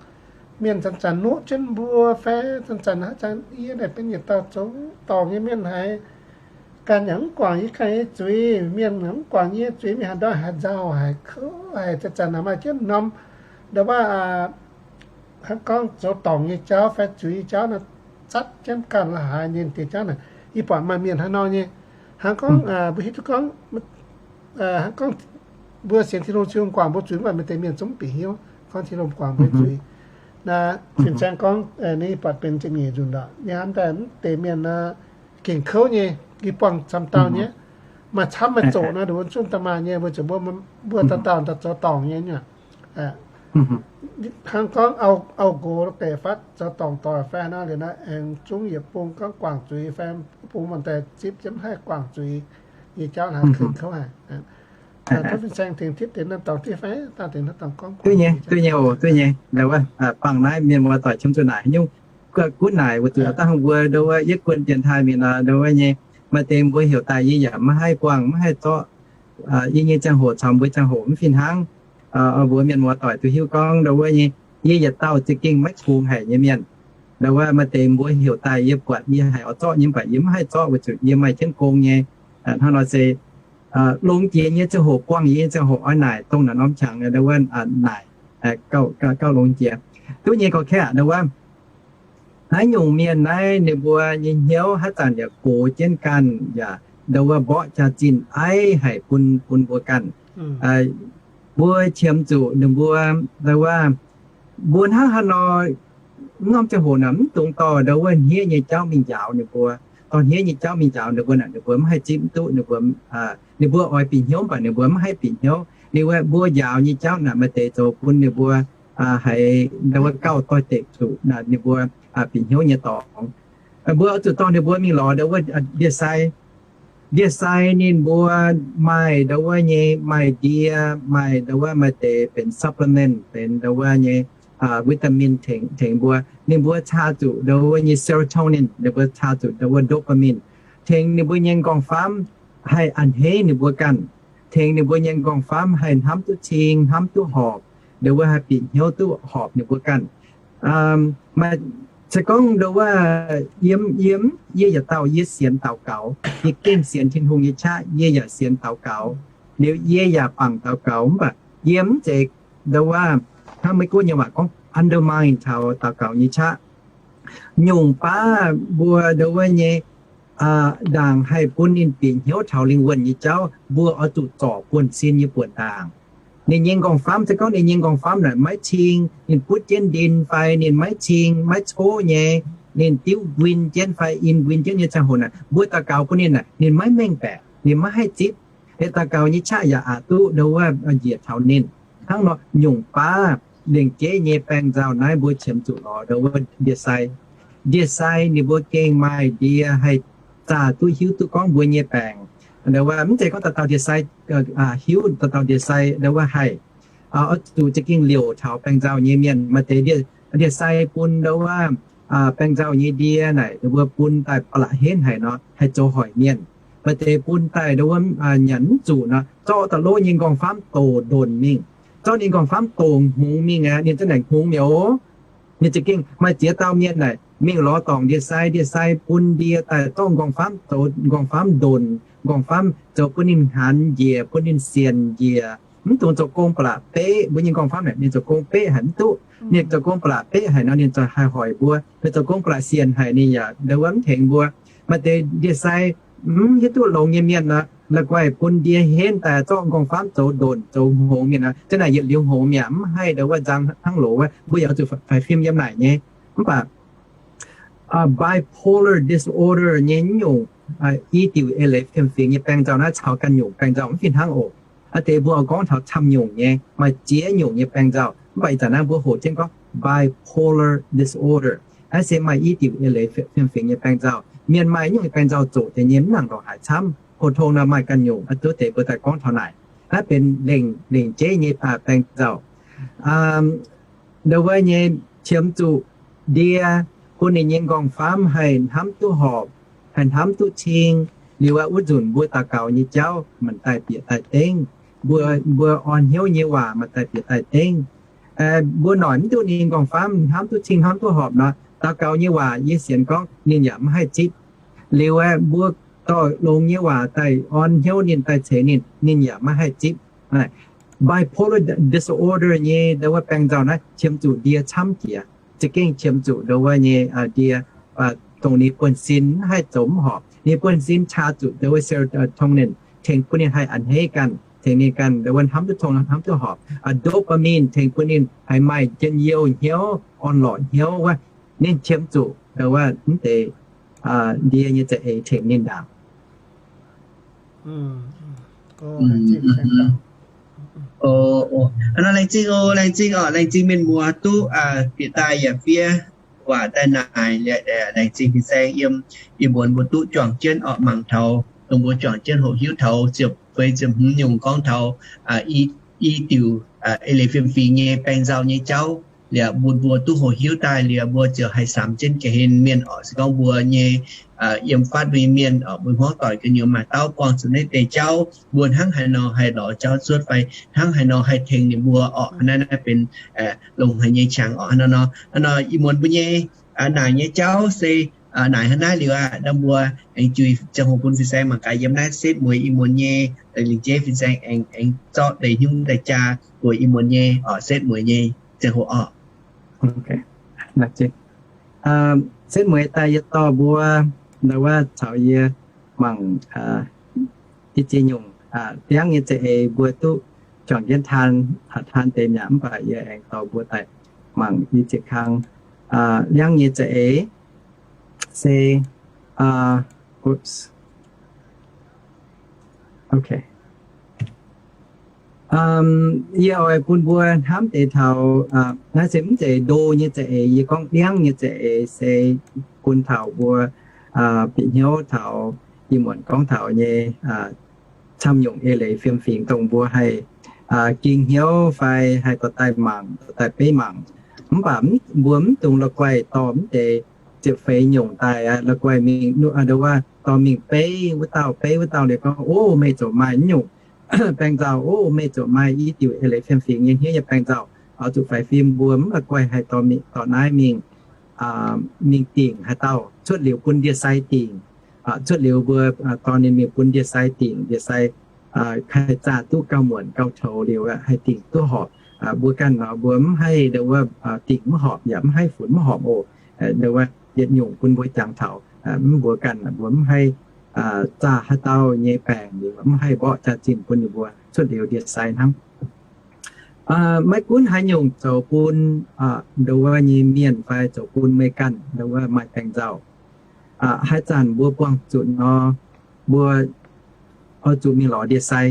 mienh zanc-zanc nuqv jienv mbuo fai zanc-zanc haaix zanc yie naaic benx yietc dauh zoux dorngc nyei mienh haic. Ganh yaac mv guangc yie ganh nyei zuiz, mienh yaac mv guangc yie zuiz, mingh haaix ndau haaix nzauh haic, kouv haic, zanc-zanc naaic maaih jienv norm ndo wuov, hnangv gorngv zoux dorngc nyei jauv fai zuiz nyei jauv nor, zatv jienv ganh la'haaix nyei deix jauv naaic. Yie buatc maaih mienh haaix nor nyei, hnangv gorngv mbuo hiuv duqv gorngv, hnangv gorngv mbuo sienx Tin-Hungh, Tin-Hungh guangc mbuo zuiz, mv baac maaih deix mienh zungv mv bieqc hnyouv gorngv Tin-Hungh guangc mbuo zuiz. Naaiv fin-saeng gorngv ninh buatc benx ziepc nyeic nzunc lorqc. Ninh hnamv daaih mv deix mienh naaiv gengh kouv nyei, yie buangh camv dauh nyei, maaih camv maaih zoqc naaiv, nduov zungv da'maah nyei, mbuo ziouc mbuo dauh dauh daaih zoux dorngc nyei. Hnangv gorngv auv-nqox deix fatv zoux dorngc doic fai naaiv liuz naaiv aengx zungv yietc bung gorngv guangc zuiz fai bung maaih deix zipv jienv mv haih guangc zuiz nyei jauv naaiv gengh kouv haic. Duqv fin-saeng tengx tipv deix norm dorngx div fai? Duqv nyei, duqv nyei oc, duqv nyei. Ndau wuov bangc naaiv mienh muoz-doic qiemx zuqc naaic haaix nyungc, gunv naaic weic zuqc dangh mbuo ndau wuov yietv guon dienx taaih mingh nor, ndau wuov nyei, maaih deix mbuo heuc daaih yie yaac maiv haih guangc, maiv haih zorqv. Yie nyei ziangh hoc caux mbuo ziangh hoc mv fih hnangv. Mbuo mienh muoz-doic duqv hiuv gorngv ndau wuov nyei, yie yietc dauh za'gengh maiv kungx haic nyei mienh. Ndau wuov maaih deix mbuo heuc daaih yie buatc yie haiz oix zorqv nyei, mv baac yie mv haih zorqv weic zuqc yie maaih jienv gong nyei. Hnangv nor se longx jiex nyei ziangh hoc, buangh yie nyei ziangh hoc oix naaic dongh naaic norm qangx ndau wuov naaic gauh longx jiex. Duqv nyei gorqv-kaeqv ndau wuov, naaiv nyungc mienh naaiv ninh mbuo nyei hnyouv haaix zanc yaac gox jienv ganh yaac ndau wuov mborqv jaax-zinh aiv haic bun, bun mbuo ganh. Mbuo qiemx zuqc ninh mbuo ndau wuov, mbuo hnangv haaix nor, mv norm ziangh hoc naaic mv dungx dorh ndau wuov hniev nyei jauv mingh njaaux ninh mbuo. Dorh hniev nyei jauv mingh njaaux ninh mbuo naaic, ninh mbuo mv haih zipv mv duqv. Ninh mbuo oix bieqc hnyouv mv baac ninh mbuo mv haih bieqc hnyouv. Ninh mbuo njaaux nyei jauv naaic maaih deix zoux bun ninh mbuo haiz ndau wuov gauh doix-dekc zuqc ninh mbuo bieqc hnyouv nyei dorngx. Mbuo oix zuqc dorh ninh mbuo mingh lorz ndau wuov ndie-sai. Ndie-sai ninh mbuo maaih ndau wuov nyei, maaih ndie, maaih ndau wuov maaih deix benx supplement, benx ndau wuov nyei vitamin tengx mbuo. Ninh mbuo caa zuqc ndau wuov nyei serotonin, ninh mbuo caa zuqc ndau wuov dopamine, tengx ninh mbuo nyei nqorngv-famv haih a'hneiv ninh mbuo ganh, tengx ninh mbuo nyei nqorngv-famv haih hnamv duqv cing, hnamv duqv horpc, ndau wuov haih bieqc hnyouv duqv horpc ninh mbuo ganh. Maaih se gorngv ndau wuov yiem, yiem, yie yietc dauh yie sienx daux gaux, yie gengh sienx Tin-Hungh nyei qaqv, yie yaac sienx daux gaux. Liuz yie yaac bangc daux gaux, mv baac yie mv zeiz ndau wuov, hnangv Meiv Guoqv nyei waac gorngv undermine taux daux gaux nyei qaqv. Nyungc baav mbuo ndau wuov nyei ndaangc haih bun ninh bieqc hnyouv taux lingh wuonh nyei jauv, mbuo oix zuqc zorc buonv-sin nyei buonc ndaangc. Ninh nyei nqorngv-famv, se gorngv ninh nyei nqorngv-famv naaic maiv cing, ninh butv jienv ndin fai ninh maiv cing, maiv coqv nyei, ninh diuv nquin jienv fai in nquin jienv nyei ziangh hoc naaic, mbuo daux gaux bun ninh naaic, ninh maiv mengh baeqc, ninh maiv haih zipv. Daux gaux nyei qaqv yaac aqc duqv ndau wuov njiec taux ninh. Hnangv nor nyungc baav lengc jeiv nyei baeng nzauh naaiv mbuo qiemx zuqc lorz ndau wuov ndie-sai. Ndie-sai ninh mbuo gengh maaih ndie haih zaah duqv hiuv duqv gorngv mbuo nyei baengc. Ndau wuov mv zeiz gorngv dauh dauh ndie-sai hiuv, dauh dauh ndie-sai ndau wuov haih. Oix zuqc za'gengh liouc taux baeng nzauh nyei mienh. Maaih deix ndie-sai bun ndau wuov baeng nzauh nyei ndie naaic, ninh mbuo bun daaih ba'laqc henv haic nor, haih zoux hoic mienh. Maaih deix bun daaih ndau wuov nyanc mv zuqc nor, zorqv da'lov nyei nqorngv-famv doc ndonc mingh, zorqv ninh nqorngv-famv doc hngongx mingh aqv, ninh za'naaic hngongx mi'aqv. Ninh za'gengh maaih ziex dauh mienh naaic mingh lorz dorngc ndie-sai, ndie-sai bun ndie daaih zorqv nqorngv-famv, zoux nqorngv-famv ndonc, nqorngv-famv zoux bun ninh hnaanx njiec, bun ninh sienc njiec, mv dungx zoux gong ba'laqc beqv. Mbuo nyei nqorngv-famv naaic ninh zoux gong beqv haic mv duqv. Ninh zoux gong ba'laqc beqv haic nor, ninh ziouc haih hoic mbuo. Ninh zoux gong ba'laqc sienc haic, ninh yaac ndau wuov mv tengx mbuo. Maaih deix ndie-sai mv hiuv duqv longx nyei mienh nor, la'guaih bun ndie henv daaih zorqv nqorngv-famv zoux ndonc zoux hngongx mienh nor, za'naaic yietc liuz hngongx mi'aqv, mv haih ndau wuov nzang hnangv loz wuov. Mbuo yaac oix zuqc faix fim yiem naaic nyei. Mv baac bipolar disorder nyei nyungc, i diuc eix leiz fiem-fingx nyei baeng nzauh naaiv caux ganh nyungc baeng nzauh mv fih hnangv oc. Aa deix mbuo oix gorngv taux camv nyungc nyei, maaih ziex nyungc nyei baeng nzauh. Mv baac ih zanc naaiv mbuo hoqc jienv gorngv bipolar disorder. Naaiv se maaih i diuc eix leiz fiem-fingx nyei baeng nzauh. Mienh maaih nyungc baeng nzauh zoqc deix nyei mv nangc ndongc haaix camv. Pou-tong nor maaih ganh nyungc, aa duqv deix mbuo daaih gorngv taux naaic. Naaiv benx lengc, lengc jeiv nyei baeng nzauh. Ndau wuov nyei qiemx zuqc ndie bun ninh nyei nqorngv-famv haih hnamv duqv horpc, haih hnamv duqv cing. Liuz aqv, wuov nzunc mbuo daux gaux nyei jauv maaih daaih bieqc daaih dengv. Mbuo, mbuo orn hnyouv nyei waac maaih daaih bieqc daaih dengv. Mbuo noic mv duqv ninh nqorngv-famv hnamv duqv cing hnamv duqv horpc nor, daux gaux nyei waac yie sienx gorngv ninh yaac mv haih zipv. Liuz aqv, mbuo dorh longx nyei waac daaih orn hnyouv ninh daaih ceix ninh, ninh yaac maiv haih zipv. Bipolar disorder nyei ndau wuov baeng nzauh naaiv qiemx zuqc ndie camv jiex, za'gengh qiemx zuqc ndau wuov nyei ndie, dongh ninh buonv-sin mv haih zoux mv horpc. Ninh buonv-sin caa zuqc ndau wuov serotonin tengx bun ninh haih a'hneiv ganh. tengx ninh ganh ndo wuov hnamv duqv tong, hnamv duqv horpc. Dopamine tengx bun ninh haiz maaih njien-youh hnyouv, orn-lorqc hnyouv wuov, ninh qiemx zuqc ndo wuov mv deix ndie nyei za'eix tengx ninh ndaangc. Laengz zingh oc, laengz zingh oc, laengz zingh mienh muoz duqv bieqc daaih yaac fiev waac daaih naaic. Laengz zingh fin-saeng yiem, yie mbuo mbuo duqv juangc jienv orqc, mangc taux dongh mbuo juangc jienv hoqc hiuv taux ziepc feix ziepc hmz nyungc gorngv taux i diuc eix leiz fiem-fingx nyei baeng nzauh nyei jauv. Liuz bun mbuo duqv hoqc hiuv daaih liuz, mbuo ziouc haih samx jienv ga'hlen mienh orqc. Se gorngv mbuo nyei yiem fatv mbuo nyei mienh orqc, mbuo hmuangv doic gu'nyuoz maaih dauh buangh zuqc naaiv deix jauv, mbuo hnangv haaix nor haih lorz jauv cuotv fai hnangv haaix nor haih tengx ninh mbuo orqc. Naaiv naaiv benx longx haic nyei qangx orqc. Hnangv nor, ih muonz mbuo nyei naaic nyei jauv se naaic hnangv naaiv liuz aqv. Ndau mbuo aengx juix ziangh hoc bun fin-saeng mangc gaax yiem naaiv setv mueiz ih muonz nyei lingc jeiv fin-saeng aengx, aengx zorqv deix hnyouv daaih jaa mbuo ih muonz nyei orqc, setv mueiz nyei ziangh hoc orqc. Setv mueiz daaih yie dorh mbuo ndo wuov caux yie mangc i ziex nyungc liangv nyei za'eix mbuo duqv juangc jienv taan, taan deix mi'aqv. Mv baac yie aengx dorh mbuo daaih mangc i ziex kang liangv nyei za'eix se, yie oix bun mbuo hnamv deix taux naaiv se mv zeiz ndo nyei za'eix. Yie gorngv liangv nyei za'eix se bun taux mbuo bieqc hnyouv taux ih muonz gorngv taux nyei camv nyungc eix leiz fiem-fingx dongh mbuo haih ging hnyouv fai haih dorh daaih mangc, dorh daaih beiv mangc. Mv baac mbuo mv dungx la'guaih dorh mv deix ziepc feix nyungc daaih aqv, la'guaih mingh ndo wuov dorh mingh beiv wuov dauh, beiv wuov dauh liuz gorngv, O, meih ziouc maaih nyungc baeng nzauh. O, meih ziouc maaih i diuc eix leiz fiem-fingx nyei hniev nyei baeng nzauh. Oix zuqc faix fim mbuo mv la'guaih haih dorh naaiv mingh, mingh dingc haaix dauh. Cuotv liuz bun ndie-sai dingc. Cuotv liuz mbuo dorh ninh mingh bun ndie-sai dingc, ndie-sai haih zaah duqv gauh muonc gauh toux liuz haih dingc duqv horpc. Mbuo ganh nor mbuo mv haih ndo wuov dingc mv horpc yaac mv haih funx mv horpc oc. Ndo wuov yietc nyungc bun mbuo jangx taux mv mbuo ganh mbuo mv haih zaah haaix dauh nyei baengc liuz mv haih mborqv jaax-zinh bun ninh mbuo cuotv liuz ndie-sai hnangv. Maiv gunv haaix nyungc zoux bun ndo wuov nyei mienh fai zoux bun meih ganh ndo wuov maaih baeng nzauh, haaix zanc mbuo buangh zuqc nor, mbuo oix zuqc mingh lorz ndie-sai.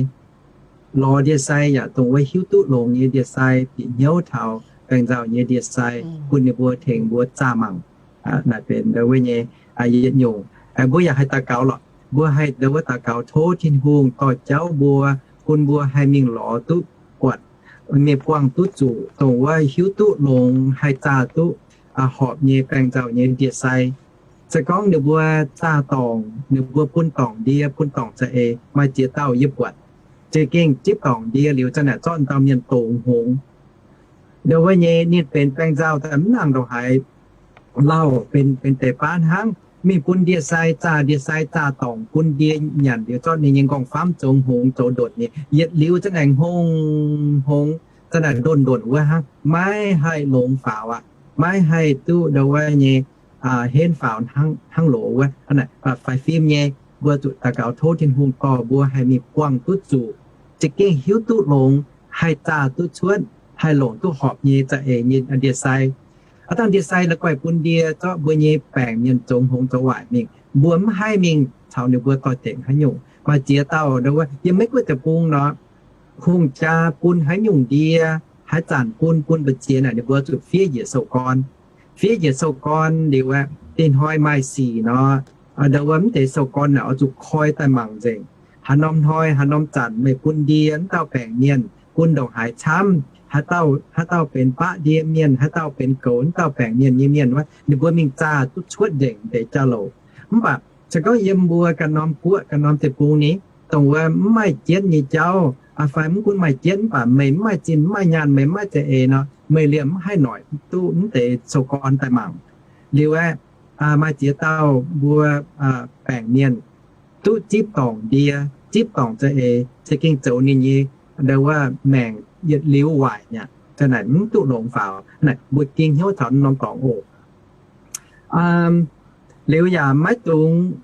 Lorz ndie-sai yaac dongh wuov hiuv duqv longx nyei ndie-sai, bieqc hnyouv taux baeng nzauh nyei ndie-sai, bun ninh mbuo tengx mbuo zaah mangc. Naaiv benx ndo wuov nyei yietc nyungc. Mbuo yaac haih daux gaux lorqc. Mbuo haih ndo wuov daux gaux tov Tin-Hungh dorh jauv mbuo, bun mbuo haih mingh lorz duqv buatc, mingh buangh duqv zuqc dongh wuov hiuv duqv longx, haih zaah duqv horpc nyei baeng nzauh nyei ndie-sai. Se gorngv ninh mbuo zaah dorngc, ninh mbuo bun dorngc ndie, bun dorngc za'eix, maaih ziex dauh yie buatc za'gengh zipv dorngc ndie liuz, zanc naaic zorqv dauh mienh dongz hngongx. Ndo wuov nyei ninh benx baeng nzauh daaih mv nangc ndongc haaix lauh, benx, benx deix baav hnangv. Mingh bun ndie-sai zaah, ndie-sai zaah dorngc bun ndie nyanc liuz, zorqv ninh nyei nqorngv-famv zoux hngongx zoux ndonc nyei. Yietc liuz zanc naaic hngongx hngongx, zanc naaic ndonc ndonc wuov hnangv, maiv haih longx faaux aqv. Maiv haih duqv ndo wuov nyei henv faaux hnangv loz wuov. Faix fim nyei, mbuo zuqc daux gaux tov Tin-Hungh dorh mbuo haih mingh buangh duqv zuqc, za'gengh hiuv duqv longx, haih zaah duqv cuotv, haih longc duqv horpc nyei za'eix nyei ndie-sai. Aav dangh ndie-sai la'guaih bun ndie zorqv mbuo nyei baengc mienh zoux hngongx zoux waaic mingh. Mbuo mv haih mingh caux ninh mbuo doix-dekc haaix nyungc. Maaih ziex dauh ndo wuov, yiem Meiv Guoqv deic-bung nor, hungh jaa bun haaix nyungc ndie, haaix zanc bun, bun mbu'ziex naaic ninh mbuo zuqc fiev njiec sou-gorn. Fiev njiec sou-gorn liuz aeqv, dinh hnoi maaih sic nor, ndo wuov mv deix sou-gorn naaic oix zuqc koi daaih mangc nzengc. Haaix norm hnoi, haaix norm zanc meih bun ndie wuov dauh baengc mienh, bun ndongc haaix camv, haaix dauh, haaix dauh benx baqv ndie mienh, haaix dauh benx goux wuov dauh baengc mienh nyei mienh wuov, ninh mbuo mingh zaah duqv cuotv nzengc deix jauv-louc. Mv baac se gorngv yiem mbuo ganh norm guoqv, ganh norm deic-bung ni, dongh wuov mv maaih jienv nyei jauv, fai mv gunv maaih jienv mv baac meih mv maaih zinh mv maaih nyaanh, meih mv maaih za'eix nor, meih liemh mv haih noic duqv mv deix sou-gorn daaih mangc. Liuz aeqv, maaih ziex dauh mbuo baengc mienh duqv zipv dorngc ndie, zipv dorngc za'eix, za'gengh zoux ninh nyei ndo wuov maengc yietc liuz waaic mi'aqv. Zanc naaic mv duqv longx faaux. Naaic mbuo ging hnyouv taux norm dorngx oc. Liuz yaac maiv dungx,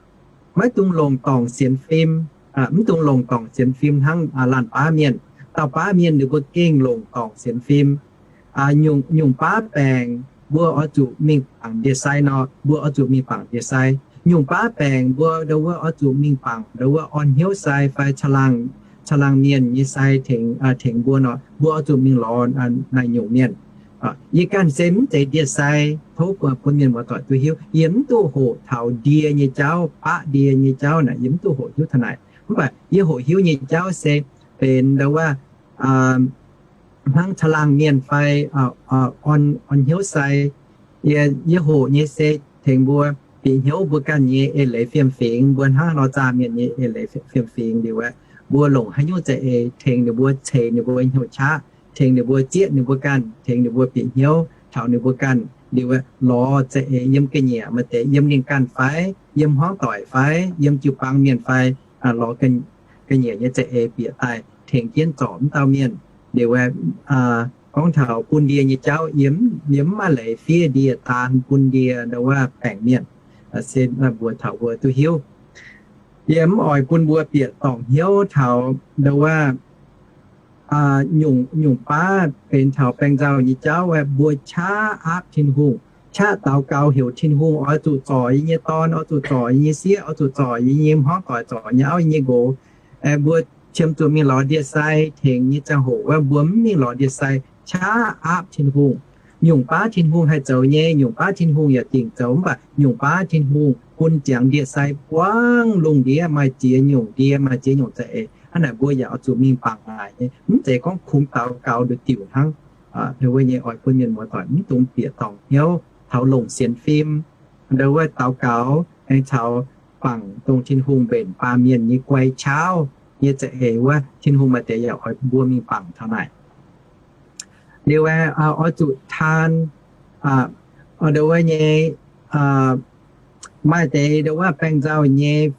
maiv dungx longc dorngc sienx fim. mv dungx longc dorngc sienx fim hnangv laanh baav mienh. Dauh baav mienh ninh mbuo gengh longc dorngc sienx fim. Nyungc baav baengc mbuo oix zuqc mingh bangc ndie-sai nor, mbuo oix zuqc mingh bangc ndie-sai. Nyungc baav baengc mbuo ndo wuov oix zuqc mingh bangc ndo wuov orn hnyouv sai fai caangh laangh mienh nyei sai tengx mbuo nor, mbuo oix zuqc mingh lorz naaiv nyungc mienh. Yie ganh se mv zeiz ndie-sai, tov bun mienh muoz-doic duqv hiuv. Yie mv duqv hoqc taux ndie nyei jauv, baqv ndie nyei jauv naaic, yie mv duqv hoqc hiuv taux naaic. Mv baac yie hoqc hiuv nyei jauv se benx ndo wuov hnangv caangh laangh mienh fai orn hnyouv sai. Yie hoqc nyei se tengx mbuo bieqc hnyouv mbuo ganh nyei eix leiz fiem-fingx, mbuo hnangv nor zaah mienh nyei eix leiz fiem-fingx liuz aeqv, mbuo longc haaix nyungc za'eix tengx ninh mbuo ceix ninh mbuo hnyouv qaqv, tengx ninh mbuo zieqv ninh mbuo ganh, tengx ninh mbuo bieqc hnyouv taux ninh mbuo ganh liuz aeqv, lorz za'eix yiem ga'nyiec maaih deix yiem ninh ganh fai yiem hmuangv doic fai yiem jiu-baang mienh fai lorz ga'nyiec nyei za'eix bieqc daaih tengx jienv zorc mv dauh mienh. Liuz aeqv, gorngv taux bun ndie nyei jauv, yie mv maaih leiz fiev ndie daan bun ndie ndo wuov baengc mienh, se mbuox taux mbuo duqv hiuv. Yie mv oix bun mbuo bieqc dorngc hnyouv taux ndo wuov nyungc baav benx taux baeng nzauh nyei jauv aeqv, mbuo qaqv aapv Tin-Hungh, qaqv daux gaux heuc Tin-Hungh oix zuqc zorc yie nyei dorn, oix zuqc zorc yie nyei sieqv, oix zuqc zorc yie nyei hmuangv doic, zorc yie nyei auv, yie nyei nqox. Mbuo qiemx zuqc mingh lorz ndie-sai tengx nyei ziangh hoc wuov, mbuo mv mingh lorz ndie-sai, qaqv aapv Tin-Hungh. Nyungc baav Tin-Hungh haih zoux nyei, nyungc baav Tin-Hungh yaac dingc zoux, mv baac nyungc baav Tin-Hungh bun ziangx ndie-sai buangv lungh ndiev maaih ziex nyungc ndie, maaih ziex nyungc za'eix. Hnangv naaic mbuo yaac oix zuqc mingh bangc naaic nyei, mv zeiz gorngv kungx daux gaux nduqc diuc hnangv. Ndo wuov nyei oix bun mienh muoz-doic mv dungx bieqc dorngc hnyouv taux longc sienx fim, ndo wuov daux gaux aengx caux bangc dongh Tin-Hungh mbenc baamh mienh nyei guai qauv nyei za'eix wuov, Tin-Hungh maaih deix yaac oix mbuo mingh bangc taux naaic. Liuz aeqv, oix zuqc taan ndo wuov nyei, maaih deix ndo wuov baeng nzauh nyei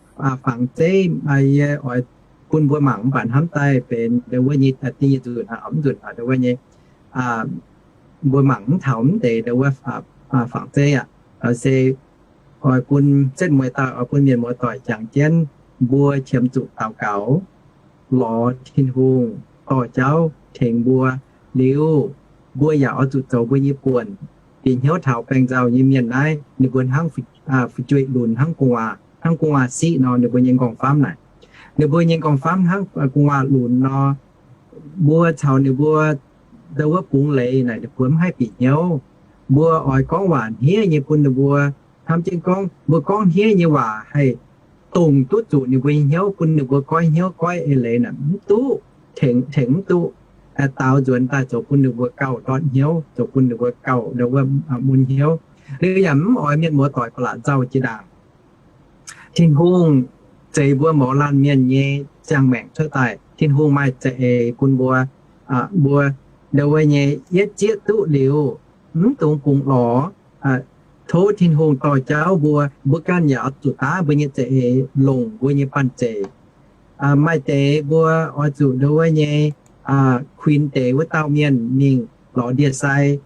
fangx zeiv, yie oix bun mbuo mangc mv baac hnamv daaih benx ndo wuov nyei ding nyei nzunc, mv nzunc ndo wuov nyei, mbuo mangc mv taux mv deix ndo wuov fangx zeiv aqv. Se oix bun setv mueiz dauh, oix bun mienh muoz-doic jangx jienv mbuo qiemx zuqc daux gaux, lorz Tin-Hungh dorh jauv tengx mbuo. Liuz mbuo yaac oix zuqc zoux mbuo nyei buonc. Bieqc hnyouv taux baeng nzauh nyei mienh naaiv, ninh mbuo hnangv fu'jueiv lunx, hnangv gu'nguaaz, hnangv gu'nguaaz siqv nor, ninh mbuo nyei nqorngv-famv naaic, ninh mbuo nyei nqorngv-famv hnangv gu'nguaaz lunx nor, mbuo caux ninh mbuo ndo wuov bungx leiz naaic, ninh mbuo mv haih bieqc hnyouv. Mbuo oix gorngv waac hniev nyei bun ninh mbuo. Hnamv jienv gorngv, mbuo gorngv hniev nyei waac haih dongc duqv zuqc ninh mbuo nyei hnyouv, bun ninh mbuo goiv hnyouv goiv eix leiz naaic mv duqv, tengx mv duqv. Daaux nzuonx daaih zoux bun ninh mbuo gauh ndortv hnyouv, zoux bun ninh mbuo gauh ndo wuov mun hnyouv. Liuz yaac mv oix mienh muoz-doic ba'laqc nzauh jiex ndaangc. Tin-Hungh zeix mbuo mouz laanh mienh nyei ziangh maengc cuotv daaih, Tin-Hungh maaih za'eix bun mbuo. Mbuo ndo wuov nyei yietv zieqv duqv liuz, mv dungx bungx lorz. Tov Tin-Hungh dorh jauv mbuo, mbuo ganh yaac oix zuqc daav mbuo nyei za'eix longc mbuo nyei banh zeic. Maaih deix mbuo oix zuqc ndo wuov nyei kuinx deix wuov dauh mienh mingh lorz ndie-sai.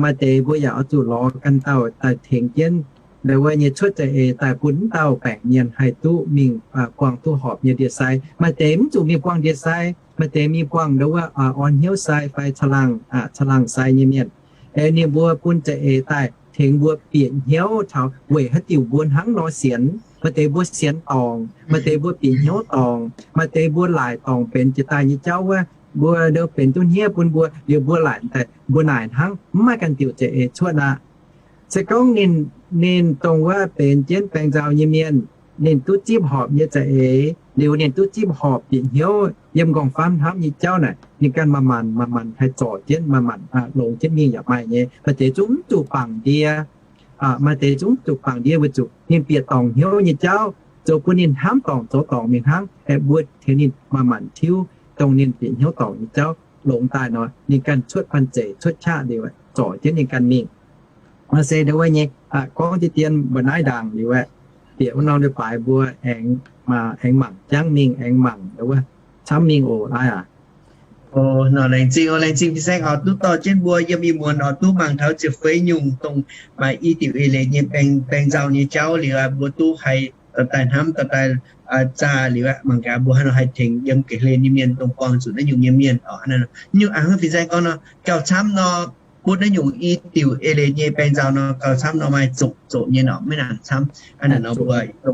Maaih deix mbuo yaac oix zuqc lorz ganh dauh daaih tengx jienv ndo wuov nyei cuotv za'eix daaih bun mv dauh baengc mienh haih duqv mingh buangh duqv horpc nyei ndie-sai. Maaih deix mv zuqc mingh buangh ndie-sai, maaih deix mingh buangh ndo wuov orn hnyouv sai fai caangh laangh sai nyei mienh. Ninh mbuo bun za'eix daaih tengx mbuo bieqc hnyouv taux weic haaix diuc mbuo hnangv nor sienx. Maaih deix mbuo sienx dorngc, maaih deix mbuo bieqc hnyouv dorngc, maaih deix mbuo laaic dorngc benx jiex daaih nyei jauv wuov, mbuo ndo benx duqv hniev bun mbuo, liuz mbuo laaic daaih mbuo naaic hnangv, mv maaih ganh diuc za'eix cuotv aqv. Se gorngv ninh, ninh dongh wuov benx jienv baeng nzauh nyei mienh, ninh duqv zipv horpc nyei za'eix, liuz ninh duqv zipv horpc bieqc hnyouv yiem nqorngv-famv hnamv nyei jauv naaic, ninh ganh manc-manc manc-manc haih zorc jienv, manc-manc longx jienv mingh yaac maaih nyei. Maaih deix zungv mv zuqc bangc ndie, maaih deix zungv zuqc bangc ndie weic zuqc ninh bieqc dorngc hnyouv nyei jauv zoux bun ninh hnamv dorngc zoux dorngc mingh hnangv. Aeqv, mbuo tengx ninh manc-manc tiuv dongh ninh bieqc hnyouv dorngc nyei jauv longx daaih nor, ninh ganh cuotv banh zeic cuotv qaqv liuz, zorc jienv ninh ganh mingh. Se ndo wuov nyei, gorngv diqv dien mbuo naaiv ndaangc liuz aeqv, bieqc wuov norm leiz-baaix mbuo aengx, aengx mangc jangv mingh, aengx mangc ndo wuov camv mingh oc, naaiv aac. Laengz zingh, laengz zingh Fin-Saeng oix duqv dorh jienv mbuo yiem ih muonz oix duqv mangc taux ziepc feix nyungc dongh maaih i diuc eix leiz nyei baeng nzauh nyei jauv liuz, mbuo duqv haih dorh daaih hnamv, dorh daaih zaah liuz aqv. Mangc gaax mbuo haaix nor haih tengx yiem ga'hlen nyei mienh dongh buangh zuqc naaiv nyungc nyei mienh oc. Nyungc hnangv fin-saeng gorngv nor, gauh camv nor, bun naaiv nyungc i diuc eix leiz nyei baeng nzauh nor, gauh camv nor maaih zoqc zoqc nyei nor, maiv nangc camv. Hnangv naaic nor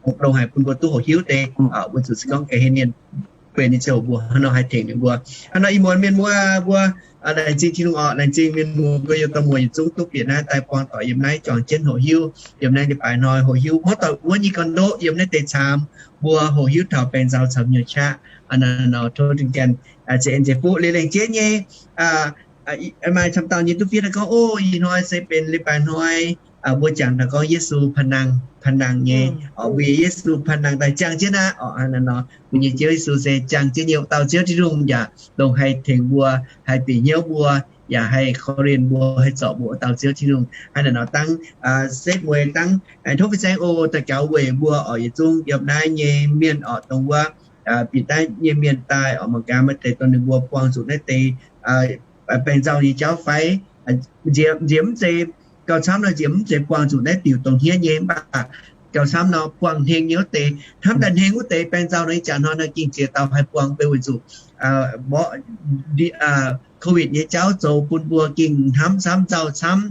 mbuo dongh haic bun mbuo duqv hoqc hiuv deix, weic zuqc se gorngv ga'hlen mienh benx nyei ziangh hoc mbuo haaix nor haih tengx ninh mbuo. Hnangv naaic nor ih muonz mienh muoz mbuo laengz zingh Tin-Hungh oc, laengz zingh mienh muoz mbuo yiem dorh muoz yietc zungv duqv bieqc naaiv daaih buangh doic yiem naaiv juangc jienv hoqc hiuv, yiem naaiv leiz-baaix hnoi hoqc hiuv, mv doic wuov nyei gorn-ndoqv yiem naaiv deix caamx mbuo hoqc hiuv taux baeng nzauh caux hnyouv qaqv. Hnangv naaic nor tov Tin-Hungh ganh za'eix nzengc fuqv liuz lengc jeiv nyei maaih camv dauh nyei duqv fiev daaih gorngv, o, ih hnoi se benx leiz-baaix hnoi, mbuo jangx daaih gorngv Yesu พระนาง nyei, mbuo Yesu พระนาง daaih ziangh jienv aqv oc. Hnangv naaic nor mbuo nyei Ziouv Yesu se ziangh jienv nyei dauh Ziouv Tin-Hungh yaac dongh haih tengx mbuo, haih bieqc hnyouv mbuo, yaac haih korv-lienh mbuo, haih zorc mbuo dauh Ziouv Tin-Hungh. Hnangv naaic nor dangv setv mueiz dangv tov fin-saeng oc, daux gaux weic mbuo oc, yietc zungv yiem naaiv nyei mienh oc, dongh wuov bieqc naaiv nyei mienh daaih oc, mangc gaax maaih deix dongh ninh mbuo buangh zuqc naaiv deix baeng nzauh nyei jauv fai nziex mv zeiz, gauh camv nor nziex mv zeiz buangh zuqc naaiv diuc dongh hniev nyei, mv baac gauh camv nor buangh hneng nyei wuov deix, hnamv daaih hneng wuov deix baeng nzauh nor, ih jaax hnoi nor gengh ziex dauh haih buangh, beiv weic zuqc mborqv COVID nyei jauv zoux bun mbuo gengh hnamv camv, nzauh camv,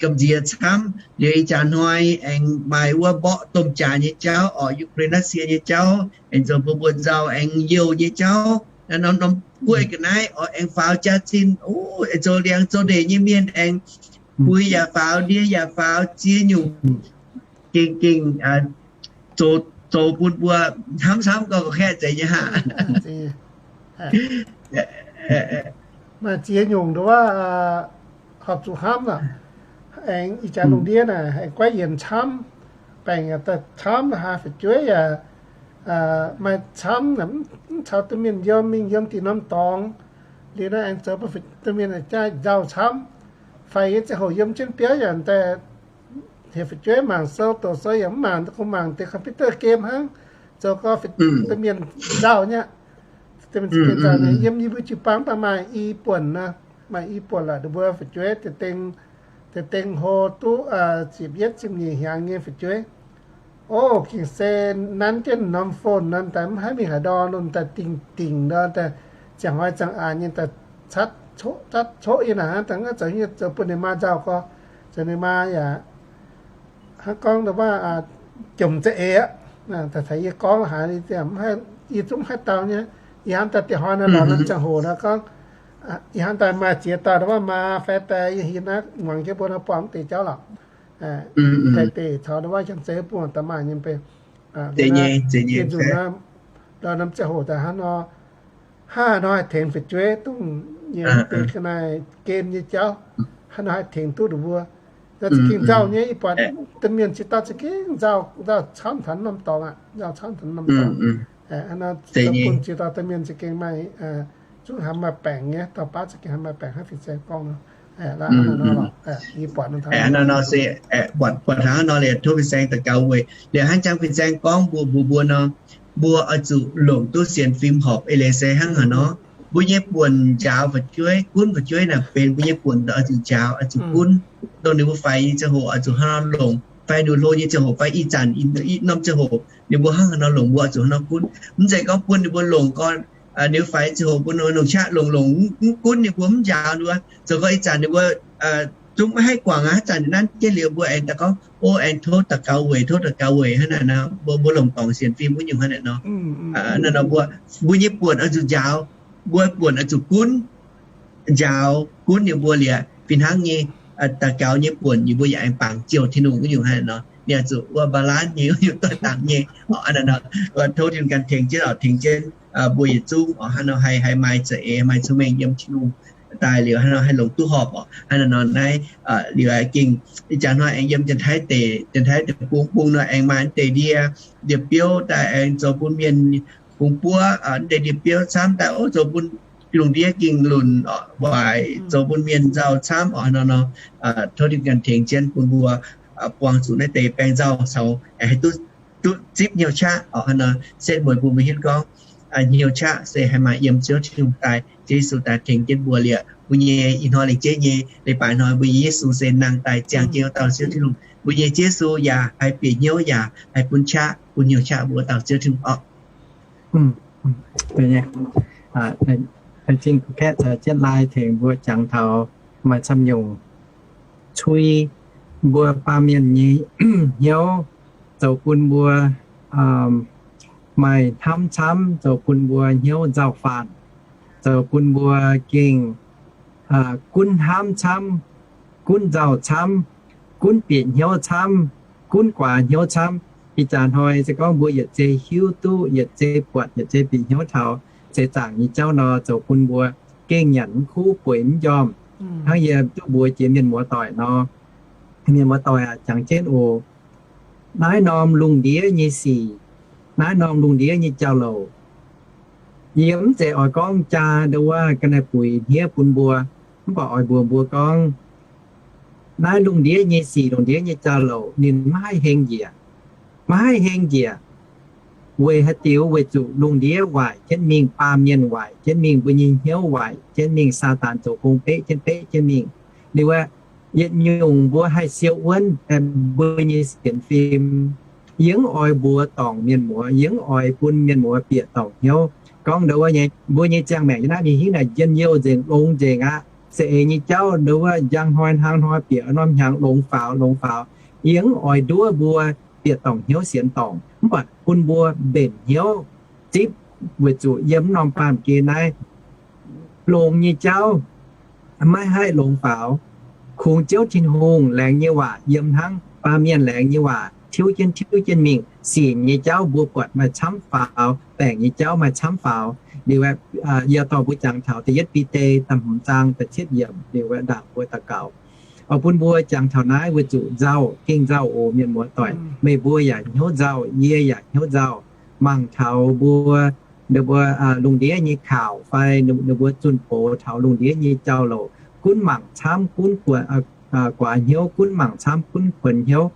gamh nziex camv. Liuz ih jaax hnoi aengx maaih wuov mborqv domh jaax nyei jauv oc, Ukraine, Russia nyei jauv aengx zoux bun mbuo nzauh, aengx youh nyei jauv, norm norm gueiv ga'naaiv oc, aengx faaux jaax-zinh, aengx zoux liangx zoux ndeic nyei mienh aengx, mbui yaac faaux, ndie yaac faaux, ziex nyungc gengh gengh zoux bun mbuo hnamv camv gorngv kaeqv zeiz nyei aqv. Maaih ziex nyungc nduov horpc zuqc hnamv aqv. Aengx ih jaax lungh ndiev naaic aengx guaiv yienx camv, baengc yaac daaih camv, la'haaix fu'jueiv yaac maaih camv, mv caux domh mienh yiem, mingh yiem dinh norm dorngx. Liuz naaiv aengx zoux bun domh mienh jaaix nzauh camv. Fai yie ziangh hoc yiem jienv biauv yaac daaih heuc fu'jueiv mangc sou, doqc sou yaac mv mangc, kungx mangc deix computer game hnangv, zoux gorx domh mienh nzauh nyei. Domh mienh za'gengh nzauh nyei. Yiem yie mbuo jiu-baang daaih maaih i buonc nor, maaih i buonc lorqc, ninh mbuo fu'jueiv deix deng hlo duqv ziepc yietv ziepc nyeic hnyangx nyei fu'jueiv. O, gengh se nanv jienv norm phone nor daaih mv haih mingh haaix ndorm, nor daaih dingc dingc nor daaih ziangh hnoi ziangh aqc nyei daaih catv coqv nyei naaic, daaih zoux nyei zoux bun ninh maa nzauh gorx, zoux ninh maa yaac hnangv gorngv waac jomc za'eix aqv. Taux yie gorngv haaix, yie zungv mv haih dau nyei. Ih hnamv daaih dieh hnoi nor lorz norm ziangh hoc nor gorngv, ih hnamv daaih maaih ziex dauh waac maa fai daaih yie hieh naaiv muangx jienv mbuo nor buangh mv deix jauv lorqc. Daaih deix caux waac janx-zeiv bun daaih maaih nyei bei. Deix nyei, deix nyei. Lorz norm ziangh hoc daaih hnangv nor, hnangv haaix nor haih tengx fu'jueiv dongh nyei mv deix ga'naaiv game nyei jauv, hnangv haaix nor haih tengx duqv ninh mbuo. Nor za'gengh nzauh nyei, ih buatc domh mienh ziex dauh za'gengh nzauh, nzauh camv taux norm dorngx aqv, nzauh camv taux norm dorngx. Hnangv nor zoux bun ziex dauh domh mienh za'gengh maaih zungv hnamv maaih baengc nyei, dauh baav za'gengh hnamv maaih baengc hnangv fin-saeng gorngv nor. Ih buatc nor se buatc hnangv nor liuz tov fin-saeng daux gaux weic liuz hnangv jang fin-saeng gorngv mbuox mbuo mbuo nor, mbuo oix zuqc longc duqv sienx fim horpc eix leiz se hnangv haaix nor. Mbuo nyei buonc njaaux fu'jueiv, gunv fu'jueiv naaic benx mbuo nyei buonc oix zuqc njaaux, oix zuqc gunv. Dongh ninh mbuo faix nyei ziangh hoc oix zuqc hnangv nor longc, fai ninh hlo nyei ziangh hoc fai ih zanc i norm ziangh hoc ninh mbuo hnangv haaix nor longc mbuo oix zuqc hnangv nor gunv. Mv zeiz gorngv bun ninh mbuo longc gorn ninh mbuo faix ziangh hoc bun ninh mbuo longc qaqv longc longc mv gunv ninh mbuo mv njaaux ninh mbuo. Zoux gorngv ih zanc ninh mbuo zungv maiv haih guangc aqv, haaix zanc nanv jienv liuz mbuo aengx daaih gorngv, o, aengx tov daux gaux weic, tov daux gaux weic hnangv naaic nor, mbuo mbuo longc dorngc sienx fim wuov nyungc hnangv naaic nor. Naaiv nor mbuo, mbuo nyei buonc oix zuqc njaaux, mbuo buonc oix zuqc gunv, njaaux gunv ninh mbuo liuz fih hnangv nyei daux gaux nyei buonc ninh mbuo yaac aengx bangc jouh Tin-Hungh wuov nyungc hnangv naaic nor. Ninh oix zuqc wuov balance nyei, wuov nyungc doix dangx nyei. Hnangv naaic nor tov Tin-Hungh ganh tengx jienv oc, tengx jienv mbuo yietc zungv oc, hnangv nor haih haih maaih za'eix, maaih cong-mengh yiem Tin-Hungh daaih liuz hnangv nor haih longc duqv horpc oc. Hnangv naaic nor naaiv liuz gengh ih jaax hnoi aengx yiem Janx-Taiv deic, Janx-Taiv deic-bung bung nor aengx maaih deix ndie, ndie-biouv daaih aengx zoux bun mienh bungx buov deix ndie-biouv camv daaih, o, zoux bun lungh ndiev gengh lunc waaic, zoux bun mienh nzauh camv oc. Hnangv nor tov Tin-Hungh ganh tengx jienv bun mbuo buangh zuqc naaiv deix baeng nzauh caux haih duqv, duqv zipv hnyouv qaqv oc. Hnangv nor setv mueiz bun mbuo hiuv gorngv hnyouv qaqv se haih maaih yiem Ziouv Tin-Hungh daaih, Ziouv Yesu daaih tengx jienv mbuo liuz, mbuo nyei ih hnoi lengc jeiv nyei leiz-baaix hnoi mbuo nyei Yesu se nangh daaih ziangh jienv wuov dauh Ziouv Tin-Hungh. mbuo nyei Ziouv Yesu yaac haih bieqc hnyouv yaac haih bun qaqv, bun hnyouv qaqv mbuo dauh Ziouv Tin-Hungh orqc. Laengz zingh kuv kaeqv caux jienv laai tengx mbuo jangx taux maaih camv nyungc cui mbuo baamh mienh nyei hnyouv, zoux bun mbuo maaih hnamv camv, zoux bun mbuo hnyouv nzauh faanh, zoux bun mbuo gengh gunv hnamv camv, gunv nzauh camv, gunv bieqc hnyouv camv, gunv guaax hnyouv camv. Ih jaax hnoi se gorngv mbuo yietc zei hiuv duqv, yietc zei buatc, yietc zei bieqc hnyouv taux seix zaangc nyei jauv nor, zoux bun mbuo gengh nyanc mv kuv bueix mv njormh. Hnangv yie duqv mbuox jiex mienh muoz-doic nor, mienh muoz-doic aac, jangx jienv oc. Naaiv norm lungh ndiev nyei sic, naaiv norm lungh ndiev nyei jauv-louc, yie mv zeiz oix gorngv jaa ndo wuov ga'naaiv buix hniev bun mbuo, mv baac oix mbuox mbuo gorngv, naaiv lungh ndiev nyei sic, lungh ndiev nyei jauv-louc ninh maiv haih heng njiec, maiv haih heng njiec. Weic haaix diuc? Weic zuqc lungh ndiev waaic jienv mingh, baamh mienh waaic jienv mingh, mbuo nyei hnyouv waaic jienv mingh, Saadaan zoux gong beqv jienv beqv jienv mingh. Liuz aeqv, yietc nyungc mbuo haih siou wuonv mbuo nyei sienx fim. Yie mv oix mbuox dorngc mienh muoz, yie mv oix bun mienh muoz bieqc dorngc hnyouv gorngv ndo wuov nyei, mbuo nyei ziangh maengc yiem naaiv nyei hingv naaic njien-youh nzengc, longx nzengc aqv. Za'eix nyei jauv ndo wuov njang hnoi hnangv hnoi bieqc norm hnyangx longx faaux, longx faaux. Yie mv oix nduov mbuo bieqc dorngc hnyouv sienx dorngc, mv baac bun mbuo mbenc hnyouv zipv, weic zuqc yiem mv norm baamh gen naaiv longx nyei jauv maiv haih longx faaux. Kungx Ziouv Tin-Hungh laengz nyei waac yiem hnangv baamh mienh laengz nyei waac tiuv jienv tiuv jienv mingh. Sic nyei jauv mbuo buatc maaih camv faaux, baengc nyei jauv maaih camv faaux. Liuz aeqv, yie dorh mbuo jangx taux da'yietv Bide da'hmz zaang da'cietv yiemc. Liuz aeqv, ndaangc mbuo daux gaux oix bun mbuo jangx taux naaiv weic zuqc nzauh, gengh nzauh oc mienh muoz-doic. Meih mbuo yaac hnyouv nzauh, yie yaac hnyouv nzauh. Mangc taux mbuo, ninh mbuo lungh ndiev nyei kaux fai ninh mbuo zunh box taux lungh ndiev nyei jauv-louc, gunv mangc camv, gunv guaax hnyouv, gunv mangc camv, gunv kuonx hnyouv.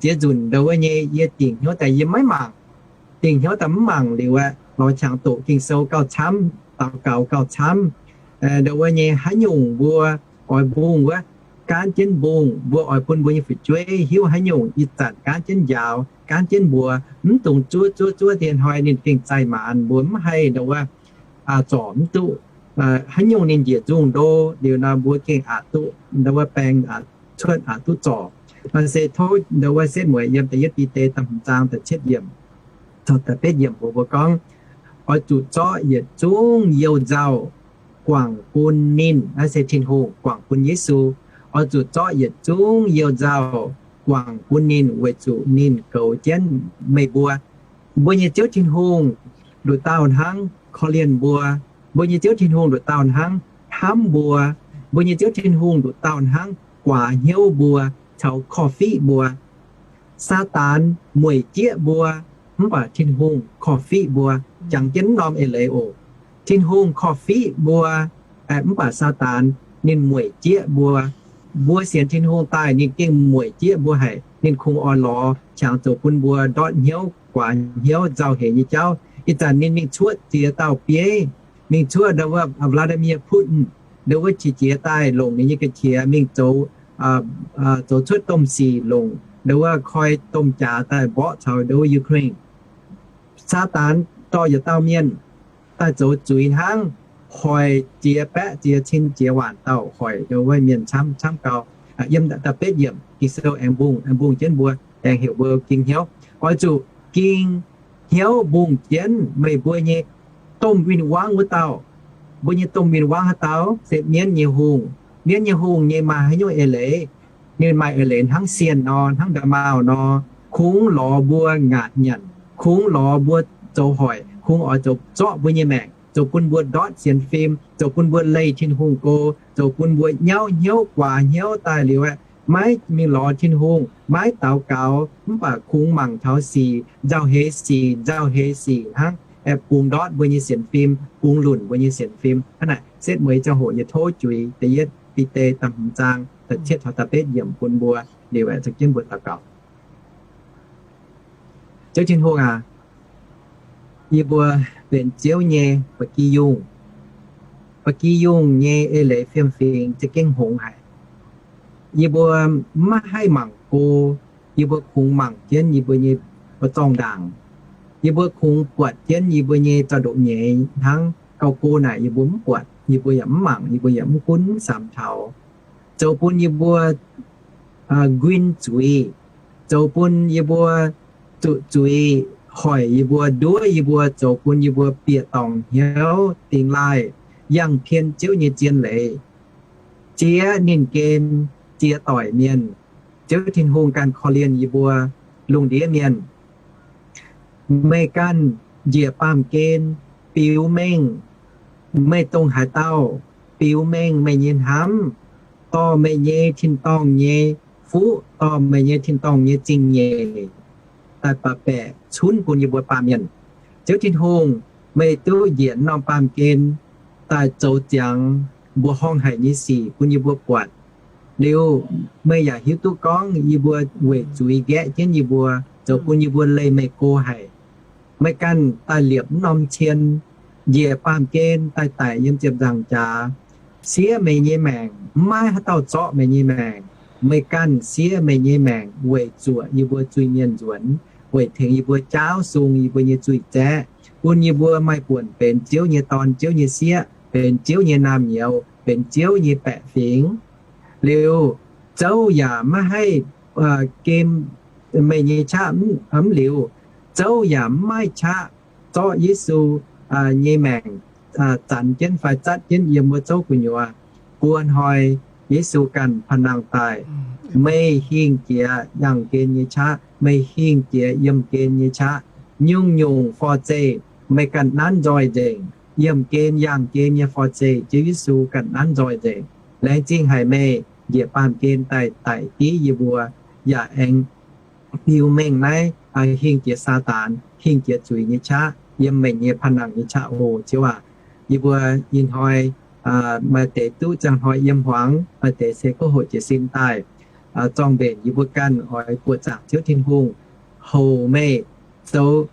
Ziex nzunc ndo wuov nyei yie dingc hnyouv daaih yie maiv mangc. Dingc hnyouv daaih mv mangc liuz aeqv, lorz qangx doqc Ging-Sou gauh camv, daux gaux gauh camv. Ndo wuov nyei haaix nyungc mbuo oix mbungh wuov, gaanv jienv mbungh. Mbuo oix bun mbuo nyei fu'jueiv hiuv haaix nyungc ih zanc gaanv jienv njaaux, gaanv jienv mbuox. Mv dungx zuov zuov zuov, dien hnoi ninh gengh zaih maanz, mbuo mv haih ndo wuov zorc mv duqv. Haaix nyungc ninh njiec nzungh ndo liuz nor, mbuo gengh aqc duqv ndo wuov baeng cuotv, aqc duqv zorc. Maaih se tov ndo wuov setv mueiz yiem da'yietv Bide da'hmz zaang da'cietv yiemc, da'betv yiemc mbuox mbuo gorngv, oix zuqc zorqv yietc zungv you-nzauh guangc bun ninh, naaiv se Tin-Hungh guangc bun Yesu. Oix zuqc zorqv yietc zungv you-nzauh guangc bun ninh weic zuqc ninh goux jienv meih mbuo. Mbuo nyei Ziouv Tin-Hungh nduqc dauh hnangv korv-lienh mbuo. Mbuo nyei Ziouv Tin-Hungh nduqc dauh hnangv hnamv mbuo. Mbuo nyei Ziouv Tin-Hungh nduqc dauh hnangv guaax hnyouv mbuo caux korv-fiqv mbuo. Saadaan mueic jieqv mbuo, mv baac Tin-Hungh korv-fiqv mbuo. Jangx jienv norm eix leiz oc. Tin-Hungh korv-fiqv mbuo, mv baac Saadaan ninh mueic jieqv mbuo. Mbuo sienx Tin-Hungh daaih ninh gengh mueic jieqv mbuo haic. Ninh kungx oix lorz qangx zoux bun mbuo ndortv hnyouv, guaax hnyouv, nzauh heix nyei jauv. Ih zanc ninh mingh cuotv ziex dauh bieiv, mingh cuotv ndo wuov Vladimir Putin, ndo wuov qiex jiez daaih longc ninh nyei ga'qiex mingh zoux, zoux cuotv domh sic longc ndo wuov koi domh jaax daaih mborqv caux ndo wuov Ukraine. Saadaan dorh yietc dauh mienh daaih zoux zuiz hnangv, hoic ziex baeqv ziex cin ziex waanc dauh, hoic ndo wuov mienh camv camv gau. Yiem da'betv yiemc Ging-Sou aengx mbungh, aengx mbungh jienv mbuo, aengx heuc mbuo ging hnyouv. Oix zuqc ging hnyouv mbungh jienv meih mbuo nyei domh win-wangv wuov dauh. Mbuo nyei domh win-wangv haaix dauh? Se mienv nyei hungh. Mienv nyei hungh nyei maaih haaix nyungc eix leiz? Ninh maaih eix leiz hnangv sienh nor, hnangv nda'maauh nor, kungx lorz mbuo ngaatc nyanc, kungx lorz mbuo zoux hoic, kungx oix zoux zorqv mbuo nyei maengc, zoux bun mbuo ndortv sienx fim, zoux bun mbuo leih Tin-Hungh go, zoux bun mbuo nyauv hnyouv guaax hnyouv daaih liuz aeqv, maiv mingh lorz Tin-Hungh, maiv daux gaux, mv baac kungx mangc taux sic, nzauh heix sic, nzauh heix sic hnangv, aeqv, bungx ndortv mbuo nyei sienx fim, bungx lunc mbuo nyei sienx fim. Hnangv naaic, setv mueiz ziangh hoc yie tov juix da'yietv Bide da'hmz zaang da'cietv taux da'betv yiemc bun mbuo, liuz aeqv, za'gengh mbuo daux gaux. Ziouv Tin-Hungh aac, yie mbuo benx Ziouv nyei ba'gi yungh. Ba'gi yungh nyei eix leiz fiem-fingx za'gengh hngongx haic. Yie mbuo maiv haih mangc go, yie mbuo kungx mangc jienv yie mbuo nyei zorng-ndaangc. Yie mbuo kungx buatc jienv yie mbuo nyei zaux-ndoqv nyeiz hnangv. Gauh go naaic yie mbuo mv buatc, yie mbuo yaac mv mangc, yie mbuo yaac mv gunv, mv samx taux. Zoux bun yie mbuo nquin zuiz, zoux bun yie mbuo zuqc zuiz hoic yie mbuo, nduov yie mbuo, zoux bun yie mbuo bieqc dorngc hnyouv dingx laaih yangh pien Ziouv nyei zien leiz. Ziex ninh gen ziex doic mienh, Ziouv Tin-Hungh ganh korv-lienh yie mbuo lungh ndiev mienh. Meih ganh njiec baamh gen biux mengh meih dongh haaix dauh, biux mengh meih nyei hnamv, dorh meih nyei tin-dorngh nyei fuqv, dorh meih nyei tin-dorngh nyei zingh nyeic daaih baac baeqc cunv bun yie mbuo baamh mienh. Ziouv Tin-Hungh, meih duqv njiec norm baamh gen daaih zoux ziangx mbuoqc horngh haic nyei sic bun yie mbuo buatc. Liuz, meih yaac hiuv duqv gorngv yie mbuo weic zuiz nqaeqv jienv yie mbuo, zoux bun yie mbuo leih meih go haic. Meih ganh daaih liepc mv norm cien, njiec baamh gen daaih daic yiem ziepc nzaangc jaax, siev meih nyei maengc, mv maaih haaix dauh zorqv meih nyei maengc. Meih ganh siev meih nyei maengc weic zuoqc yie mbuo zuiz-mienh nzuonx, weic tengx yie mbuo jaauv sung yie mbuo nyei zuiz zaeqv, bun yie mbuo maaih buonc benx Ziouv nyei dorn, Ziouv nyei sieqv, benx Ziouv nyei naamh nyouz, benx Ziouv nyei baeqc fingx. Liuz, zouv yaac maiv haih gem meih nyei qaqv mv liuz, zouv yaac mv maaih qaqv zorqv Yesu nyei maengc zanx jienv fai zatv jienv yiem wuov zouv gu'nyuoz. Buo hnoi Yesu ganh pa'nangh daaih, meih hingh jiex yangh gen nyei qaqv, meih hingh jiex yiemh gen nyei qaqv. Nyungc-nyungc forv-zeih meih ganh nanv nzoih nzengc. Yiemh gen yangh gen nyei forv-zeih Ziouv Yesu ganh nanv nzoih nzengc. Laengz zingh haic meih njiec baamh gen daaih daic div yie mbuo, yaac aengx biux mengh naaiv hingh jiex Saadaan, hingh jiex zuiz nyei qaqv yiem meih nyei pa'nangh nyei qaqv oc, Ziouv aac. Yie mbuo ih hnoi maaih deix duqv ziangh hnoi yiem hmuangx, maaih deix se gouv hoqc jiez sin daaih, zorng-mbenc yie mbuo ganh oix buoqc zaangc Ziouv Tin-Hungh, houx meih zoux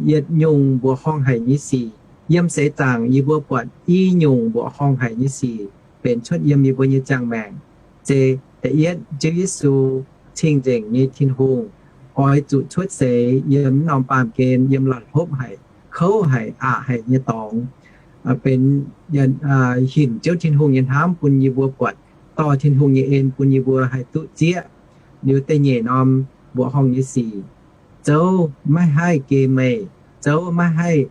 yietc nyungc mbuoqc horngh haic nyei sic. Yiem seix zaangc yie mbuo buatc i nyungc mbuoqc horngh haic nyei sic benx cuotv yiem yie mbuo nyei ziangh maengc. Zeiz da'yietv, Ziouv Yesu cing-nzengc nyei Tin-Hungh oix zuqc cuotv seix yiem norm baamh gen, yiem la'hlopv haic, kouv haic, aqc haic nyei dorngx, benx hinc Ziouv Tin-Hungh nyei hnamv bun yie mbuo buatc, dorh Tin-Hungh nyei en bun yie mbuo haih duqv zieqv. Liuz da'nyeic norm mbuoqc horngh nyei sic, zouv maiv haih gem meih, zouv maiv haih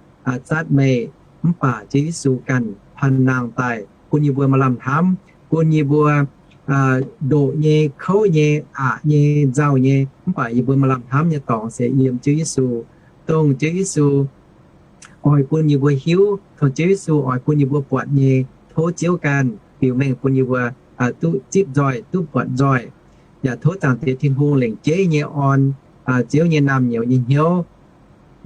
zatv meih, mv baac Ziouv Yesu ganh pa'nangh daaih bun yie mbuo maaih lamh hnamv, bun yie mbuo ndoqc nyei, kouv nyei, aqc nyei, nzauh nyei, mv baac yie mbuo maaih lamh hnamv nyei dorngx se yiem Ziouv Yesu. Dongh Ziouv Yesu oix bun yie mbuo hiuv, dongh Ziouv Yesu oix bun yie mbuo buatc nyei, tov Ziouv ganh biux mengh bun yie mbuo duqv zipv nzoih, duqv buatc nzoih. Yaac tov Zaangc Diex Tin-Hungh lengc jeiv nyei orn Ziouv nyei naamh nyouz nyei hnyouv.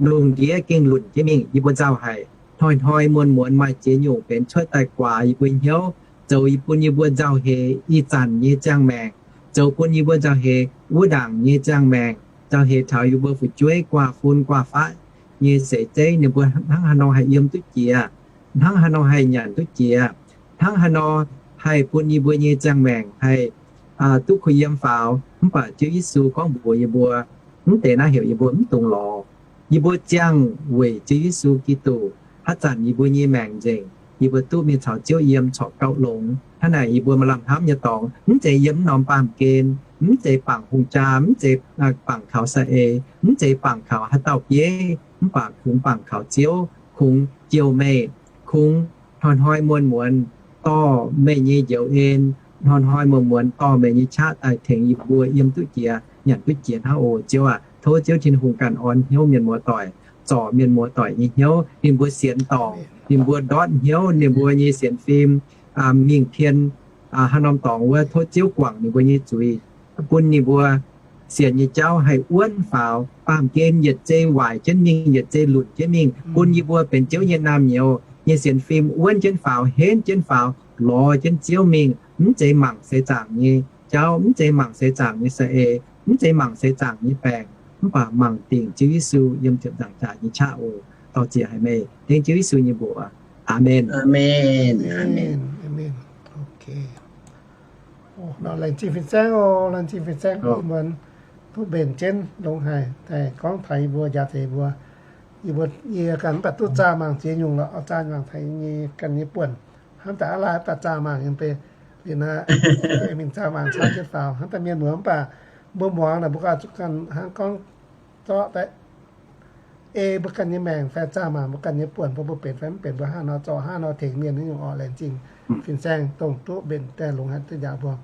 Lungh ndiev gengh lunc jienv mingh, yie mbuo nzauh haic. Hnoi-hnoi muonz-muonz maaih ziex nyungc benx cuotv daaih guaax yie mbuo hnyouv, zoux bun yie mbuo nzauh heix ih zanc nyei ziangh maengc, zoux bun yie mbuo nzauh heix wuov ndaangc nyei ziangh maengc, nzauh heix taux yie mbuo fu'jueiv guaax fun guaax faqv nyei seix zeiv, ninh mbuo hnangv haaix nor haih yiem duqv jiex, hnangv haaix nor haih nyanc duqv jiex, hnangv haaix nor haih bun yie mbuo nyei ziangh maengc haih duqv kuh yiem faaux. Mv baac Ziouv Yesu gorngv mbuox yie mbuo, mv deix naaiv heuc yie mbuo mv dungx lorz. Yie mbuo ziangh weic Ziouv Yesu Giduc, haaix zanc yie mbuo nyei maengc nzengc, yie mbuo duqv mingh caux Ziouv yiem corc gauh longx. Hnangv naaic yie mbuo maaih lamh hnamv nyei dorngx, mv zeiz yiem mv norm baamh gen, mv zeiz bangc hungh jaa, mv zeiz bangc kaux saeng-eix, mv zeiz bangc kaux haaix dauh bieiv, mv baac kungx bangc kaux Ziouv, kungx jouh meih, kungx hnoi-hnoi muonz-muonz dorh meih nyei njoux en, hnoi-hnoi muonz-muonz dorh meih nyei qaqv daaih tengx yie mbuo yiem duqv jiex, nyanc duqv jiex hnangv oc. Ziouv aac, tov Ziouv Tin-Hungh ganh orn hnyouv mienh muoz-doic, zorc mienh muoz-doic nyei hnyouv, ninh mbuo sienx dorngc, ninh mbuo ndortv hnyouv, ninh mbuo nyei sienx fim mingh tien haaix norm dorngx wuov, tov Ziouv guangc ninh mbuo nyei zuiz, bun ninh mbuo sienx nyei jauv haih wuonv faaux. Baamh gen yietc zei waaic jienv mingh, yietc zei lunc jienv mingh, bun yie mbuo benx Ziouv nyei naamh nyouz nyei sienx fim wuonv jienv faaux, henv jienv faaux, lorz jienv Ziouv mingh. Mv zeiz mangc seix zaangc nyei jauv, mv zeiz mangc seix zaangc nyei saeng-eix, mv zeiz mangc seix zaangc nyei baengc, mv baac mangc dingc Ziouv Yesu yiem ziepc nzaangc jaax nyei qaqv oc. Dorh zieqc haic meih, dengv Ziouv Yesu nyei mbuox. Aamen. Laengz zingh fin-saeng oc, laengz zingh fin-saeng ih muonz duqv mbenc jienv longx haic, daaih gorngv taux yie mbuo, njaaux taux yie mbuo. Yie mbuo yie ganh mv baac duqv zaah mangc ziex nyungc lorqc, zaah mangc taux yie nyei ganh nyei buonc. Hnamv daaih aav laih mv baac zaah mangc yiem bei, liuz naaiv mingh zaah mangc camv jienv faaux. Hnamv daaih mienh muoz mv baac mbuo muangx naaic mbuo ganh zuqc ganh hnangv gorngv zorqv daaih ei mbuo ganh nyei maengc fai zaah mangc mbuo ganh nyei buonc, mbuo mbuo benx fai mv benx, mbuo hnangv nor zorqv hnangv nor tengx mienh naaiv nyungc orqc. Laengz zingh fin-saeng dongh duqv mbenc daaih longx haic duqv njaaux mbuo.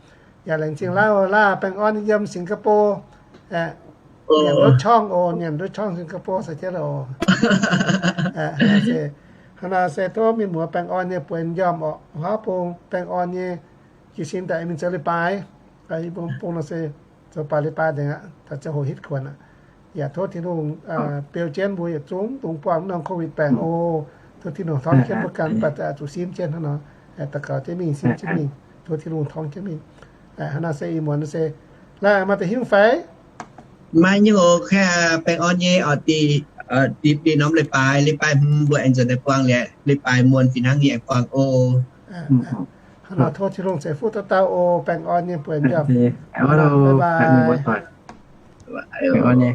Yaac laengz zingh Laav oc, Laav baengh orn yiem Singapore. Nyanc nduov qorngv oc, nyanc nduov qorngv Singapore se jienv oc. Hnangv naaic se tov mienh muoz baengh orn nyei bueix m'njormh orqc, huaav bung baengh orn nyei jiez sin daaih mingh zoux leiz-baaix. Bung nor se zoux baaix leiz-baaix nzengc aqv, taux ziangh hoc hitv kuonx aqv. Yaac tov Tin-Hungh beu jienv mbuo yietc zungv dungx buangh norm COVID baengc oc. Tov Tin-Hungh torngv jienv mbuo ganh, mv baac zuqc simv jienv hnangv nor, daux gaux jienv mingh, simv jienv mingh. Tov Tin-Hungh torngv jienv mingh. Hnangv naaic se ih muonz se, Laav maaih deix hiuv fai? Maaih nyungc oc, baengh orn nyei oc. Deix norm leiz-baaix, leiz-baaix hmz mbuo aengx nzuonx daaih buangh liuz, leiz-baaix muonz fih hnangv nyei aengx buangh oc. Hnangv nor tov Tin-Hungh ceix fuqv dauh dauh oc. Baengh orn nyei bueix m'njormh. Baengh orn nyei.